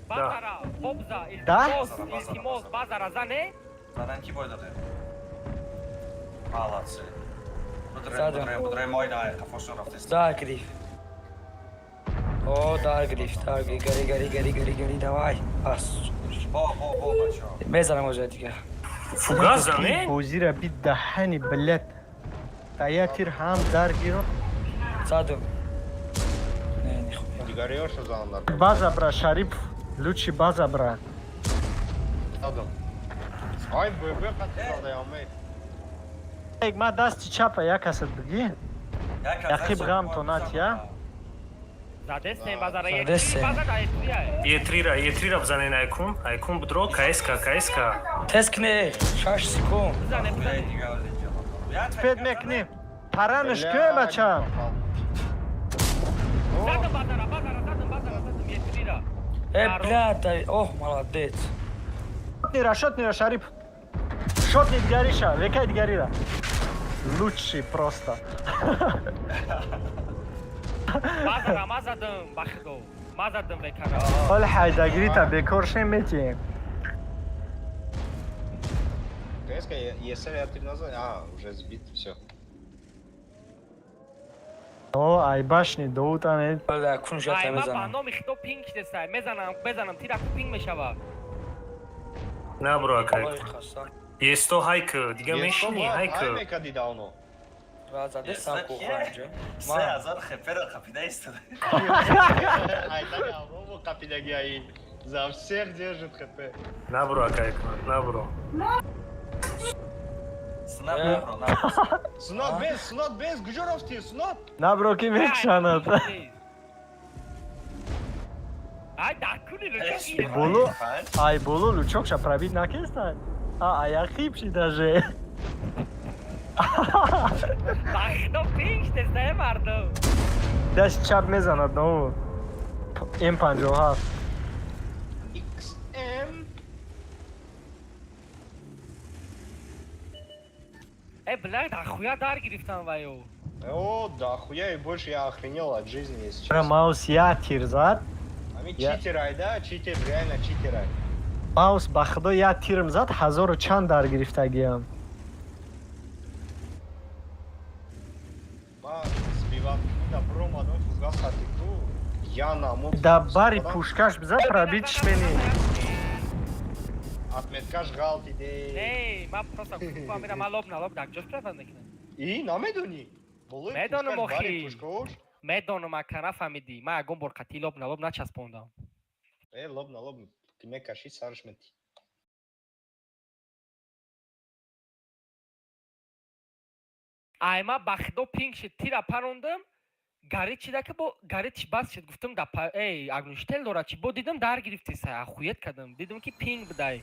Базара, бобза, Да? илтимос, илтимос, базара зан эй. Задан ки бой додем? Молодцы. Будрем, Задам. будрем, будрем, ой, на, қафошон рафтест. Да, гирифт. О, дар гирифт, дар гирифт. Гори, гори, гори, гори, гори, давай. Бас. Бо, бо, бо, бачаҳо. Мезанам оза дига. Фугас зане? Бозира би даҳани блядь. Та як тир ҳам дар гирон. Задум. Не, нихуя. Дигариёшо занам дар. База бра, Шарипов. Лучше база бра. Задам. Ай, ББ қатъи задаям, эй. Эй, ма дасти чапа як касат бигӣ. Як аз Яқиб ғам то нат, я? Задестем базара Задестем. Е3 база да Е3. Е3-ра, Е3-ра бизанен айкун. Айкун будро, КСК, КСК. Тез кне, 6 секунд. Бизане, бизане. Спед мекунем. Паранаш кӯ бача? Задам базара, базара, задам базара, задам Е3-ра. Э, блядь, дай. Ох, молодец. Шотнира, шотнира, Шарип. Шотни дигариша, векай дигарира. Лучший просто. Базара ма задам, ба худо. Ма задам векара. Ҳол ҳайдагирита бекор шем метием. КСК, ЕСР я 3 назад. А, уже сбит, все. О, ай башни доутане. Бля, кун жата Ай, ма ба мезанам. номи худо пинг шудеста. Мезанам, мезанам, тира ку пинг мешава. На бро, акай. Ой, хаста. Есто хайк, дига мешини, Ай, хайк. мекади давно. Ва, задестам Есто ку кие? ханҷа. 3000 хепера қапида истода. Ай, так Аврому қапидаги, ай. За всех держит ХП. На бро, акай, на бро. Сунат набро, набро. Сунат без, Сунат без, куҷо рафти, Сунат? Набро ки мекшанад. Ай, да куни лучок. Боло, ай боло лучокша пробить накеста. А, аяқиб ши даже. Ба худо пинг шудеста, мардум. Даст чап мезанад но. М57. XM. Э, бля, да хуя дар гирифтан вайо. О, да хуя и больше я охренел от жизни, если Бра честно. маус я тир зад. Ами Я- читер ай, да, читер, реально читер ай. Маус ба худо я тирм зад ҳазору чанд дар гирифтагиам. Ма сбиват, да бромадам фугас хати ку. Я намуд. Да бари пушкаш бизад пробить шмени. Отметкаш ғалти де. Не, ма просто купа мира, ма лоб на лоб дар ҷош правда мекунам. И, намедони? Болои Медонам, пушкаш, бари охи. пушкаш. Медонам, ака нафаҳмидӣ. Ма ягон бор қатъи лоб на лоб начаспондам. Э, лоб на лоб ки мекаши, сарш мети. Ай, ма ба худо пинг шид, тира парондам, гарит шида ки бо гаритш бас шид, гуфтам да эй, агнуштел дора чи бо дидам дар гирифти сай, ахует кардам. Дидам ки пинг будай.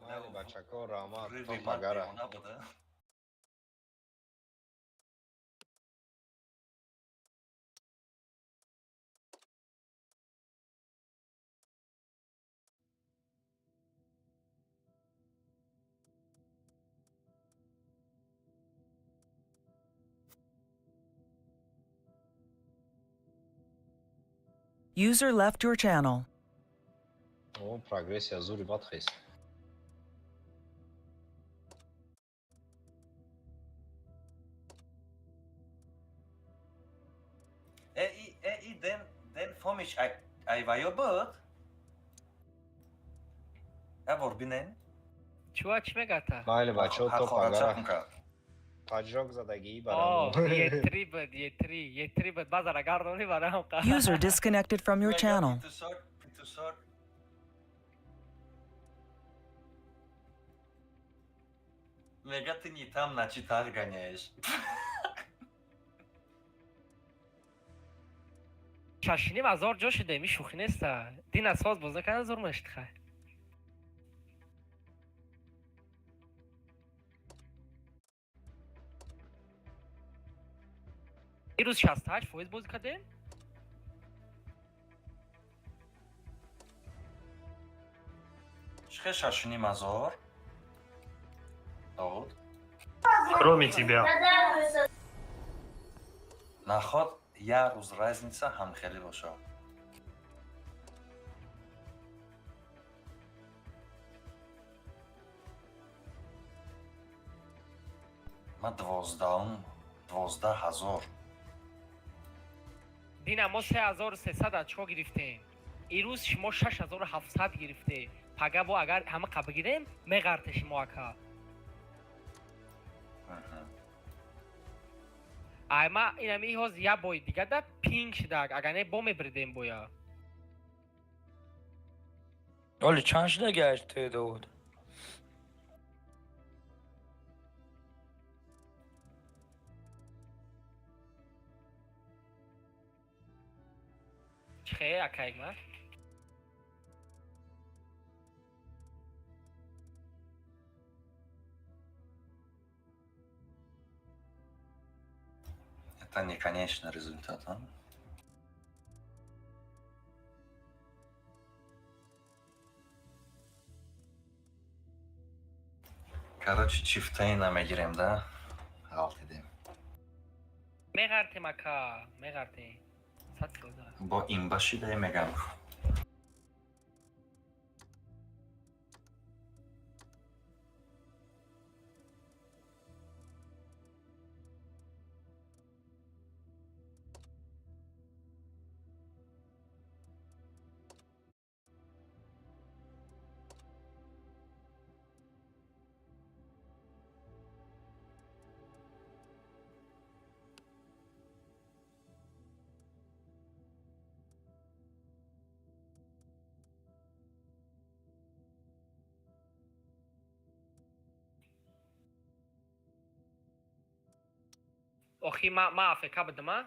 Майли бачако, раҳмат, то Рыби пагара. ман буда. User left your channel. О, прогрессия зури бад хест. Э, и, э, и ден, ден Фомич ай, ай ваё буд? Я бор бинен. Чуа чӣ мегата? Майли бачаҳо, то пагара. Пагара. Поджог задагии О, барам. Е3 буд, Е3, Е3 буд. Базара гардони барам. User disconnected from your channel. Петушок, петушок. Мега ты не там на читах гоняешь. Шашиним азор ҷо шуда, ми шӯхӣ неста. Дина соз боз накарда зур мешид хай. Ирӯз 68% бозӣ кардем? Чихе шашуним азор? Довуд? Кроме тебя. Наход я рӯз разница ҳам хеле боша. Ман 12-ум, 12 000. Дина мо 3300 очко гирифтем. Ирӯз шумо 6700 гирифте. Пага бо агар ҳама қа бигирем, меғарте шумо, ака. Ай ма инами ҳоз як бои дига да пинг шидак, агар не бо мебиридем боя. Оли чанд шуда гашт теъдод? Чихе, акайг ма? Это не конечный результат, а? Короче, чифтейна мегирем, да? Ғалтидем. Меғартем, ака, меғартем. 100%. Бо имба шидай мегам. Охи ма АФК будам, а?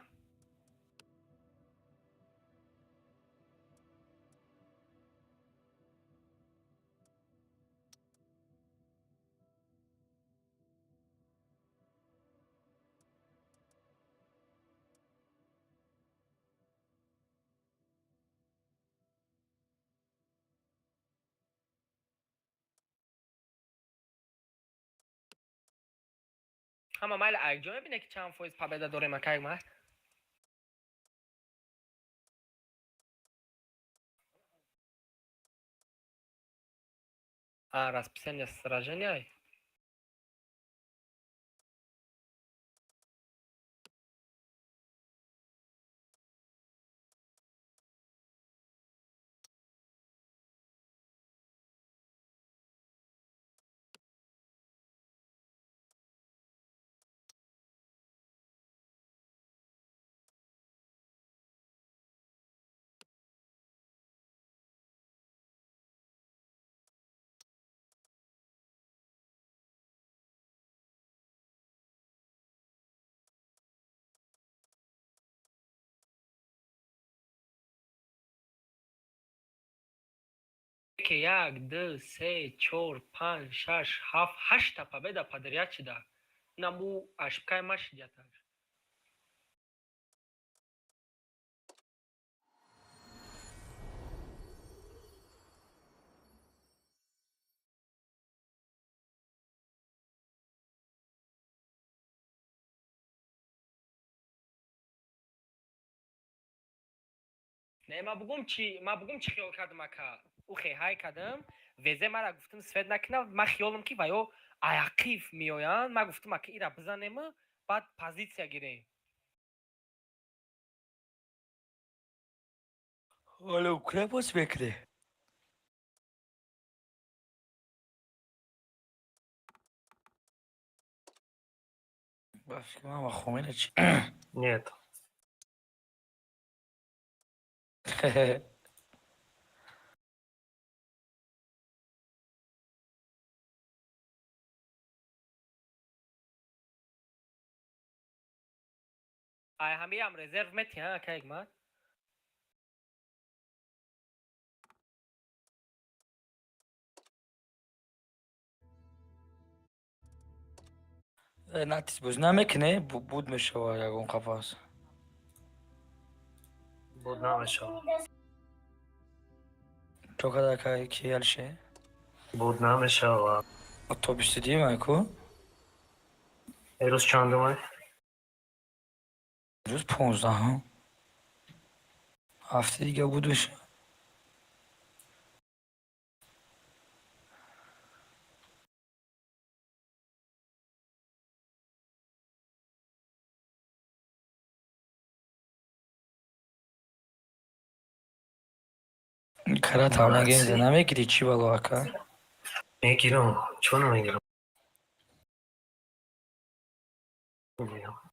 Ҳама майли акҷо мебине ки чанд фоиз победа дорем, акай ма. А, расписание сражения. Ки як, ду, се, чор, панҷ, шаш, ҳафт, ҳашта победа подряд шида. Инаму ошибкаи ма шидияташ. Не, ма бугум чи, ма бугум чи хиёл кардам, ака. Ухе ҳай кардам, везе мара гуфтам свет накунам, ма хиёлам ки ваё аяқиф меоянд, ма гуфтам ака ира бизанем, баъд позитсия гирем. Ҳоло Украина боз мекунӣ? Ба фикр ман ба Хомена чи? Нет. Ай ҳамиам резерв метиҳ, ака Ҳикмат? Натис боз намекунӣ, буд мешава ягон қафас. Буд намешавад. То када ки ялше? Буд намешавад. То бисту дуюм айку? Ирӯз чандумай? Рӯз 15-ум. Ҳафтаи дига буд мешава. Каратам нагензе намегирӣ, чӣ бало, ака? Мегирам, чӣ намегирам? Мегирам.